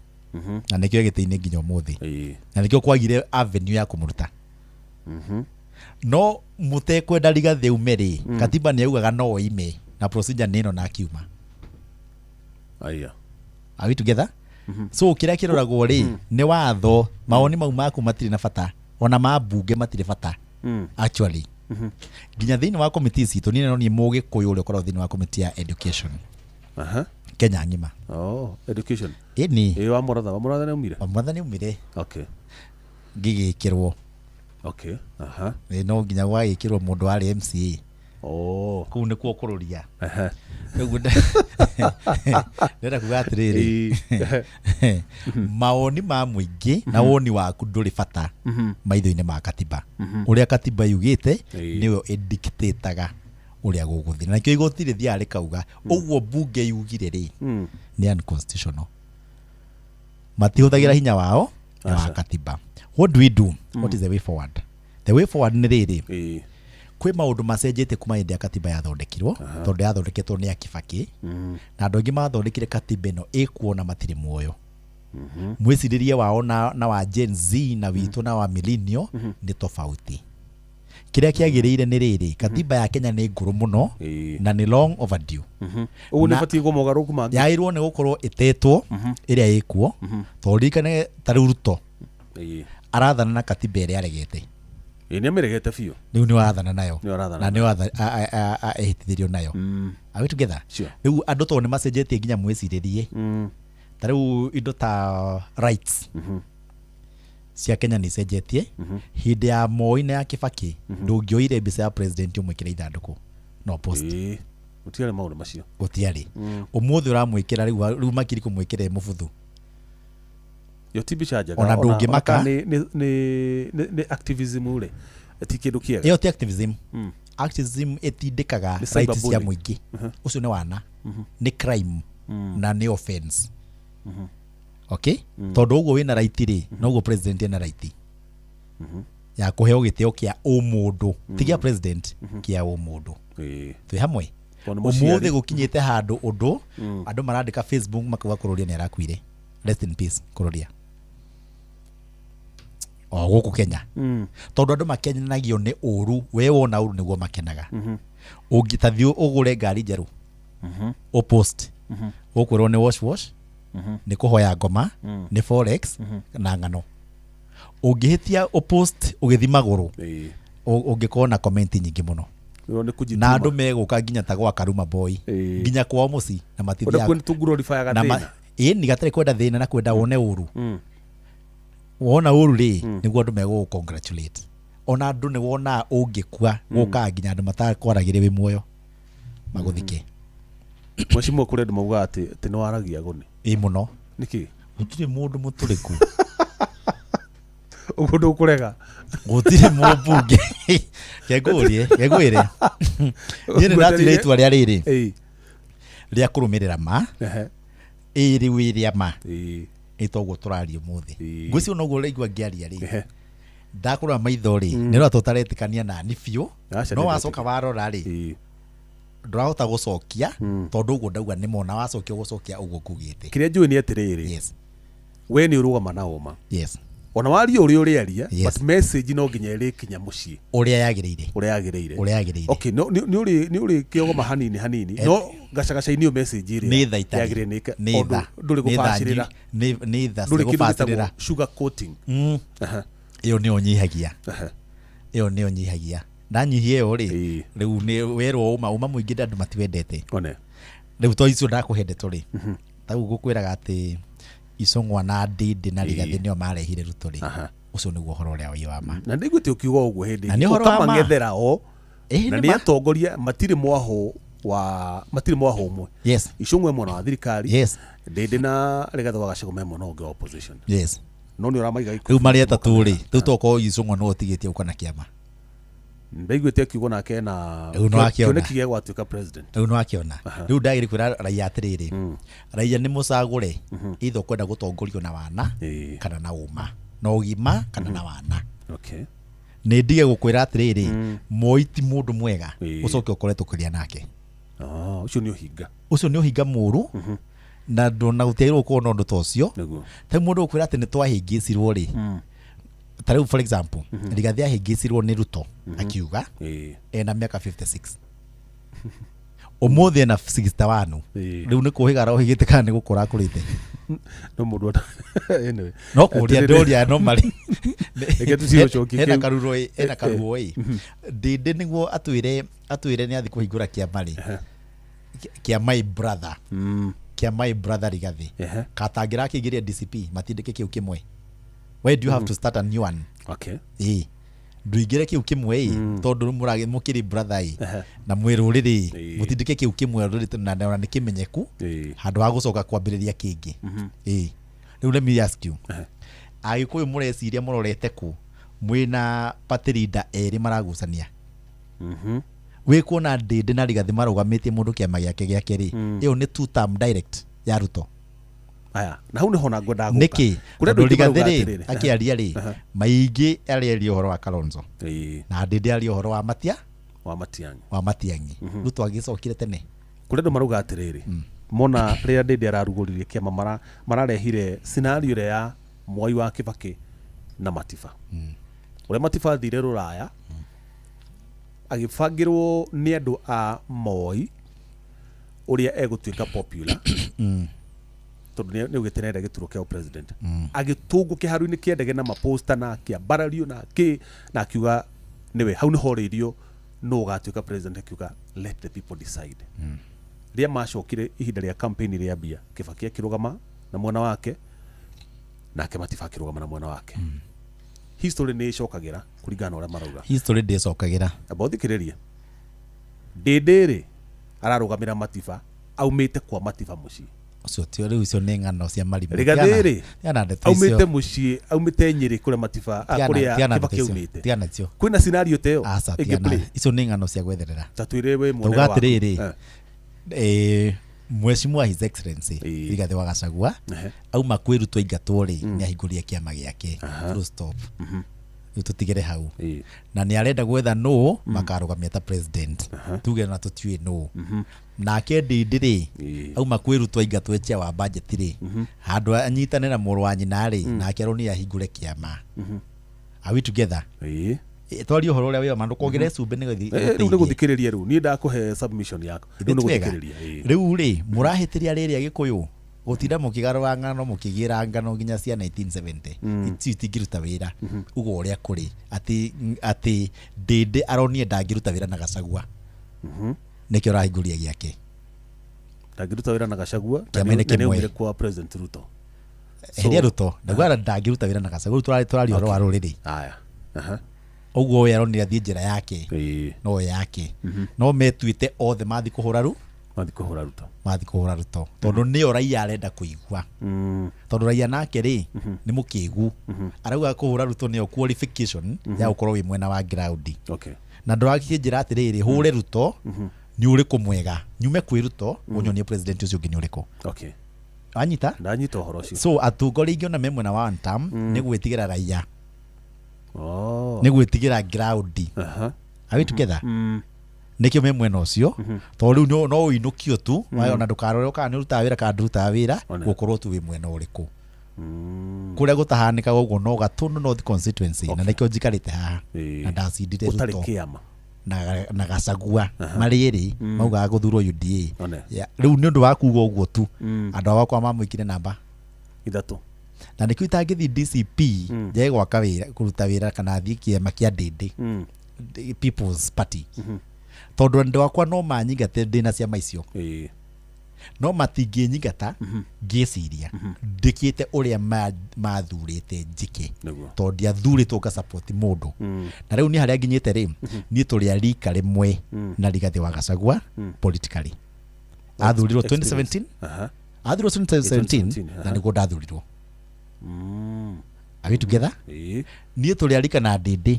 na nĩkĩo gĩtĩ-inĩ nginya ũmũthĩ, na nĩkĩo kwagire avenue ya kũmũruta. No mũtekwenda Rigathĩ aume rĩ, katiba nĩ yaugaga no oime na procedure nĩ ĩno na akiuma. Aya. Are we together? So kĩrĩa kĩroragwo rĩ, nĩ watho. Mawoni mau maku matirĩ na bata, ona ma mbunge matirĩ bata. Actually, nginya thĩinĩ wa committee citũ, niĩ no niĩ Mũgĩkũyũ ũrĩa ũkoragwo thĩinĩ wa committee ya education Kenya ng'ima. Oh, education. Ĩni. Ĩ, wa Mũratha, wa Mũratha nĩ aumire? Mwathani aumire. Ngĩgĩkĩrwo. Okay. Aha. Ĩ, no nginya gwagĩkĩrwo mũndũ warĩ MCA. Oh. Kũu nĩkuo kũrũria. Rĩu ndĩrenda kuga atĩrĩrĩ, mawoni ma mũingĩ na woni waku ndũrĩ bata maitho-inĩ ma katiba. Ũrĩa katiba yugĩte nĩyo ĩdictataga ũrĩa gũgũthiĩ, na nĩkĩo igoti rĩthiaga rĩkauga ũguo mbunge yugire rĩ, nĩ unconstitutional, matihũthagĩra hinya wao na wa Aca. katiba. What do we do? What is the way forward? The way forward nĩ rĩrĩ, kwĩ maũndũ macenjetie kuma hĩndĩ ya katiba yathondekirwo, tondũ yathondeketwo nĩ akibaki, na andũ aingĩ mathondekire katiba ĩno ĩkuona matirĩ muoyo. Mwĩcirĩrie wao na wa Gen Z na witũ na wa millennial nĩ tofauti. Kĩrĩa kĩagĩrĩire nĩ rĩrĩ, katiba ya Kenya nĩ ngũrũ mũno na nĩ long overdue. Ũguo nĩ batiĩ kwa mogarũrũku mangĩ. Yagĩrĩirwo nĩ gũkorwo ĩtetwo ĩrĩa ĩkuo, tondũ ririkane ta rĩu Ruto arathana na katiba ĩrĩa aregete. Ĩĩ, nĩ amĩregete biũ. Rĩu nĩ wathana nayo. Nĩ arathana. Na nĩ ehĩtithĩrio nayo. Are we together? Sure. Rĩu andũ tondũ nĩ macenjetie nginya mwĩcirĩrie, ta rĩu indo ta rights cia Kenya nĩ icenjetie. Hĩndĩ ya Moi na ya Kibaki, ndũngĩoire mbica ya president ũmwĩkĩre ithandũkũ no post. Ĩĩ. Gũtiarĩ maũndũ macio. Gũtiarĩ. Ũmũthĩ ũramwĩkĩra, rĩu makiri kũmwĩkĩra ĩ mũbuthu. Yo ti mbica njega. Ona ndũngĩmaka. Ona kana nĩ activism rĩ, ti kĩndũ kĩega. Ĩyo ti activism. Activism ĩtindĩkaga Nĩ rights cia cyberbullying. mũingĩ. Ũcio nĩ wana, nĩ crime na nĩ offense. Okay, tondũ ũguo wĩna right rĩ, noguo president ena right ya kũheo gĩtĩo kĩa ũmũndũ, ti gĩa president, kĩa ũmũndũ. Twĩ hamwe? Tondũ nĩ Ũmũthĩ mũciari. gũkinyĩte handũ ũndũ andũ marandĩka Facebook makauga Kũrũria nĩ arakuire, rest in peace Kũrũria, o gũkũ Kenya, tondũ andũ makenagio nĩ ũru. We wona ũru nĩguo makenaga. Ũngĩtathiĩ ũgũre ngari njerũ, ũpost, ũkwĩrwo nĩ wash wash, nĩ kũhoya ngoma, nĩ forex na ng'ano. Ũngĩhĩtia ũpost ũgĩthi magũrũ, ũngĩkorwo na comment nyingĩ mũno. Ĩyo nĩ kũjituma. Na andũ megũka nginya ta gwa Karuma Boy, nginya kwao mũciĩ, na Ona matithiaga kuo nĩ tũglorifyaga na thĩna. Ĩni gatarĩ kwenda thĩna na kwenda wone ũru. Wona ũru rĩ, nĩguo andũ megũgũ congratulate. Ona andũ nĩ wonaga ũngĩkua, gũkaga nginya andũ matakwaragĩre wĩ muoyo magũthike. Mheshimiwa, kũrĩ andũ maugaga atĩ nĩ waragia gũnĩ. Ĩ mũno. Nĩkĩ? Gũtirĩ mũndũ mũtũrĩku. Ũguo ndũkũrega. Gũtirĩ mũmbunge kengũrie kengwĩre, niĩ nĩ ndatuire itua rĩa rĩrĩ rĩa kũrũmĩrĩra ma. Ĩ rĩu ĩrĩa ma, ĩ toguo tũraria ũmũthĩ, ngwĩciria noguo ũraigua ngĩaria rĩ. Ndakũrora maitho rĩ, nĩ ũrĩa tũtaretĩkania nani biũ. Aca, No nĩ wacoka warora rĩ, ndũrahota gũcokia tondũ ũguo ndauga nĩ mona wacokia ũgũcokia ũguo ngugĩte. Kĩrĩa njũĩ nĩ atĩrĩrĩ, we nĩ ũrũgama na ũma ona waria ũrĩa ũrĩaria, but message no nginya ĩrĩkinya mũciĩ Ũrĩa yagĩrĩire. Ũrĩa yagĩrĩire. Ũrĩa yagĩrĩire. Okay, no nĩ ũrĩ kĩogoma hanini hanini, no gacagaca-inĩ ĩyo message ĩrĩa Nĩ tha itarĩ. yagĩrĩire nĩ Nĩ tondũ tha. ndũrĩ Nĩ tha gũbacĩrĩra. Nĩ tha Ndũrĩ cia kĩndũ gũbacĩrĩra. gĩtagwo sugar coating. Ĩyo nĩyo nyihagia. Ĩyo nĩyo nyihagia, ndanyihia ĩyo rĩ, rĩu nĩ werwo ũma, ũma mũingĩ andũ matiwendete. One. Rĩu to icio ndakũhe ndeto rĩ, tarĩu ngũkwĩraga atĩ Icũng'wa na Ndindi na Rigathĩ nĩo marehire Ruto rĩ, ũcio nĩguo ũhoro ũrĩa wĩ wa ma. Na ndaiguĩte ũkiuga ũguo hĩndĩ Na nĩ ũhoro wa ma. ũkamang'ethera o na nĩ nĩ ma. atongoria matirĩ mwahũ wa matirĩ mwahũ ũmwe. Icũng'wa mwena wa thirikari, Ndĩndĩ na Rigathĩ wa Gachagua me mwena ũngĩ wa opposition, no nĩ ũramaiga Rĩu marĩ atatũ rĩ, rĩu tokorwo Icũng'wa nĩwe ũtigĩtie gũka na kĩama. Ndaiguĩte akiuga nake na Rĩu nĩ wakĩona. kĩoneki gĩa gwatuĩka president. Rĩu nĩwakĩona, rĩu ndagĩrĩ kwĩra raia atĩrĩrĩ, raia nĩ mũcagũre ithe ũkwenda gũtongorio na wana kana na ũma na ũgima kana na wana. Nĩ ndige gũkwĩra atĩrĩrĩ, Moi ti mũndũ mwega, ũcoke ũkore tũkĩrĩa nake. Ah, ũcio nĩ ũhinga. Ũcio nĩ ũhinga mũru na ndona gũtiagĩrĩirwo gũkorwo na ũndũ ta ũcio. Ta rĩu mũndũ ũkwĩra atĩ nĩ twahĩngĩcirwo rĩ, ta rĩu for example Rigathĩ ahĩngĩcirwo nĩ Ruto akiuga ena mĩaka 56, ũmũthĩ ena 61. Rĩu nĩ kũhĩga arohĩgĩte kana nĩ gũkũra akũrĩte? No mũndũ anyway. No kũria. Atĩrĩrĩ. Ndũria no marĩ. Reke tũcigũcokie Hena kĩu. karuro ĩ, hena karuo ĩ, Ndĩndĩ nĩguo atwĩre nĩ athi kũhingũra kĩama rĩ, kĩa my brother, kĩa my brother Rigathĩ, katangĩrakĩingĩria DCP matindĩke kĩu kĩmwe. Why do you have to start a new one? Ĩ ndũingĩre kĩu kĩmwe ĩ, tondũ mũkĩrĩ brother ĩ na mwĩ rũrĩrĩ ĩ, mũtindĩke kĩu kĩmwe rũrĩrĩ na na nĩ kĩmenyeku handũ ha gũcoka kwambĩrĩria kĩngĩ ĩ. Rĩu let me ask you, Agĩkũyũ mũreciria mũrorete kũ mwĩna party leader erĩ maragucania? Wĩ kuona Ndĩndĩ na Rigathĩ marũgamĩtie mũndũ kĩama gĩake rĩ, ĩyo nĩ two term direct ya Ruto. Aya, na hau nĩho na ngwendaga gũka. Nĩkĩ? Kũrĩ andũ Tondũ aingĩ Rigathĩ marauga rĩ, atĩrĩrĩ. akĩaria rĩ, maingĩ arĩaria ũhoro wa Kalonzo na Ndĩndĩ aria ũhoro wa Matia Wa Matiang'i. Wa Matiang'i. Ruto agĩcokire tene. Kũrĩ andũ marauga atĩrĩrĩ, mona rĩrĩa Ndĩndĩ ararugũririe kĩama mararehire scenario ĩrĩa ya Mwai wa Kĩbakĩ na Matiba, ũrĩa Matiba athire rũraya agĩbangĩrwo nĩ andũ a Moi ũrĩa egũtuĩka popular, tondũ nĩ augĩte nĩarenda gĩturwa kĩa president, agĩtũngwo kĩharo-inĩ kĩa ndege na maposta na akĩambarario na kĩ na akiuga nĩwe. Hau nĩho rĩirio nũ ũgatuĩka president, akiuga let the people decide. Rĩrĩa macokire ihinda rĩa campaign rĩambia, Kĩbaki akĩrũgama na mwena wake nake Matiba akĩrũgama na mwena wake. History nĩ ĩcokagĩra kũringana na ũrĩa marauga. History ndĩcokagĩra. Amba ũthikĩrĩrie, Ndĩndĩ rĩ ararũgamĩra Matiba aumĩte kwa Matiba mũciĩ. Ũcio tio, rĩu icio nĩ ng'ano cia marimũ. Rigathĩ rĩ, Tigana ndeto aumĩte icio. mũciĩ, aumĩte Nyĩrĩ kũrĩa Matiba kũrĩa Tigana Kĩbaki ndeto icio. aumĩte. Tigana icio. Kwĩna scenario ta ĩyo Aca, ĩngĩ tigana play? icio nĩ ng'ano cia gwetherera. Ta twĩre we Tauga mwonere waku. atĩrĩrĩ, Mheshimiwa His Excellency Rigathĩ wa Gachagua auma kwĩ Ruto aingatwo rĩ, nĩ ahingũrire kĩama gĩake, full stop. Rĩu tũtigĩre hau. Na nĩ arenda gwetha nũ makarũgamia ta president, tuge na tũtiũĩ nũ. Nake Ndindi rĩ, auma kwĩ Ruto aingatwo chair wa budget rĩ, handũ anyitane na mũrũ wa nyina rĩ, nake aronire ahingũre kĩama. Are we together? Twarie ũhoro ũrĩa wĩ wa ma, ndũkongerere cumbĩ nĩ Rĩu nĩ gũthikĩrĩria, rĩu niĩ ndakũhe submission yaku, rĩu nĩ gũthikĩrĩria. Rĩu rĩ, mũrahĩtĩria rĩrĩa Gĩkũyũ gũtinda mũkĩgarũra ng'ano, mũkĩgĩra ngano nginya cia 1970, icio itingĩruta wĩra. Ugo ũrĩa kũrĩ atĩ Ndĩndĩ aronire ndangĩruta wĩra na Gachagua, nĩkĩo arahingũria gĩake. Ndangĩruta wĩra na Gachagua na Kĩama-inĩ na nĩ kĩmwe. aumire kwa President Ruto. Eheria Ruto, ndauga ndangĩruta wĩra na Gachagua. Rĩu tũraria ũhoro wa rũrĩrĩ. Aya. Ũguo we aronire athiĩ njĩra yake, no yake no metuĩte othe mathi kũhũra ru Mathi kũhũra Ruto. Mathi kũhũra Ruto tondũ nĩyo raia arenda kũigua, tondũ raia nake rĩ nĩ mũkĩgu, arauga kũhũra Ruto nĩyo qualification ya gũkorwo wĩ mwena wa ground. Na ndũrakĩnjĩra atĩrĩrĩ, hũre Ruto nĩ ũrĩkũ mwega, nyume kwĩ Ruto ũnyonie president ũcio ũngĩ nĩ ũrĩkũ. Wanyita? Ndanyita ũhoro ũcio. So atongoria aingĩ ona me mwena wa one term nĩ gwĩtigĩra raia. Nĩ gwĩtigĩra ground. Are we together? Nĩkĩo me mwena ũcio, tondũ rĩu no ũinũkio tu, ona ndũkarore kana nĩ ũrutaga wĩra kana ndũrutaga wĩra, gũkorwo tu wĩ mwena ũrĩkũ. Kũrĩa gũtahanĩkaga ũguo no Gatundu North constituency, na nĩkĩo njikarĩte haha na ndacindire Ruto na Gachagua marĩ erĩ maugaga gũthurwo UDA. Rĩu nĩ ũndũ wa kuga ũguo tu, andũ akwa mamũikire namba 3, na nĩkĩo itangĩthiĩ DCP njage gwaka wĩra, kũruta wĩra, kana thiĩ kĩama kĩa Ndĩndĩ People's Party, tondũ andũ akwa no manyingate ndĩna ciama icio, no matingĩnyingata ngĩciria ndĩkĩte ũrĩa mathurĩte njĩke, tondũ ndiathurĩtwo ngasupport mũndũ. Na rĩu niĩ harĩa nginyĩte rĩ, niĩ tũrĩ a rika rĩmwe na Rigathĩ wa Gachagua politically. Athurirwo 2017, athurirwo 2017, na nĩguo ndathurirwo. Are we together? Niĩ tũrĩ a rika na Ndĩndĩ.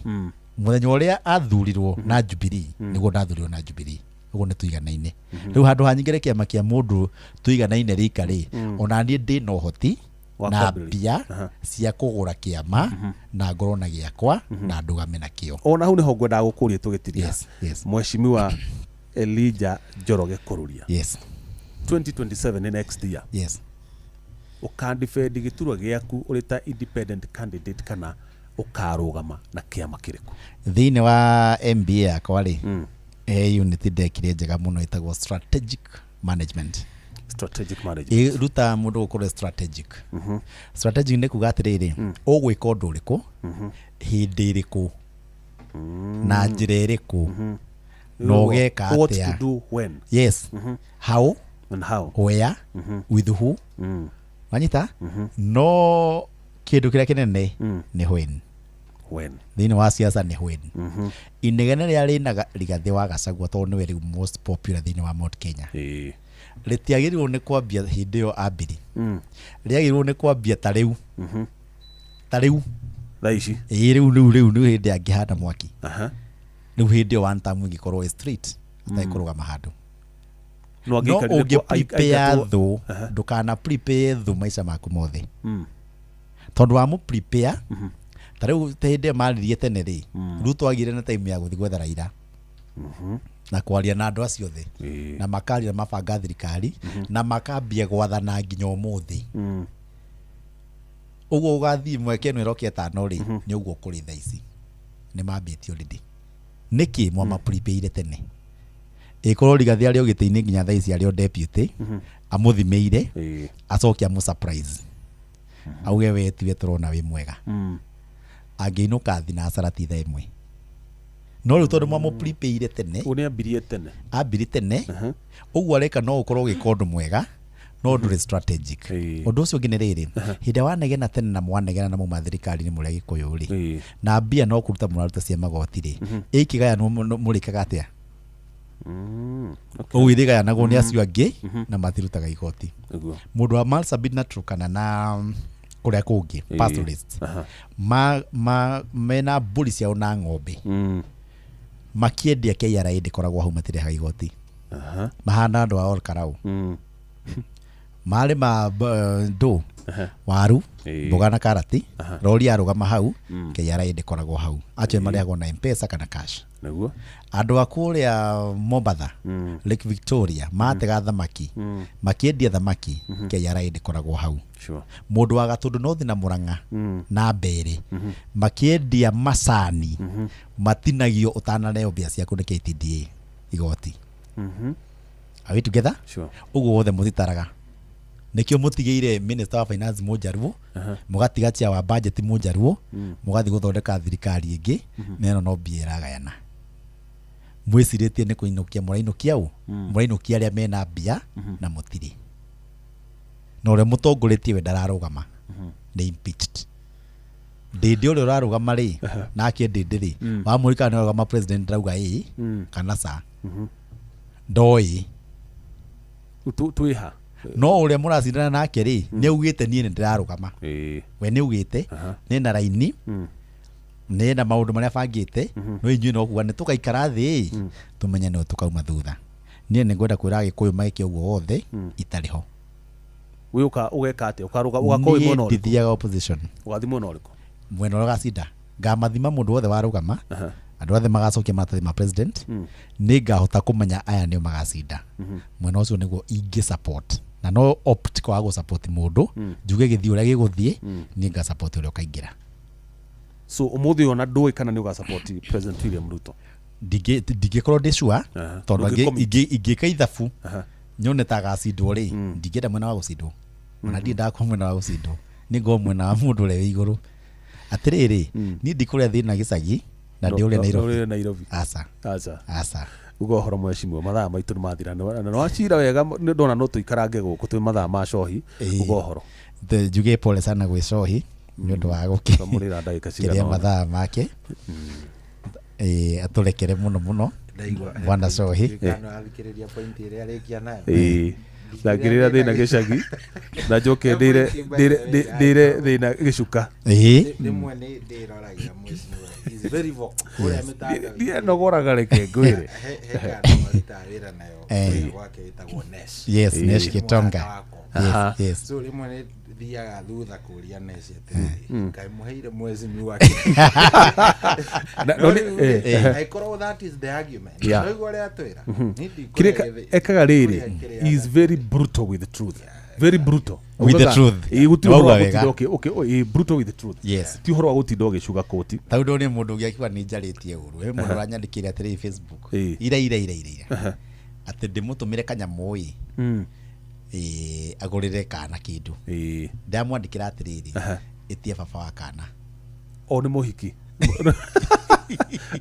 Mũthenya ũrĩa athurirwo na Jubilee, nĩguo ndathurirwo na Jubilee. Ũguo nĩ tũiganaine. Rĩu handũ hanyingĩre kĩama kĩa mũndũ tũiganaine rika rĩ, ona niĩ ndĩ na ũhoti na mbia cia kũgũra kĩama na ngorwo na gĩakwa na ndũgame nakĩo. Ona hau nĩho ngwendaga gũkũria tũgĩtiria. Mheshimiwa Elijah Njoroge Kururia. 2027 nĩ next year. Ũkandibend gĩturwa gĩaku ũrĩ ta independent candidate kana ũkarũgama na kĩama kĩrĩkũ? Thĩinĩ wa MBA yakwa rĩ, he unit ndekire njega mũno ĩtagwo strategic management. Strategic management. Ĩrutaga mũndũ gũkorwo strategic. Strategic nĩ kuga atĩrĩrĩ, ũgwĩka ũndũ ũrĩkũ, hĩndĩ ĩrĩkũ, na njĩra ĩrĩkũ, na ũgeka atĩa. What to do when. Yes. How and how. Where, with who. Wanyita? No kĩndũ kĩrĩa kĩnene nĩ when. When. Thĩinĩ wa siasa nĩ when. Inegene rĩrĩa rĩna Rigathĩ wa Gachagua tondũ nĩwe rĩu most popular thĩinĩ wa Mount Kenya, rĩtiagĩrĩirwo nĩ kwambia hĩndĩ ĩyo ambiri, rĩagĩrĩirwo nĩ kwambia ta rĩu, ta rĩu thaa ici. Ĩĩ, rĩu rĩu rĩu nĩ hĩndĩ angĩhanda mwaki. Rĩu hĩndĩ ĩyo one time ĩngĩkorwo ĩ straight atarĩ kũrũgama handũ. No No ũngĩ prepare thũ, ndũkana prepare thũ maica maku mothe, tondũ wamũ prepare ta rĩu hĩndĩ ĩyo maririe tene rĩ, Ruto agire na time ya gũthiĩ gwetha Raila na kwaria na andũ acio othe, na makaria mabanga thirikari na makambia gwathana nginya ũmũthĩ. Ũguo ũgathiĩ mweke ĩno ĩroka ĩtano rĩ, nĩ ũguo kũrĩ thaa ici nĩ mambĩtie already. Nĩkĩ mwama prepare tene? Ĩkorwo Rigathĩ arĩ o gĩtĩ-inĩ nginya thaa ici arĩ o deputy, amũthimĩire, acoke amũ surprise, auge we tiwe tũrona wĩ mwega, angĩinũka thinacara ti thaa ĩmwe. No rĩu tondũ mwamũ prepare tene, Ũguo nĩ ambirie tene, ambiri tene, ũguo areka no ũkorwo ũgĩka ũndũ mwega no ndũrĩ strategic. Ũndũ ũcio ũngĩ nĩ rĩrĩ, hĩndĩ ĩrĩa wanegena tene na mwanegena na mauma thirikari-inĩ mũrĩ Agĩkũyũ rĩ, na mbia no kũruta mũraruta cia magoti rĩ, ĩkĩgayanwo mũrĩkaga atĩa? Ũguo ithĩgayanagwo nĩ acio angĩ na matirutaga igoti. Mũndũ wa Marsabit na Turkana na kũrĩa kũngĩ pastoralists mena mbũri ciao na ng'ombe, makĩendia KRA ndĩkoragwo hau, matirehaga igoti. Mahana andũ a Olkarau marĩma ndũ, waru, mboga na karati, rori yarũgama hau, KRA ndĩkoragwo hau, acio marĩhagwo na M-Pesa kana cash. Andũ a kũrĩa Mombatha, Lake Victoria, matega thamaki, makĩendia thamaki, KRA ndĩkoragwo hau. Mũndũ wa Gatũndũ North na Mũrang'a na Mbere makĩendia macani, matinagio ũtanareo mbia ciaku nĩ KTDA igoti. Are we together? Ũguo wothe mũtitaraga. Nĩkĩo mũtigĩire Minister wa Finance Mũnjaruo, mũgatiga chair wa budget Mũnjaruo, mũgathiĩ gũthondeka thirikari ĩngĩ, na ĩno no mbia ĩragayana. Mwĩcirĩtie nĩ kũinũkia mũrainũkia ũ? Mũrainũkia arĩa mena mbia na mũtirĩ. Na ũrĩa mũtongoretie we ndararũgama, nĩ impeached. Ndĩndĩ ũrĩa ũrarũgama rĩ, nake Ndĩndĩ rĩ, wamũrika nĩ arũgama president ndarauga ĩĩ kana ca. Ndoĩ. Twĩha. No ũrĩa mũracindana nake rĩ, nĩ augĩte niĩ nĩ ndĩrarũgama. We nĩ augĩte, nĩ na raini, nĩ na maũndũ marĩa abangĩte, no inyuĩ no kuga nĩ tũgaikara thĩ, tũmenye nĩ tũkauma thutha. Niĩ nĩ ngwenda kwĩra Agĩkũyũ magĩke ũguo wothe, itarĩ ho. Wĩ ũgeka atĩa? Ũkarũga, ũgakorwo wĩ mwena ũrĩkũ? Ndithiaga opposition. Ũgathiĩ mwena ũrĩkũ? Mwena ũrĩa ũgacinda. Ngamathima mũndũ wothe warũgama, andũ othe magacokia maratathi ma president, nĩ ngahota kũmenya aya nĩo magacinda. Mwena ũcio nĩguo ingĩ support, na no opt kwaga gũ support mũndũ njuge gĩthiĩ ũrĩa gĩgũthiĩ, niĩ nga support ũrĩa ũkaingĩra. So ũmũthĩ ona ndũĩ kana nĩ ũgasupport President William Ruto? Ndingĩkorwo ndĩ sure, tondũ Ndũngĩcommit. ingĩka ithabu nyone ta agacindwo rĩ, ndingĩenda mwena wa gũcindwo, ona ndirĩ ndakwa mwena wa gũcindwo, nĩ ngorwo mwena wa mũndũ ũrĩa wĩ igũrũ. Atĩrĩrĩ, niĩ ndikũrĩa thĩna gĩcagi na ndĩ ũrĩa Nairobi. Ũrĩa Nairobi. Aca. Aca. Aca. Uga ũhoro mheshimiwa, mathaa maitũ nĩ mathira na nĩ wacira wega, nĩ ndona no tũikarange gũkũ twĩ mathaa ma cohi. Uga ũhoro. Njuge pole sana gwĩ cohi nĩ ũndũ wa Twamũrĩra ndagĩka gũkĩrĩa cigana ũna. mathaa make. Atũrekere mũno mũno bwana cohi. Athikĩrĩria point ĩrĩa arĩkia nayo. Ĩĩ, ndangĩrĩra thĩna gĩcagi na njoke ndĩre thĩna gĩcuka. Rĩmwe nĩ ndĩroragia mheshimiwa, he's very vocal kũrĩa mĩtandao-inĩ. Ndienogoraga, reke ngwĩre. He kandũ marutaga wĩra nayo kũrĩa gwake ĩtagwo Nesh. Yes. Ĩĩ. Nesh Nĩ Gitonga. mũrata wakwa. Yes, yes. So rĩmwe nĩ thiaga thutha kũria Nesh atĩrĩrĩ, kaĩ mũheire mheshimiwa kĩ? No Angĩkorwo that is the argument, Yeah. no igua ũrĩa atwĩra. Niĩ ndikũrĩa Kĩrĩa ekaga rĩrĩ, ndikũrĩa he is very brutal with the truth, very brutal With the truth. Ĩĩ, gũtirĩ ũhoro wa Wauga wega. gũtinda ĩĩ, brutal with the truth. Yes. Ti ũhoro wa gũtinda ũgĩcuga koti. Tondũ nĩ mũndũ ũngĩ akiuga nĩ njarĩtie ũru, he mũndũ ũranyandĩkĩire atĩrĩrĩ Facebook, ira ira ira ira ira, atĩ ndĩmũtũmĩre kanyamũ ĩ, agũrĩre kana kĩndũ. Ndamwandĩkĩra atĩrĩrĩ, ĩtie baba wa kana. O nĩ mũhiki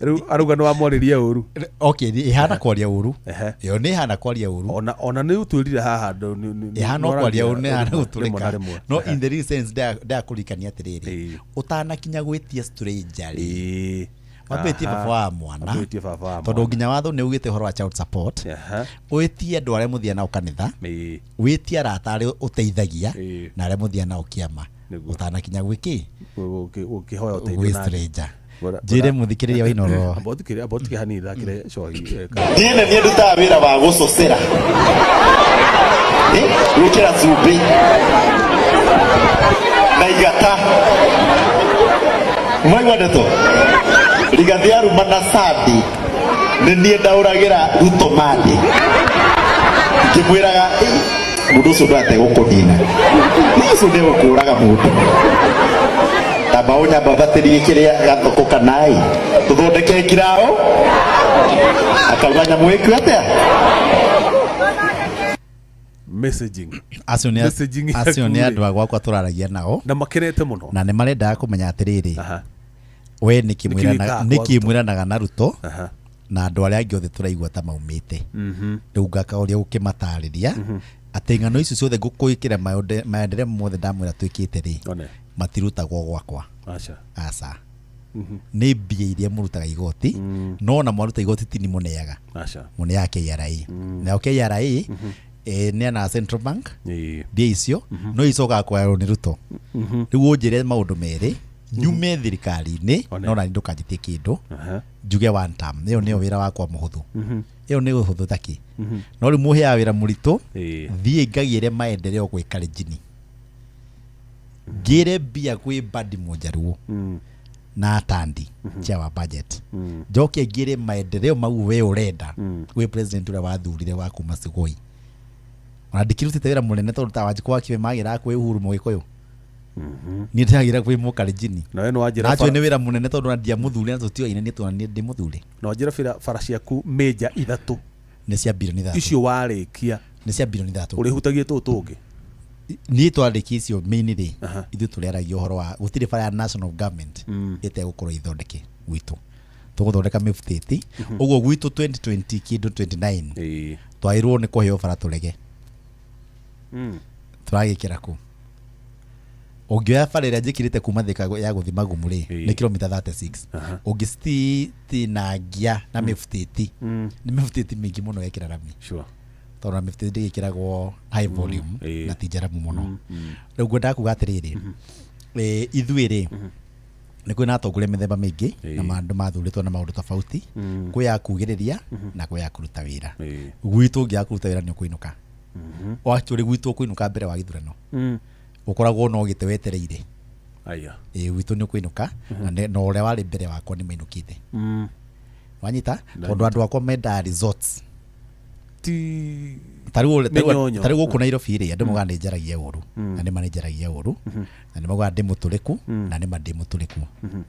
rĩu arauga nĩ wamwarĩria ũru. Okay, ĩhana kwaria ũru. Ĩyo nĩ ĩhana kwaria ũru. Ona nĩ ũtwĩrire haha Ĩhana kwaria ũru, nĩ ĩhana rĩmwe na gũtũrĩka. rĩmwe. No in the real sense, ndakũririkania atĩrĩrĩ, ũtanakinya gwĩtia stranger rĩ, wambĩtie baba wa mwana. Wambĩtie baba wa Tondũ mwana. nginya watho nĩ ugĩte ũhoro wa child support, wĩtie andũ arĩa mũthia nao kanitha, wĩtie arata arĩa ũteithagia na arĩa mũthia nao kĩama, Nĩguo. ũtanakinya gwĩkĩ Ũkĩhoya ũteithio gwĩ na stranger. Njĩre mũthikĩrĩria wa Inooro. Amba ũthikĩre hanini thakĩre cohi. Niĩ nĩ niĩ ndutaga wĩra wa gũcũcĩra, gwĩkĩra cumbĩ na igata. Mwaigua ndeto Rigathi aruma na Sandi, nĩ niĩ ndaũragĩra Ruto mandi ngĩmwĩraga, "Ĩ, mũndũ ũcio ndwate gũkũnina, ũcio nĩegũkũraga mũndũ, tamba ũnyambatĩrie kĩrĩa gathoko kanai tũthondeke ngirao." Akauga nyamũ ĩku atĩa. Messaging. Acio nĩ Messaging acio nĩ yaku rĩ. Andũ a gwakwa tũraragia nao Na makenete mũno. Na nĩ marendaga kũmenya atĩrĩrĩ, we nĩkĩ Nĩkĩ mwĩranaga wĩkaga kwa nĩkĩ Ruto? mwĩranaga na Ruto na andũ arĩa angĩ othe tũraigua ta maumĩte rĩu, ngakaũria gũkĩmatarĩria atĩ ng'ano icio ciothe ngũkũĩkĩra maendeleo mothe ndamwĩra twĩkĩte rĩ, One. matirutagwo gwakwa. Aca. Aca, nĩ mbia iria mũrutaga igoti, no ona mwaruta igoti ti ni mũneaga. Aca. Mũneaga KRA, nayo KRA neanaga Central Bank. Mbia icio no icokaga kũgaĩrwo nĩ Ruto. Rĩu ũnjĩre maũndũ merĩ nyume thirikari-inĩ, One. no nani ndũkanjĩtie kĩndũ njuge one term. Ĩyo nĩyo wĩra wakwa mũhũthũ, ĩyo nĩ ũhũthũ taki, no rĩu mũheaga wĩra mũritũ. Thiĩ ngagĩre maendeleo gwĩ Kalenjin, ngĩre mbia gwĩ Mbadi Mũnjaruo na Atandi chair wa budget, njoke ngĩre maendeleo mau we ũrenda gwĩ president ũrĩa wathurire wa kuma Sugoi. Ona ndikĩrutĩte wĩra mũnene tondũ ta Wanjikũ wa Kibe magĩraga kwĩ Uhuru Mũgĩkũyũ, niĩ ndĩragĩra kwĩ Mũkalenjini. Na we nĩ wanjĩra Nacio nĩ wĩra mũnene tondũ ona ndiamũthure na tũtioaine nĩ tũna ndĩmũthure. Na wanjĩra bara ciaku major ithatũ Nĩ cia birioni 3. Icio warĩkia Nĩ cia birioni 3. ũrĩhutagie tũũ tũngĩ. Niĩ twarĩkia icio main rĩ, ithuĩ tũrĩaragia ũhoro wa gũtirĩ bara ya national government ĩtegũkorwo ithondeke gwitũ, tũgũthondeka mĩbutĩti ũguo gwitũ 2020 kĩndũ 29. Twagĩrĩirwo nĩ kũheo bara tũrege. Tũragĩkĩra kũ ũngĩoya bara ĩrĩa njĩkĩrĩte kuma Thika ya gũthiĩ Magumu rĩ, nĩ kilomita 36. Ũngĩcitinangia na mĩbutĩti, nĩ mĩbutĩti mĩingĩ mũno yekĩra rami, tondũ na mĩbutĩti ndĩgĩkĩragwo high volume na ti njaramu mũno. Rĩu ngwendaga kuga atĩrĩrĩ, ithuĩ rĩ, nĩ kwĩ na atongoria mĩthemba mĩingĩ na andũ mathurĩtwo na maũndũ tofauti, kwĩ ya kugĩrĩria na kwĩ ya kũruta wĩra. Gwitũ ũngĩaga kũruta wĩra nĩ ũkũinũka. Actually gwitũ ũkũinũka mbere wa gĩthurano, ũkoragwo no gĩtĩ wetereire. Aya. Ĩĩ, gwitũ nĩ ũkũinũka na na ũrĩa warĩ mbere wakwa nĩ mainũkĩte. Wanyita, tondũ andũ akwa mendaga results. Ti Tarĩu Mĩnyonyo. tarĩu gũkũ Nairobi rĩ, andũ maugaga nĩ njaragia ũru, na nĩma nĩ njaragia ũru, na nĩ maugaga ndĩ mũtũrĩku, na nĩma ndĩ mũtũrĩku.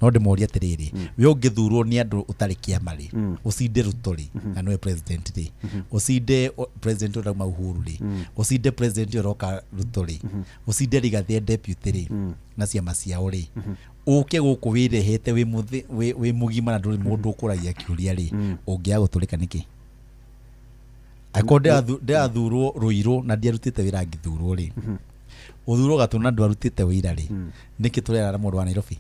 No ndĩmorie atĩrĩrĩ, we ũngĩthurwo nĩ andũ ũtarĩ kĩama rĩ, ũcinde Ruto rĩ, na nĩwe president rĩ, ũcinde president ũrĩa ũrauma Uhuru rĩ, ũcinde president ũrĩa ũroka Ruto rĩ, ũcinde Rigathi e deputy rĩ, na ciama ciao rĩ, ũke gũkũ wĩrehete wĩ mũgima na ndũrĩ mũndũ ũkũragia kĩũria rĩ, ũngĩaga gũtũrĩka nĩkĩ? Angĩkorwo ndĩrathurwo Ruiru na ndiarutĩte wĩra ngĩthurwo rĩ, ũthurwo Gatũ na ndwarutĩte wĩra rĩ, nĩkĩ tũrera na mũndũ wa Nairobi?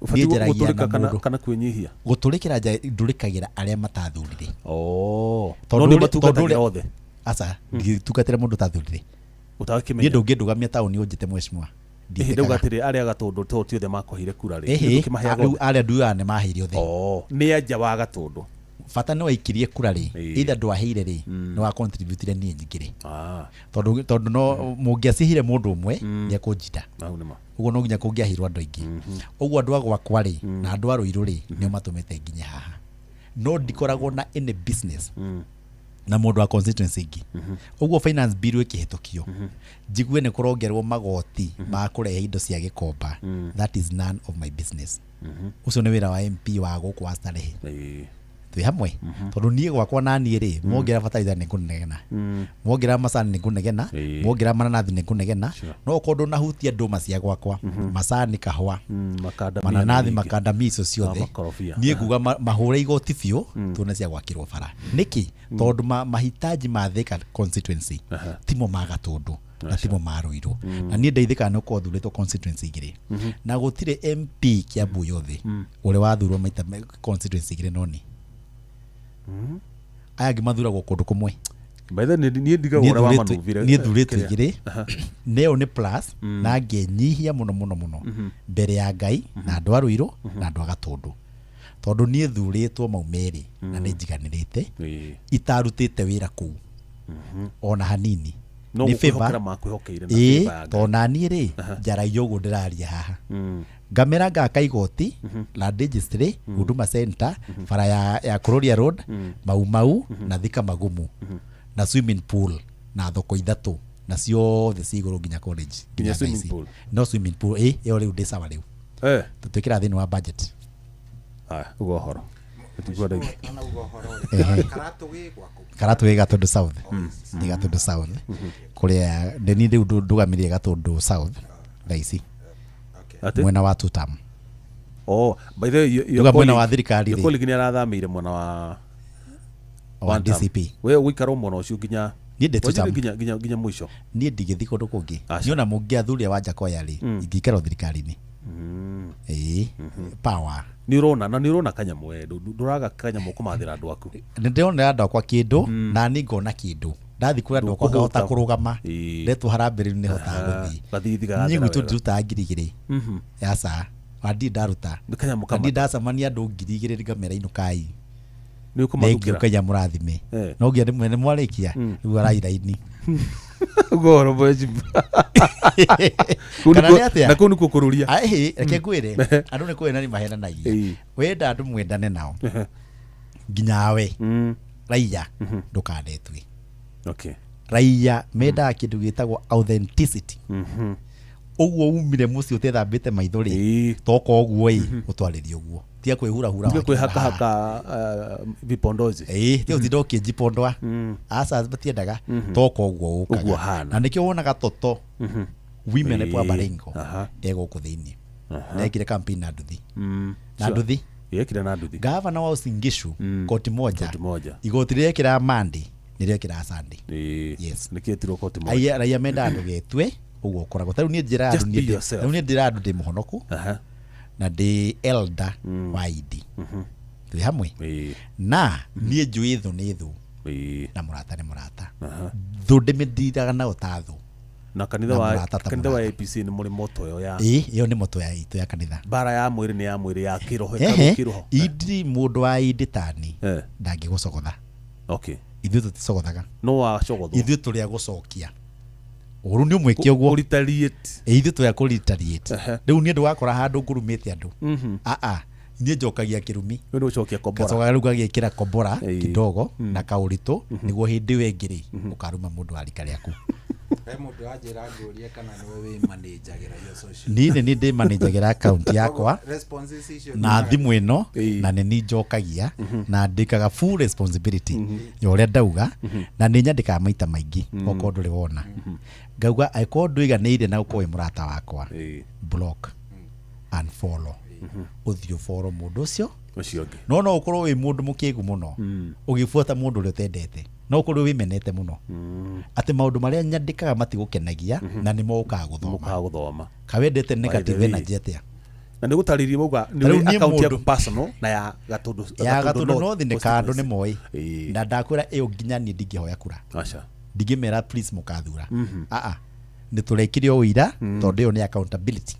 Ũbatiĩ Niĩ njaragia gũtũrĩka na kana mũndũ. kana kwĩnyihia. Gũtũrĩkĩra ndũrĩkagĩra arĩa matathurire. Oh. Tondũ No nĩ tondũ matungatagĩra othe. Aca, nditungatĩra mũndũ ũtathurire. Niĩ Ũtakĩmenya. ndũngĩndũgamia taũni ũnjĩte mheshimiwa. Ĩhĩ, ndauga Ndiĩtĩkaga. atĩrĩ arĩa Gatũndũ to ti othe makũheire kura rĩ. Ĩhĩ, Ũkĩmaheaga rĩu othe. arĩa nduaga nĩ maheire othe. Oh, nĩ anja wa Gatũndũ. Bata nĩ waikirie kura rĩ, Ĩĩ. either ndwaheire rĩ, nĩ wa contributire niĩ nyingĩre. Ah, Tondũ no mũngĩacihire mũndũ ũmwe nĩ ekũnjinda. mau nĩ ma. Ũguo no nginya kũngĩahirwo andũ aingĩ. Ũguo andũ a gwakwa rĩ, na andũ a Ruiru rĩ, nĩo matũmĩte nginye haha. No ndikoragwo na any business na mũndũ wa constituency ingĩ. Ũguo finance bill ĩkĩhĩtũkio, njigue nĩ kũrongerwo magoti ma kũrehe indo cia gĩkomba, that is none of my business. Ũcio nĩ wĩra wa MP wa gũkũ wa Starehe. Ĩĩ. Twĩ hamwe, tondũ niĩ gwakwa na niĩ rĩ, mongerera bataraitha nĩ ngũnegena, mongerera macani nĩ ngũnegena, Ĩĩ. mongerera mananathi nĩ ngũnegena. Sure. No okorwo ndũnahutia ndũma cia gwakwa, macani, kahũa, Makandamia mananathi, na nyingĩ. makandamia, icio ciothe, Ah, makorobia. niĩ nguga mahũre igoti biũ, tuone cia gwakĩrwo bara nĩkĩ, tondũ mahitaji ma Thika constituency timo ma Gatũndũ na timo ma Ruiru, na niĩ ndeithĩkaga nĩ gũkorwo thurĩtwo constituency igĩrĩ, na gũtirĩ MP Kiambu yothe ũrĩa wathurwo maita constituency igĩrĩ, no ni aya angĩ mathuragwo kũndũ kũmwe. By the way, niĩ ndigagwo ũrĩa wa manuvire. Niĩ thurĩtwo Kĩrĩa. igĩrĩ, nĩyo nĩ plus, na ngenyihia mũno mũno mũno mbere ya Ngai na andũ a Ruiru na andũ a Gatũndũ, tondũ niĩ thurĩtwo mau merĩ na nĩ njiganĩrĩte. Ĩĩ. Itarutĩte wĩra kũu ona hanini. No Nĩ gũkwĩhokera favor. makwĩhokeire na Ĩĩ, favor ya Ngai. tondũ naniĩ rĩ, njaragia ũguo ndĩraria haha, ngamera ngaka igoti, land registry, Huduma Center, bara ya Kururia Road, Mau Mau na Thika Magumu, na swimming pool, na thoko ithatũ, na ciothe ci igũrũ nginya college. Nginya thaa swimming ici. pool? No swimming pool ĩ ĩyo rĩu ndĩ sawa rĩu. Eh. Tũtwĩkĩra thĩinĩ wa budget. Aya, uga ũhoro. Tũtikuenda ithuĩ. Anauga ũhoro rĩ, Karatũ gĩ gwaku? Karatũ gĩ Gatũndũ South, nĩ Gatũndũ South kũrĩa ndĩ rĩu ndũgamĩrĩire Gatũndũ South thaa ici. Okay. Atĩ? Mwena wa tutam. Oh, by the way, your Uga mwena colleague- wa thirikari your rĩ. colleague nĩ arathamĩire mwena wa wa one term. DCP. We ũgũikara mwena ũcio nginya Niĩ ndĩ two Wanjire term. nginya mũico. Niĩ ndingĩthiĩ kũndũ kũngĩ. Aca. Niĩ ona mũngĩathuria Wanjakoya rĩ, ingĩikara o thirikari-inĩ. Ĩĩ, power. Nĩ ũrona na nĩ ũrona kanyamũ we, ndũraga kanyamũ kũmathĩra andũ aku. Nĩ ndĩronera andũ akwa kĩndũ, na niĩ ngona kĩndũ ndathiĩ kũrĩ andũ akwa ngahota Ndũkũhũta. kũrũgama. Ĩĩ. Ndetwo harambee rĩu nĩhotaga gũthiĩ. Gathithi Niĩ garathera gwitũ wega. ndirutaga 2,000 ya caa, na ndirĩ ndaruta. Nĩ kanyamũ Na kama ndirĩ ndacemania andũ 2,000 ngamera inũkai. Nĩ ũkũmathukĩra. Thengiũ, Ngai amũrathime. Eh. No nginya ndĩmwĩre nĩ mwarĩkia rĩu arai raini. Uga ũhoro mheshimiwa. Kũu Kana nĩ atĩa? Na kũu nĩkuo kũrũria. Aĩhĩ, reke ngwĩre, andũ nĩ kwendani mahenanagia. Ĩĩ. Wenda andũ mwendane nao nginya we raiya ndũkanetue. Okay. Raiya mendaga kĩndũ gĩtagwo authenticity. Ũguo umire mũciĩ ũtethambĩte maitho rĩ, Ĩĩ. toka ũguo ĩ, ũtwarĩrie ũguo, tiga kwĩhurahura Tiga wakinya haha. kwĩhakahaka vipondozi. Ĩĩ, tiga gũtinda ũkĩnjipondwa, aca, matiendaga, toka ũguo Ũguo ũkaga. hana. Na nĩkĩo wonaga toto women Ĩĩ. rep wa Baringo Aha. e gũkũ thĩinĩ ndekire campaign na nduthi na nduthi. Yekire na nduthi. Gavana wa Uasin Gishu, koti moja. Koti moja. Igoti rĩrekĩra Monday nĩrĩekĩra Sunday. Ĩĩ. Yes. Nĩkĩetirwo koti moja. Raia mendaga ndũgetue ũguo ũkoragwo. Ta rĩu niĩ njĩraga Just andũ be niĩ yourself. rĩu niĩ ndĩra andũ ndĩ mũhonoku Aha. na ndĩ elder wa idi twĩ hamwe. Ĩĩ. Na niĩ njũĩ thũ nĩ thũ Ĩĩ. na mũrata nĩ mũrata. Thũ ndĩmĩndiraga nayo ta thũ. Na kanitha Na wa mũrata ta kanitha wa mũrata. APC nĩ mũrĩ moto ĩyo ya Ĩĩ, ĩyo nĩ moto ya itũ ya kanitha. mbara ya mwĩrĩ nĩ ya mwĩrĩ, ya kĩroho Ehe, ĩkarwo kĩroho. idi mũndũ wa idi tani Eh. ndangĩgũcogotha. Okay. Ithuĩ tũticogothaga. No wacogothwo. Ithuĩ tũrĩ a gũcokia. Ũru nĩ ũmwĩke ũguo. Retaliate. Ĩ, ithuĩ tũya kũ retaliate. Rĩu niĩ ndũgakora handũ ngũrumĩte andũ, aa, niĩ njokagia kĩrumi. Nĩ ũcokia kombora. Gacoka rĩu gagĩkĩra kombora Ĩĩ. kidogo na kaũritũ, nĩguo hĩndĩ ĩyo ĩngĩ rĩ ũkaruma mũndũ wa rika rĩaku. He mũndũ wanjĩra ngũrie kana nĩwe wĩmanĩnjagĩra iyo social. Niĩ nĩ niĩ ndĩmanĩnjagĩra akaunti yakwa Responses icio na thimũ ĩno, Ĩĩ. na nĩ niĩ njokagia na ndĩkaga full responsibility ya ũrĩa ndauga, na nĩ nyandĩkaga maita maingĩ. Okorwo ndũrĩ wona, ngauga angĩkorwo ndũiganĩire na ũkorwo wĩ mũrata wakwa, block, unfollow, ũthiĩ ũfollow mũndũ ũcio Ũcio ũngĩ. No ũkorwo wĩ mũndũ mũkĩgu mũno ũgĩbuata mũndũ ũrĩa ũtendete, no ũkorwo wĩmenete mũno atĩ maũndũ marĩa nyandĩkaga matigũkenagia na nĩmo ũkaga gũthoma. Mũkaga gũthoma. Kawendete negative way. Energy atĩa? Na nĩ gũtarĩria wauga Ta rĩu nĩ niĩ account yaku mũndũ- personal na ya Gatũndũ. Ya Gatũndũ North nĩ kandũ nĩ moĩ. Ĩĩ. Na ndakwĩra ĩyo nginya niĩ ndingĩhoya kura. Aca. Ndingĩmera please mũkathura, aa, nĩ tũrekire o ũira, tondũ ĩyo nĩ accountability.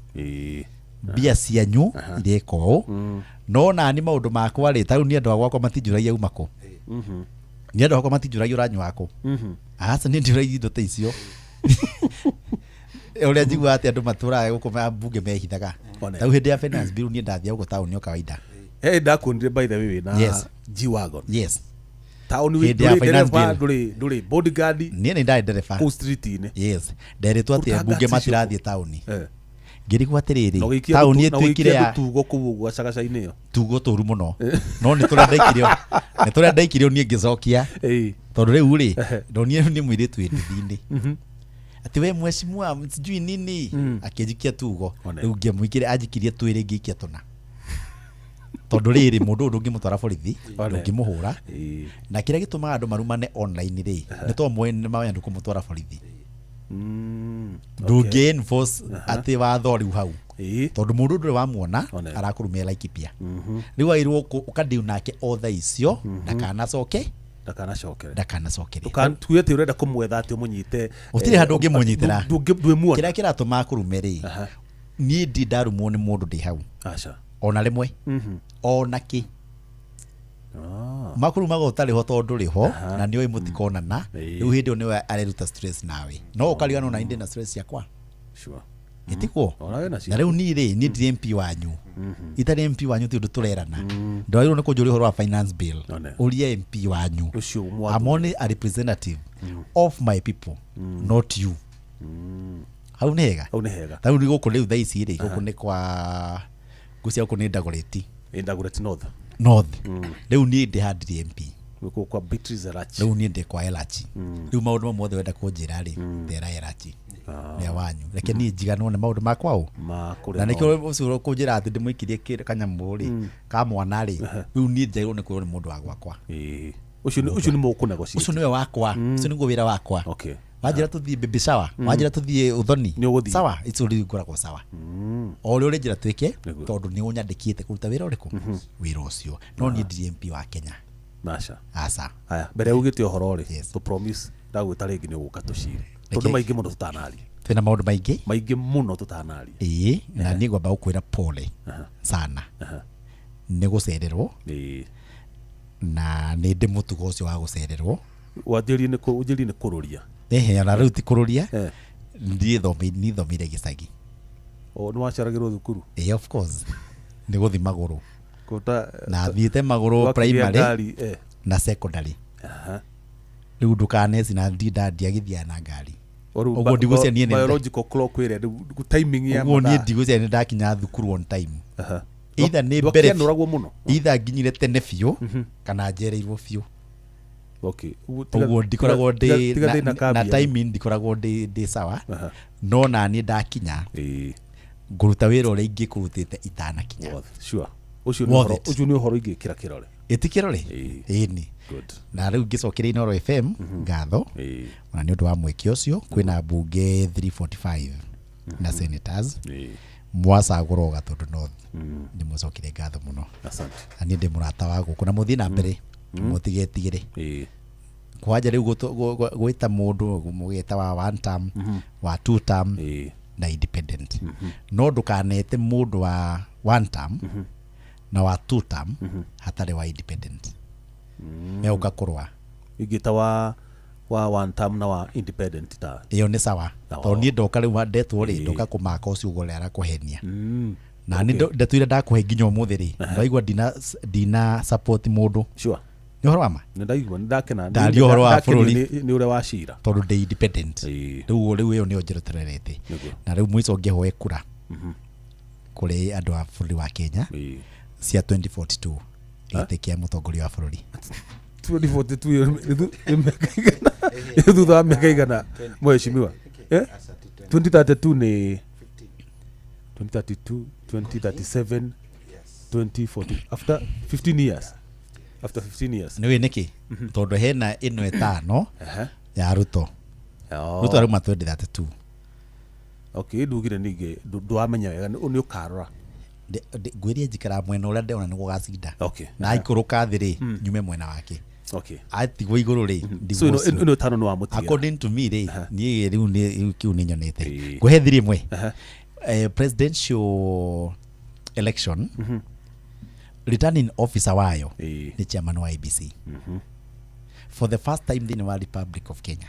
Mbia cianyu ireka ũũ, no nani maũndũ makwa rĩ, tarĩu niĩ andũ a gwakwa matinjũragia uma kũ, niĩ andũ akwa matinjũragia ũranyua kũ, aca, niĩ ndiũragia indo ta icio. Ũrĩa njiguaga atĩ andũ matũraga gũkũ ma mbunge mehithaga. One. Tarĩu hĩndĩ ya finance bill niĩ ndathiaga gũkũ taũni o kawaida. Hey, ndakuonire by the way wĩna Yes. G-Wagon. Yes. Taũni Hĩndĩ ya ndũrĩ finance ndereba, bill. ndũrĩ bodyguard Niĩ nĩ ndarĩ ndereba kũu street-inĩ. Yes, nderĩtwo atĩ Kũruta mbunge guts icio. matirathiĩ taũni. Eh. Ngĩrigwo atĩrĩrĩ, Na ũgĩikia taũni na ĩtuĩkire ũgĩikia ya tũtugo kũu ũguo gacagaca-inĩ ĩyo. Tugo tũru mũno, no nĩ tũrĩa ndaikirio, nĩ tũrĩa ndaikirio niĩ ngĩcokia. Tondũ rĩu rĩ, ndonire nĩ mũirĩtu wĩ nduthi-inĩ atĩ we mheshimiwa sijui nini, akĩnjikia tugo. One. Rĩu ngĩamũikĩre, anjikirie twĩrĩ, ngĩikia tũna, tondũ rĩrĩ mũndũ ũyũ ndũngĩmũtwara borithi, One. ndũngĩmũhũra. Na kĩrĩa gĩtũmaga andũ marumane online rĩ, nĩ tondũ moĩ nĩ mawenda ndũkũmũtwara borithi, ndũngĩ enforce atĩ watho rĩu hau, tondũ mũndũ ndũrĩ wamuona. One. Arakũrumia Laikipia rĩu wagĩrĩirwo ũkandiu nake o thaa icio ndakanacoke. Ndakanacokere. Ndakanacokere. Tuge atĩ ũrenda kũmwetha atĩ ũmũnyite. Gũtirĩ handũ ũngĩmũnyitĩra. Ndwĩmuona. Kĩrĩa kĩratũma akũrume rĩ, niĩ ndi ndarumwo nĩ mũndũ ndĩ hau. Aca. Ona rĩmwe, ona kĩ makũrumaga ũtarĩ ho tondũ ndũrĩ ho na nĩ ũĩ mũtikonana. Rĩu hĩndĩ ĩyo nĩwe areruta stress nawe, no ũkariganwo na ndĩ na stress ciakwa. Ĩtiguo? Ona wĩna Na cio. rĩu niĩ rĩ, niĩ ndirĩ MP wanyu, itarĩ MP wanyu ti ũndũ tũrerana, ndwagĩrĩirwo nĩ kũnjũria ũhoro wa finance bill. One. Ũrie MP wanyu. Ũcio I'm only a representative of my people, not you. Hau nĩ hega. Hau nĩ hega. Tarĩu nĩ gũkũ rĩu thaa ici rĩ, gũkũ nĩ kwa ngũcia, gũkũ nĩ Dagoretti. Ĩ, Dagoretti North. North. Rĩu niĩ ndĩ handiri MP. Gũkũ kwa Beatrice Elachi. Rĩu niĩ ndĩ kwa Elachi. Rĩu maũndũ mamwe mothe wenda kũnjĩra rĩ, ndera Elachi nĩwe wanyu, reke niĩ njiganwo nĩ maũndũ makwa ũ. Ma kũrĩa Na nĩkĩo ũcio kũnjĩra atĩ ndĩmũikirie kanyamũ rĩ ka mwana rĩ, rĩu niĩ njagĩrĩirwo nĩ kwĩrwo nĩ mũndũ wa gwakwa. Ũcio nĩ mũkũnegotiate. Ũcio nĩwe wakwa, ũcio nĩguo wĩra wakwa. Wanjĩra tũthiĩ baby shower, wanjĩra tũthiĩ ũthoni. Nĩ ũgũthiĩ. Sawa, icio rĩu ngoragwo sawa, o ũrĩa ũrĩnjĩra twĩke. Nĩguo. Tondũ nĩ ũnyandĩkĩte kũruta wĩra ũrĩkũ, wĩra ũcio, no niĩ ndirĩ MP wa Kenya. Aca. Aca. Haya, mbere ugĩte ũhoro rĩ, Yes. tũ promise ndagwĩta rĩngĩ nĩ ũgũka tũcire, tondũ maingĩ mũno tũtanaria. Twĩna maũndũ maingĩ. Maingĩ mũno tũtanaria. Ĩĩ, na niĩ ngwamba gũkwĩra pole sana nĩ gũcererwo. Na nĩ ndĩ mũtugo ũcio wa gũcererwo. Wanjĩrie nĩ ũnjĩrie nĩ kũrũria. Ehe, ona rĩu ti kũrũria. Ndiĩ thomeire gĩcagi. O nĩ waceragĩrwo thukuru? Ĩĩ, of course, nĩ gũthi magũrũ. Kũta Na thiĩte magũrũ wakĩgĩa primary ngari, eh. na secondary. Rĩu ndũkaneci na ndinda ndiagĩthiaga na ngari. O rĩu Ũguo ndigũcia niĩ biological clock ĩrĩa rĩu timing ya ũguo niĩ mathaa. ndigũcia nĩ ndakinya thukuru on time. Either nĩ mbere Ndwakianũragwo mũno? Either nginyire tene biũ kana njereirwo biũ. Okay. Ũguo tiga- Ũguo ndikoragwo tiga- ndĩ tiga thĩna na kambia. timing, ndikoragwo ndĩ sawa, no naniĩ ndakinya ngũruta wĩra ũrĩa ingĩkũrutĩte itanakinya. Worth. Sure. Ũcio nĩ Worth ũhoro it. ũcio nĩ ũhoro ingĩkĩra kĩrore. Ĩtikĩrore. Ĩni. Good. Na rĩu ngĩcokeria Inooro FM ngatho ona nĩ ũndũ wa mweke ũcio. Kwĩna mbunge 345 na senators mwacagũrwo Gatũndũ North, nĩ mũcokire ngatho mũno. Asante. Na niĩ ndĩ mũrata wa gũkũ, na mũthiĩ na mbere, mũtigetigĩre. Kwanja rĩu gwĩta mũndũ mũgeta wa one term, wa two term na independent, no ndũkanete mũndũ wa one term na wa two term hatarĩ wa independent, megũka kũrũa. Ingĩta wa Wa one term na wa independent ta ĩyo nĩ sawa. Sawa. Tondũ niĩ ndoka rĩu ndetwo rĩ, Ĩĩ. ndoka kũmaka ũcio ũguo ũrĩa arakũhenia na nĩ ndeto iria ndakũhe nginya ũmũthĩ rĩ, ndaigua ndina support mũndũ. Sure. Nĩ ũhoro wa ma. Nĩ ndaigua, nĩ ndakena. Ndaria ũhoro wa Ndakenio bũrũri. nĩ ũrĩa wa cira. Tondũ ndĩ independent. Ĩĩ. Rĩu ĩyo nĩyo njeretererete. Nĩguo. Na rĩu mũico ngĩhoe kura kũrĩ andũ a bũrũri wa Kenya cia 2042 gĩtĩ kĩa mũtongoria wa bũrũri. 2042 ĩyo nĩ mĩaka igana, ĩyo thutha wa mĩaka igana, mheshimiwa? Eh? 2032 nĩ 2032, 2037, 2040, after 15 years, after 15 years. Nĩ wĩ nĩkĩ? Tondũ hena ĩno ĩtano ya Ruto. Oh. Ruto arauma 2032. Okay, ndugire ningĩ ndwamenya wega, nĩ ũkarora. Ngwĩrie njikaraga mwena ũrĩa ndĩrona nĩguo ũgacinda. Okay. Na aikũrũka thĩ rĩ, nyume mwena wake. Atigwo igũrũ rĩ, So ndigwo ĩno ũcio. ĩno ĩtano nĩ wamũtigĩra. According to me rĩ, niĩ rĩu rĩu kĩu nĩ nyonete. Ngũhe thiri ĩmwe. Presidential election, returning officer wayo nĩ chairman wa IEBC. For the first time thĩinĩ wa Republic of Kenya,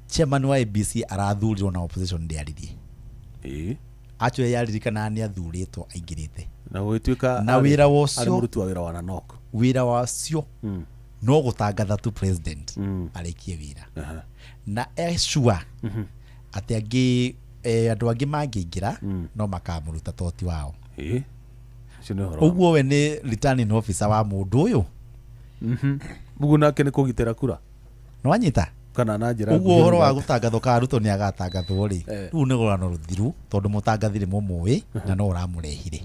chairman wa IEBC arathurirwo na opposition ndĩaririe. Actually yaririkanaga nĩ athurĩtwo aingĩrĩte. Na gũgĩtuĩka Na wĩra wa arĩ ũcio mũruti wa wĩra wa Nanok. Wĩra wacio no gũtangatha tu president arĩkie wĩra na eshua atĩ angĩ andũ angĩ mangĩingĩra no makamũruta toti wao. Ũcio nĩ ũhoro wa- Ũguo we nĩ returning officer wa mũndũ ũyũ. Ũguo nake nĩ kũgitĩra kura. Nĩwanyita? Kana na njĩra Ũguo nguhĩ ũhoro wa ũguo. gũtangathwo kana Ruto nĩ agatangathwo rĩ, rĩu nĩ rũgano rũthiru tondũ mũtangathi nĩ mũmũĩ na no ũramũrehire.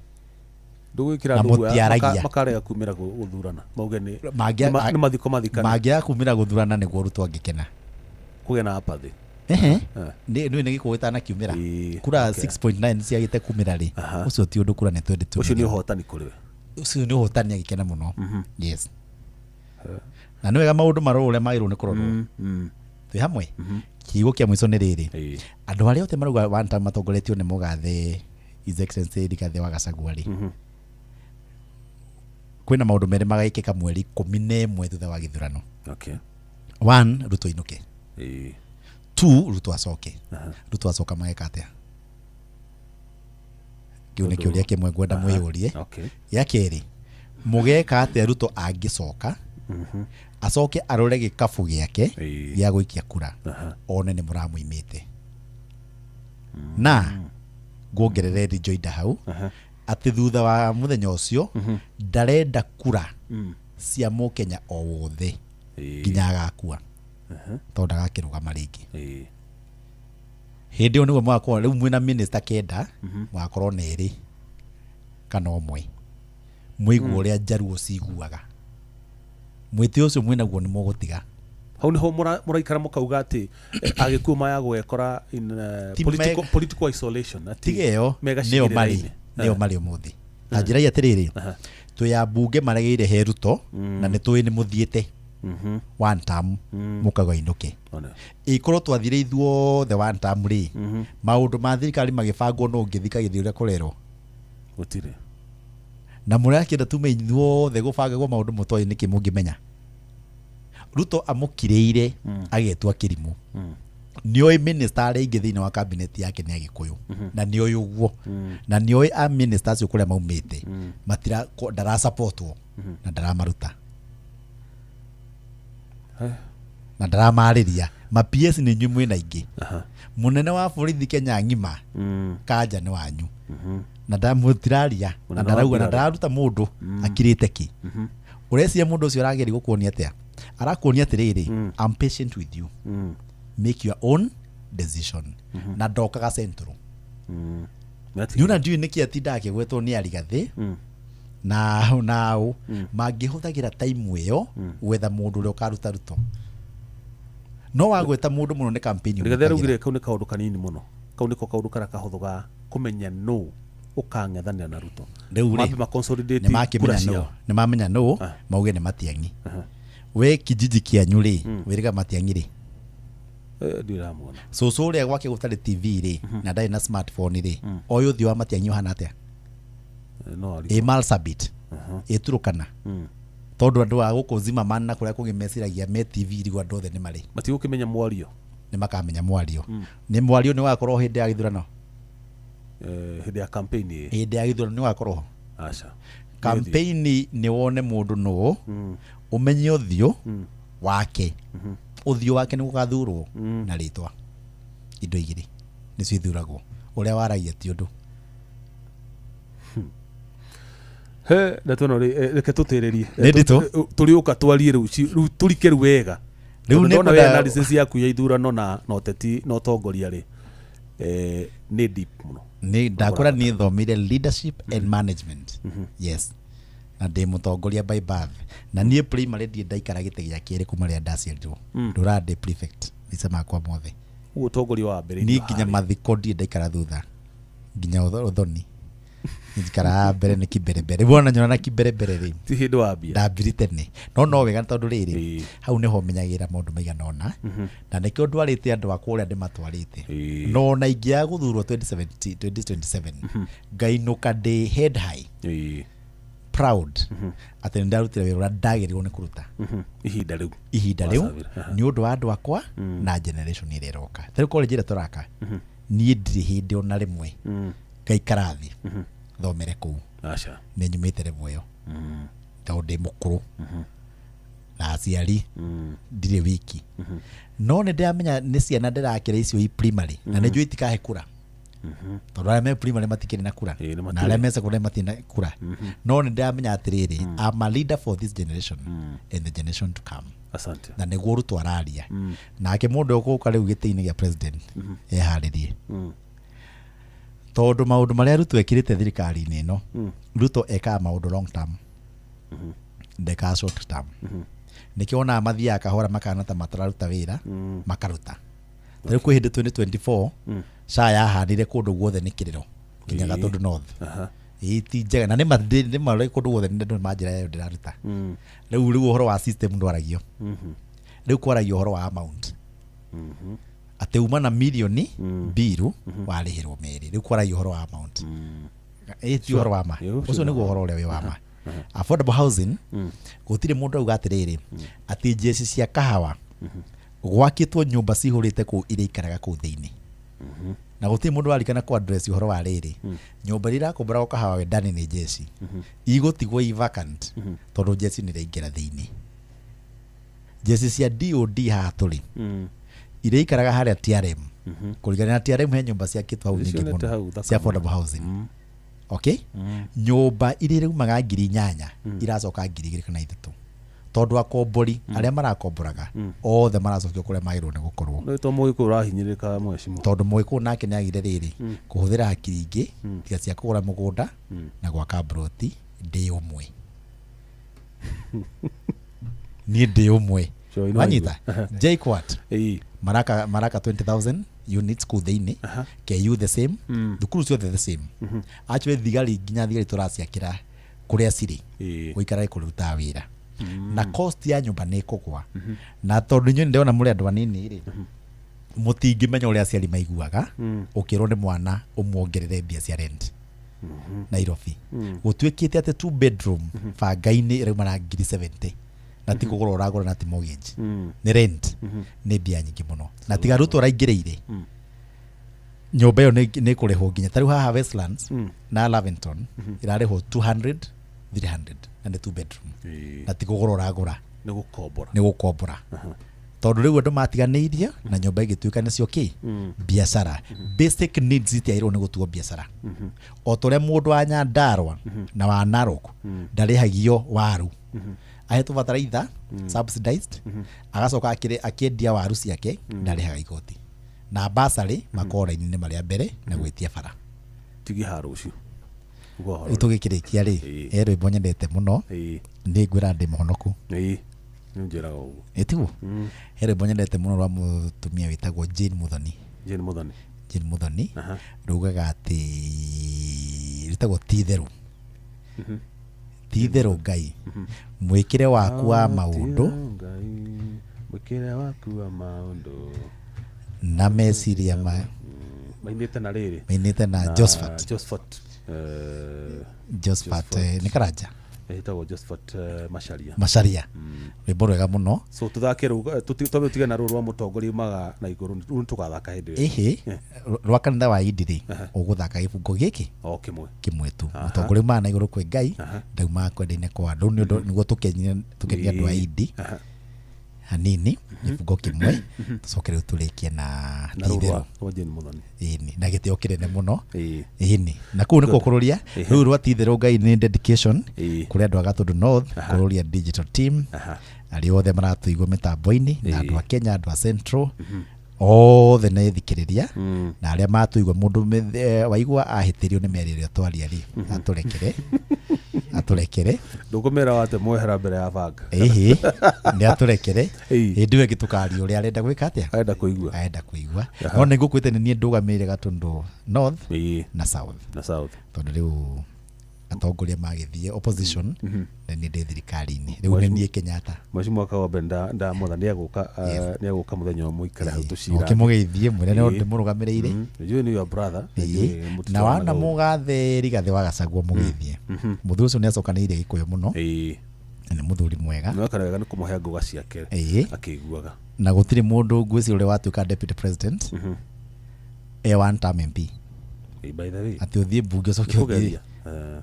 Ndũgwĩkĩra Na andũ guoya, mũtiaragia. makarega kumĩra gũthurana mauge nĩ nĩ mathiko mathikana. Mangĩaga kumĩra gũthurana nĩguo Ruto angĩkena. Kũgĩa na apathy. Ehe. Nĩ nĩ gĩkũ gĩtanakiumĩra. Kura 6.9 ciagĩte kumĩra rĩ, ũcio ti ũndũ, kura nĩ 22 Ũcio nĩ million. ũhotani kũrĩ we. Ũcio nĩ ũhotani, agĩkena mũno. Yes, na nĩ wega maũndũ marorwo ũrĩa magĩrĩirwo nĩ kũrorwo. Twĩ hamwe. Kiugo kĩa mũico nĩ rĩrĩ, andũ arĩa othe marauga one time matongoretio nĩ mũgathe His Excellency Rigathĩ wa Gachagua rĩ, kwĩna maũndũ merĩ magekĩka mweri 11 thutha wa gĩthurano. One, Ruto ainũke. Two, Ruto acoke. Ruto acoka mageka atĩa? Kĩu nĩ kĩũria kĩmwe ngwenda mwĩyũrie. Gĩa kerĩ, mũgeka atĩa Ruto angĩcoka, acoke arore gĩkabu gĩake gĩa gũikia kura, one nĩ mũramũimĩte? Na nguongerere rejoinder hau atĩ thutha wa mũthenya ũcio ndarenda kura cia mũkenya o wothe nginya agakua, tondũ ndagakĩrũgama rĩngĩ. Hĩndĩ ĩyo nĩguo mũgakorwo rĩu mwĩna minista kenda, mũgakorwo na erĩ kana ũmwe. Mũigue ũrĩa njaruo ciguaga, mwĩtĩ ũcio mwĩnaguo nĩ mũgũtiga. Hau niho mũraikara mũkauga atĩ agĩkuũ maya gwekora in Ti political isolation atĩ tiga ĩyo nĩyo marĩ megacigĩrĩra-inĩ. Nĩyo marĩ ũmũthĩ. Na njĩra atĩrĩrĩ, twĩ ambunge maregeire he Ruto na nĩ tũĩ nĩ mũthiĩte one term, mũkauga inũke. Ĩkorwo twathire ithuothe one term rĩ, maũndũ ma thirikari magĩbangwo no ũngĩthikagĩrĩria ũrĩa kũrerwo. Gũtirĩ. Na mũrakĩenda tume ithuothe gũbangagwo maũndũ mũtoĩ nĩkĩ mũngĩmenya. Ruto amũkirĩire agetua kĩrimũ. Nĩoĩ minista arĩa aingĩ thĩinĩ wa cabinet yake nĩ agĩkũyũ, na nĩoĩ ũguo, na nĩoĩ a minista acio kũrĩa maumĩte matira ndarasapotwo na ndaramaruta na ndaramarĩria ma PS nĩ inyuĩ mwĩna aingĩ. Mũnene wa borithi Kenya ng'ima kanja nĩ wanyu na ndamũtiraria na Mũnene wa ndarauga na mbirarũ. ndararuta mũndũ akirĩte ki. Ũreciria mũndũ ũcio arageria gũkuonia atĩa? Arakuonia atĩrĩrĩ, I'm patient with you, make your own decision. Na ndokaga central. Niona ndiũĩ nĩkĩ atindaga akĩgwetwo nĩ Arigathĩ na nao mangĩhũthagĩra time ĩyo gwetha mũndũ ũrĩa ũkaruta Ruto. No wagweta mũndũ mũno nĩ campaign Rigathĩ ũmũkagĩra. araugire kau nĩ kaũndũ kanini mũno, kau nĩko kaũndũ karĩa kahũthũ ga kũmenya nũ ũkang'ethanĩra na Ruto. Rĩu rĩ, Mambe ma consolidate nĩ makĩmenya kura nũ ciao. nĩ mamenya nũ mauge nĩ Matiang'i. We kijiji kĩanyu rĩ, wĩrĩga Matiang'i rĩ? Ndiramuona. Cũcũ ũrĩa gwake gũtarĩ TV rĩ na ndarĩ na smartphone rĩ, oĩ ũthiũ wa Matiang'i ũhana atĩa? No Ĩ Marsabit, ĩ Turukana, Tondũ andũ a gũkũ Zimmerman na kũrĩa kũngĩ meciragia me TV irigũ andũ othe nĩ marĩ. Matigũkĩmenya mwario. Nĩ makamenya mwario. Nĩ mwario nĩ wakorwo hĩndĩ ya gĩthurano. Hĩndĩ ya campaign ĩ. Hĩndĩ ya gĩthurano nĩ wakorwo ho. Aca. Campaign nĩ wone mũndũ nũ, ũmenye ũthiũ wake. Ũthiũ wake nĩ gũgathurwo na rĩtwa. Indo igĩrĩ nĩcio ithuragwo. Ũrĩa waragia ti ũndũ. He ndeto ĩno rĩ, reke tũtĩrĩrie. Nĩ nditũ. Tũrĩũka twarie rĩu rĩu tũrike rĩu wega. Rĩu Tondũ nĩ ndona kwenda- we analysis yaku ya ithurano na ũteti na ũtongoria rĩ, nĩ deep mũno. Nĩ ndakũra niĩ thomire leadership and management. Yes. Na ndĩ mũtongoria by birth. Na niĩ primary ndirĩ ndaikara gĩtĩ gĩa kerĩ kuma rĩrĩa ndaciarirwo. Ndũraga ndĩ prefect maica makwa mothe. Ũguo ũtongoria wa mbere. Niĩ nginya mathiko ndirĩ ndaikara thutha. Nginya ũthoni. Njikaraga mbere nĩ kimbere. Wona nyona na kimbere rĩ. Ti hĩndĩ wambia. Ndambiri tene. No wega tondũ rĩrĩ Ĩĩ. hau nĩho menyagĩra maũndũ maigana ũna. Na nĩkĩo ndwarĩte andũ akwa ũrĩa ndĩmatwarĩte. Ĩĩ. No ona ingĩaga gũthurwo 2027 ngainũka ndĩ head high. Ĩĩ. Proud atĩ nĩ ndarutire wĩra ũrĩa ndagĩrĩirwo nĩ kũruta. Ihinda rĩu. Ihinda rĩu Wasabĩra. nĩ ũndũ wa andũ akwa na generation ĩrĩa ĩroka. Ta rĩu college ĩrĩa tũraka niĩ ndirĩ hĩndĩ ona rĩmwe ngaikara thĩ thomere kũu. Aca. Nĩ nyumĩte level ĩyo. Tondũ ndĩ mũkũrũ na aciari ndirĩ wiki. No nĩ ndĩramenya nĩ ciana ndĩrakĩra icio i primary na nĩ njũĩ itikahe kura. Tondũ arĩa me primary matikĩrĩ na kura. Ĩĩ, nĩ Na matirĩ. arĩa me secondary matirĩ na kura. No nĩ ndĩramenya atĩrĩrĩ, I'm a leader for this generation and the generation to come. Asante. Na nĩguo Ruto araria. Nake mũndũ ũgũka rĩu gĩtĩ-inĩ gĩa president eharĩrie. Tondũ maũndũ marĩa Ruto ekĩrĩte thirikari-inĩ ĩno, Ruto ekaga maũndũ long term. Ndekaga short term. Nĩkĩo wonaga mathiaga kahora makana ta matararuta wĩra, makaruta. Ta rĩu kwĩ hĩndĩ 2024 SHA yahanire kũndũ guothe nĩ kĩrĩro nginya Ĩĩ. Gatũndũ North. Ĩĩ ti njega na nĩ ma kũndũ guothe nĩ manjĩra yayo ndĩraruta. Rĩu ũhoro wa system ndwaragio. Rĩu kwaragio ũhoro wa amount. Atĩ uma na mirioni mbiru warĩhĩrwo merĩ. Rĩu kwaragio ũhoro wa amount. Ĩĩ ti ũhoro wa ma. Ĩĩ, Ũcio nĩguo ũhoro ũrĩa wĩ wa ma. Affordable housing gũtirĩ mũndũ auga atĩrĩrĩ atĩ njeci cia kahawa gwakĩtwo nyũmba cihũrĩte kũu iria ikaraga kũu thĩinĩ. Na gũtirĩ mũndũ warikana kũ address ũhoro wa rĩrĩ. Nyũmba iria irakomboragwo kahawa wendani nĩ njeci igũtigwo i vacant tondũ njeci nĩ iraingĩra thĩinĩ. Njeci cia DOD haha tũrĩ iria ikaraga harĩa TRM kũringana na TRM he nyũmba ciakĩtwo hau nyingĩ Nĩcionete mũno hau thaka cia mũno. affordable housing. Okay? Nyũmba iria iraumaga 8,000 iracoka 2,000 kana 3,000 tondũ akombori arĩa marakomboraga othe maracokio kũrĩa magĩrĩirwo nĩ gũkorwo. No to mũgĩkũyũ ũrahinyĩrĩrĩka mheshimiwa. Tondũ mũgĩkũyũ nake nĩ agire rĩrĩ kũhũthĩra hakiri ingĩ tiga cia kũgũra mũgũnda na gwaka mburoti ndĩ ũmwe. Niĩ ndĩ ũmwe. Sure, ino Wanyita? JKUAT Ĩĩ. maraka 20,000 units kũu thĩinĩ. KU the same. Thukuru ciothe the same. Actually thigari nginya thigari tũraciakĩra kũrĩa cirĩ. Ĩĩ. Gũikara kũrutaga wĩra. Na cost ya nyũmba nĩ ĩkũgwa. Na tondũ inyuĩ nĩndĩrona mũrĩ andũ anini rĩ, mũtingĩmenya ũrĩa aciari maiguaga ũkĩrwo nĩ mwana ũmuongerere mbia cia rent. Nairobi. Gũtuĩkĩte atĩ 2 bedroom banga-inĩ ĩrauma na 70,000. Na ti kũgũra ũragũra na ti mortgage. Nĩ rent. Nĩ mbia nyingĩ mũno. Na tiga Ruto araingĩrĩire. Nyũmba ĩyo nĩ ĩkũrĩhwo nginya ta rĩu haha Westlands na Lavington ĩrarĩhwo 200, 300 na nĩ 2 bedroom. Ĩĩ. Na ti kũgũra ũragũra. Nĩ gũkombora. Nĩ gũkombora. Tondũ rĩu andũ matiganĩirie na nyũmba ĩgĩtuĩka nĩcio kĩ biacara. Basic needs itiagĩrĩirwo nĩ gũtuo biacara. O ta ũrĩa mũndũ wa Nyandarua na wa Narok ndarĩhagio waru. Ahetwo bataraitha subsidized agacoka akĩendia waru ciake ndarĩhaga igoti. Na basarĩ makoragwo raini-inĩ marĩa mbere na gwĩtia bara. Tigi haha rũciũ. Rĩu tũgĩkĩrĩkia rĩ, Ĩĩ. he rwĩmbo nyendete mũno Ĩĩ. nĩ ngwĩra ndĩ mũhonoku. Ĩĩ. Nĩ ũnjĩraga ũguo. Ĩ tiguo? He rwĩmbo nyendete mũno rwa mũtumia wĩtagwo Jane Muthoni. Jane Muthoni. Jane Muthoni rugaga atĩ rwĩtagwo ti itherũ. Ti itherũ Ngai mwĩkĩre waku wa maũndũ Mwĩkĩre waku wa maũndũ na meciria ma mainĩte na rĩrĩ mainĩte na Josephat. Josephat. Josephat nĩ Karanja. Ĩtagwo Josephat Macharia. Macharia, rwĩmbo rwega mũno. So tuthake rũu, twambe tũtige na rũu rwa mũtongoria umaga na igũrũ, rũu tũgathaka hĩndĩ ĩyo. Ĩhĩ, rwa kanitha wa Indi rĩ, ũgũthaka gĩbungo gĩkĩ o kĩmwe. Kĩmwe tu. Mũtongoria umaga na igũrũ kwĩ Ngai, ndaumaga kwenda-inĩ kwa andũ. Nĩ ũndũ nĩguo tũkenie andũ a Indi hanini, gĩbungo kĩmwe, tũcoke rĩu tũrĩkie na Na rũu ti-itherũ. Rwa Jane Muthoni. Ĩni, na gĩtĩo kĩnene mũno. Ĩĩ. Ĩni, na kũu nĩkuo kũrũria rĩu rwa ti-itherũ Ngai nĩ dedication kũrĩ andũ a Gatũndũ North, kũrũria digital team, arĩa othe maratũigua mĩtambo-inĩ, na andũ a Kenya, andũ a Central othe nĩ thikĩrĩria, na arĩa matũigua mũndũ waigua ahĩtĩrio nĩ mĩario ĩrĩa twaria rĩ, atũrekere, atũrekere. Ndũkũmera wate mwehera mbere ya banga. Ĩhĩ, nĩ atũrekere. Ĩĩ. Hĩndĩ ĩyo ĩngĩ tũkaria ũrĩa arenda gwĩka atĩa, arenda kũigua. Arenda kũigua. No nĩ ngũkwĩte nĩ niĩ ndũgamĩrĩire Gatũndũ North na South. Na South. Tondũ rĩu atongoria magĩthiĩ opposition na niĩ ndĩ thirikari-inĩ, rĩu nĩ niĩ Kenyatta. Mheshimiwa Kawambe ndamwetha nĩegũka, nĩegũka mũthenya ũmwe ikare hau tũcira. Ũkĩmũgeithie, mwĩre nĩ ndĩmũrũgamĩrĩire. Njũĩ nĩ your brother. Ĩĩ. Na wana mũgathe Rigathĩ wa Gachagua, mũgeithie mũthuri ũcio, nĩ acokanĩire Gĩkũyũ mũno na nĩ mũthuri mwega. Nĩweka wega nĩ kũmũhe ngũga ciake akĩiguaga. Na gũtirĩ mũndũ ngwĩciria ũrĩa watuĩka deputy president e one term MP. Ĩĩ, by the way, atĩ ũthiĩ mbunge ũcoke ũthiĩ. Kũgeria.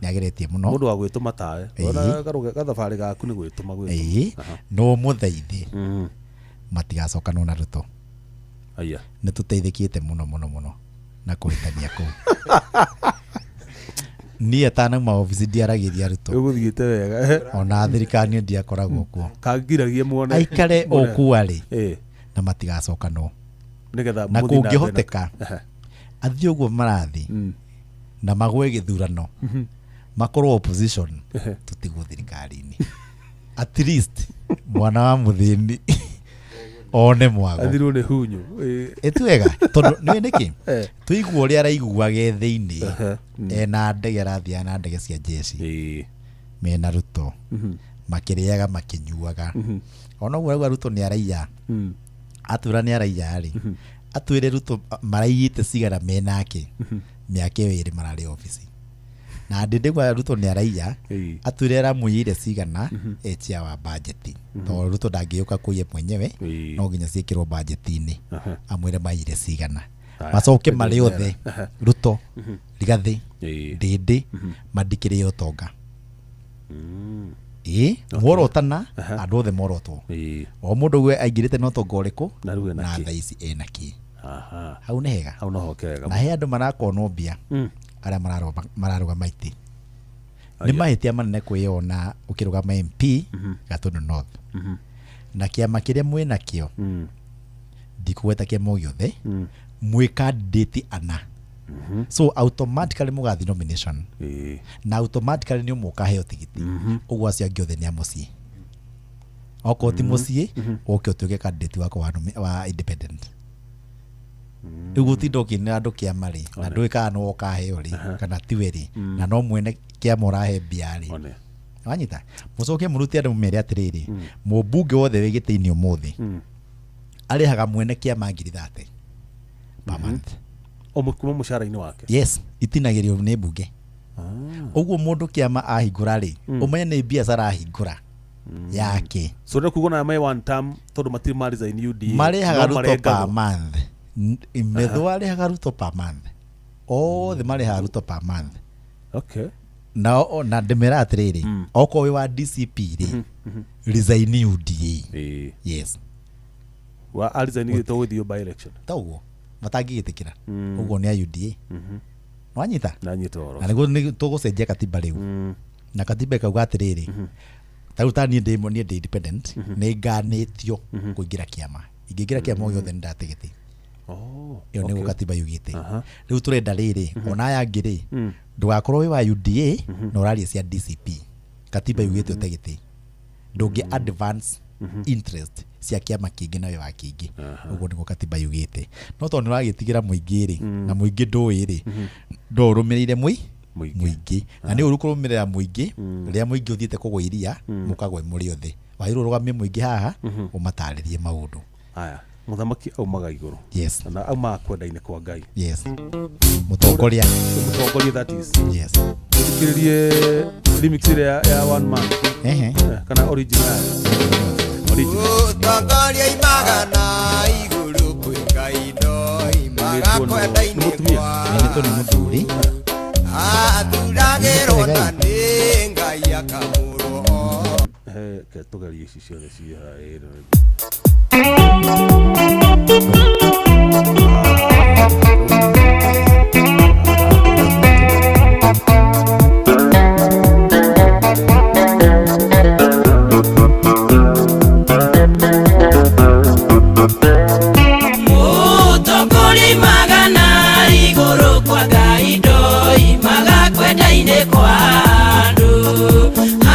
Nĩ ageretie mũno. Mũndũ wa gwĩtũma tawe. Ona gathabarĩ gaku nĩ gwĩtũma gwĩtũma. Ĩĩ, no mũthaithe matigacokanwo na Ruto. Aya. Nĩ tũteithĩkĩte mũno mũno mũno na kũhĩtania kũu. Niĩ atanauma obici ndiaragĩria Ruto. Ũgũthiĩte wega. Ona thirikari niĩ ndiakoragwo kuo. Kangiragie muone. Aikare o kuo arĩ na matigacokanwo. Nĩgetha Na mũthiĩ na mbere. kũngĩhoteka athiĩ ũguo marathiĩ na magwe gĩthurano, makorwo opposition, tũtigwo thirikari-inĩ, at least mwana wa mũthĩni one mwago. Athirwo nĩ hunyu. Ĩĩ. Ĩtuwega tondũ nĩ nĩkĩ tũigua ũrĩa araiguage thĩinĩ ena ndege, arathiaga na ndege cia jeshi mena Ruto, makĩrĩaga, makĩnyuaga. Ona ũguo arauga Ruto nĩ araiya, atwĩra nĩ araiya rĩ, atwĩre Ruto maraiyĩte cigana menake mĩaka ĩyo 2 mararĩ obici. Na ndĩndĩgua Ruto nĩ araiya, atwĩre aramũiyĩire cigana e chair wa budget, tondũ Ruto ndangĩũka kũiya mwenyewe. No nginya ciĩkĩrwo budget-inĩ. Amwĩre maiyire cigana. Aya, Macoke marĩ othe, Ruto, Rigathĩ, Ndĩndĩ, mandikĩrĩe ũtonga. Ĩĩ, morotana andũ othe morotwo. O mũndũ gwe aingĩrĩte na ũtonga ũrĩkũ Na rĩu ena na kĩ? thaa ici ena kĩ? Hau nĩ hega. Hau no hoke wega. Na he andũ marakonwo mbia, arĩa mararũgama itĩ nĩ mahĩtia manene kwĩyona ũkĩrũgama MP Gatũndũ North na kĩama kĩrĩa mwĩnakĩo, ndikũgweta kĩama o gĩothe, mwĩ candidate ana, so automatically mũgathiĩ nomination na automatically nĩ ũmwe ũkaheo tigiti. Ũguo acio angĩ othe nĩ a mũciĩ. Okorwo ti mũciĩ, ũke ũtuĩke candidate wakwa wa independent. Rĩu gũtinda ũkĩnĩra andũ kĩama rĩ, na ndũĩ kana nĩwe ũkaheo rĩ kana tiwe rĩ, na no mwene kĩama ũrahe mbia rĩ. One. Wanyita, mũcoke mũrute andũ, mũmere atĩrĩrĩ, mũmbunge wothe wĩ gĩtĩ-inĩ ũmũthĩ arĩhaga mwene kĩama 30,000 per month. O kuma mũcara-inĩ wake. Yes, itinagĩrio nĩ mbunge. Ũguo mũndũ kĩama ahingũra rĩ, ũmenye nĩ biacara ahingũra yake. So rĩu kuga ona me one term, tondũ matirĩ ma resign UDA, Marĩhaga no Ruto per marengagwo. month. Methwa arĩhaga Ruto per month, othe marĩhaga Ruto per month. Na na ndĩmera atĩrĩrĩ, okorwo wĩ wa DCP rĩ, resign UDA. Yes. Wa a resign gĩtwo gũthiĩ by election. Ta ũguo matangĩgĩtĩkĩra ũguo nĩ a UDA. Wanyita? Nanyita ũhoro. Na nĩguo nĩ tũgũcenjia katiba rĩu, na katiba ĩkauga atĩrĩrĩ, ta rĩu ta niĩ ndĩ independent, nĩ nganĩtio kũingĩra kĩama. Ingĩingĩra kĩama o gĩothe nĩ ndate gĩtĩ. Ĩyo nĩguo katiba yugĩte. Rĩu tũrenda rĩrĩ, ona aya angĩ rĩ, ndũgakorwo wĩ wa UDA na ũraria cia DCP. Katiba yugĩte ũte gĩtĩ, ndũngĩ advance interest cia kĩama kĩngĩ na wĩ wa kĩngĩ. Ũguo nĩguo katiba yugĩte. No tondũ nĩ ũragĩtigĩra mũingĩ rĩ, na mũingĩ ndũĩ rĩ, no ũrũmĩrĩire Mũingĩ. Mũingĩ, na nĩ ũru kũrũmĩrĩra mũingĩ rĩrĩa mũingĩ ũthiĩte kũgwa iria, mũkagwa mũrĩ othe. Wagĩrĩirwo ũrũgamie mũingĩ haha, ũmatarĩrie maũndũ. Haya. Mũthamaki aumaga igũrũ Yes. na aumaga kwenda-inĩ kwa Ngai. Yes, mũtongoria. Mũtongoria, that is. Yes. Thikĩrĩrie remix ĩrĩa ya one man. Ehe. Kana original, original. Mũtongoria imagana igũrũ kwĩ Ngai ndoimaga Nĩ kwenda-inĩ mũtumia. kwa Nĩtũ nĩ mũthuri. Athuragĩrwo na nĩ Ngai akamũrwo. Ke tũgerie ici ciothe ciĩ haha, Mũtongoria magana igũrũ kwa Ngai ndoimaga kwenda-inĩ kwa andũ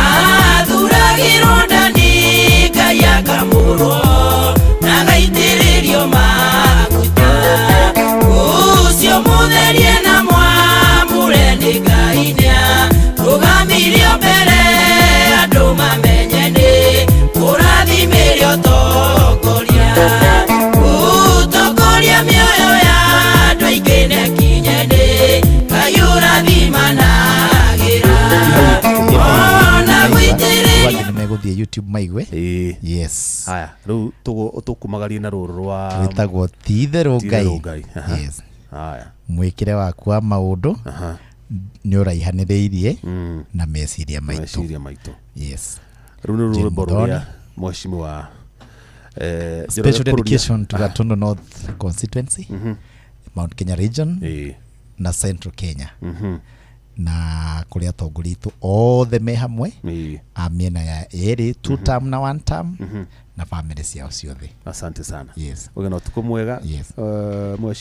athuragĩrwo ndani Ngai akamũrwo na agaitĩrĩrio maguta ũcio mũtherie na mwamũre nĩ Ngai nĩa rũgamirio mbere andũ mamenye nĩ kũrathimĩre ũtongoria ũtongoria mĩoyo ya andũ aingĩ nĩakinye nĩ Ngai ũrathimanagĩra ona gũitĩrĩria. Angĩ nĩ megũthiĩ YouTube maigue. Ĩĩ. Yes. Haya, rĩu tũkumagarie na rũrũ rwa Wĩtagwo ti itherũ. Ti-itherũ Ngai. Ngai. Aha. Yes. Haya. Mwĩkĩre waku wa maũndũ nĩ ũraihanĩrĩirie na meciria maitũ. Meciria maitũ. Yes. Rĩu nĩ Jane rwĩmbo Muthoni. rũrĩa mheshimiwa Special Njoroge Kururia. dedication to Gatundu North constituency, Mount Kenya region na Central Kenya na kũrĩ atongoria aitũ othe me hamwe a mĩena ya ĩrĩ, two term na one term, na family ciao ciothe. Asante sana. Yes. Ũgĩe na ũtukũ mwega. Yes. Mheshimiwa.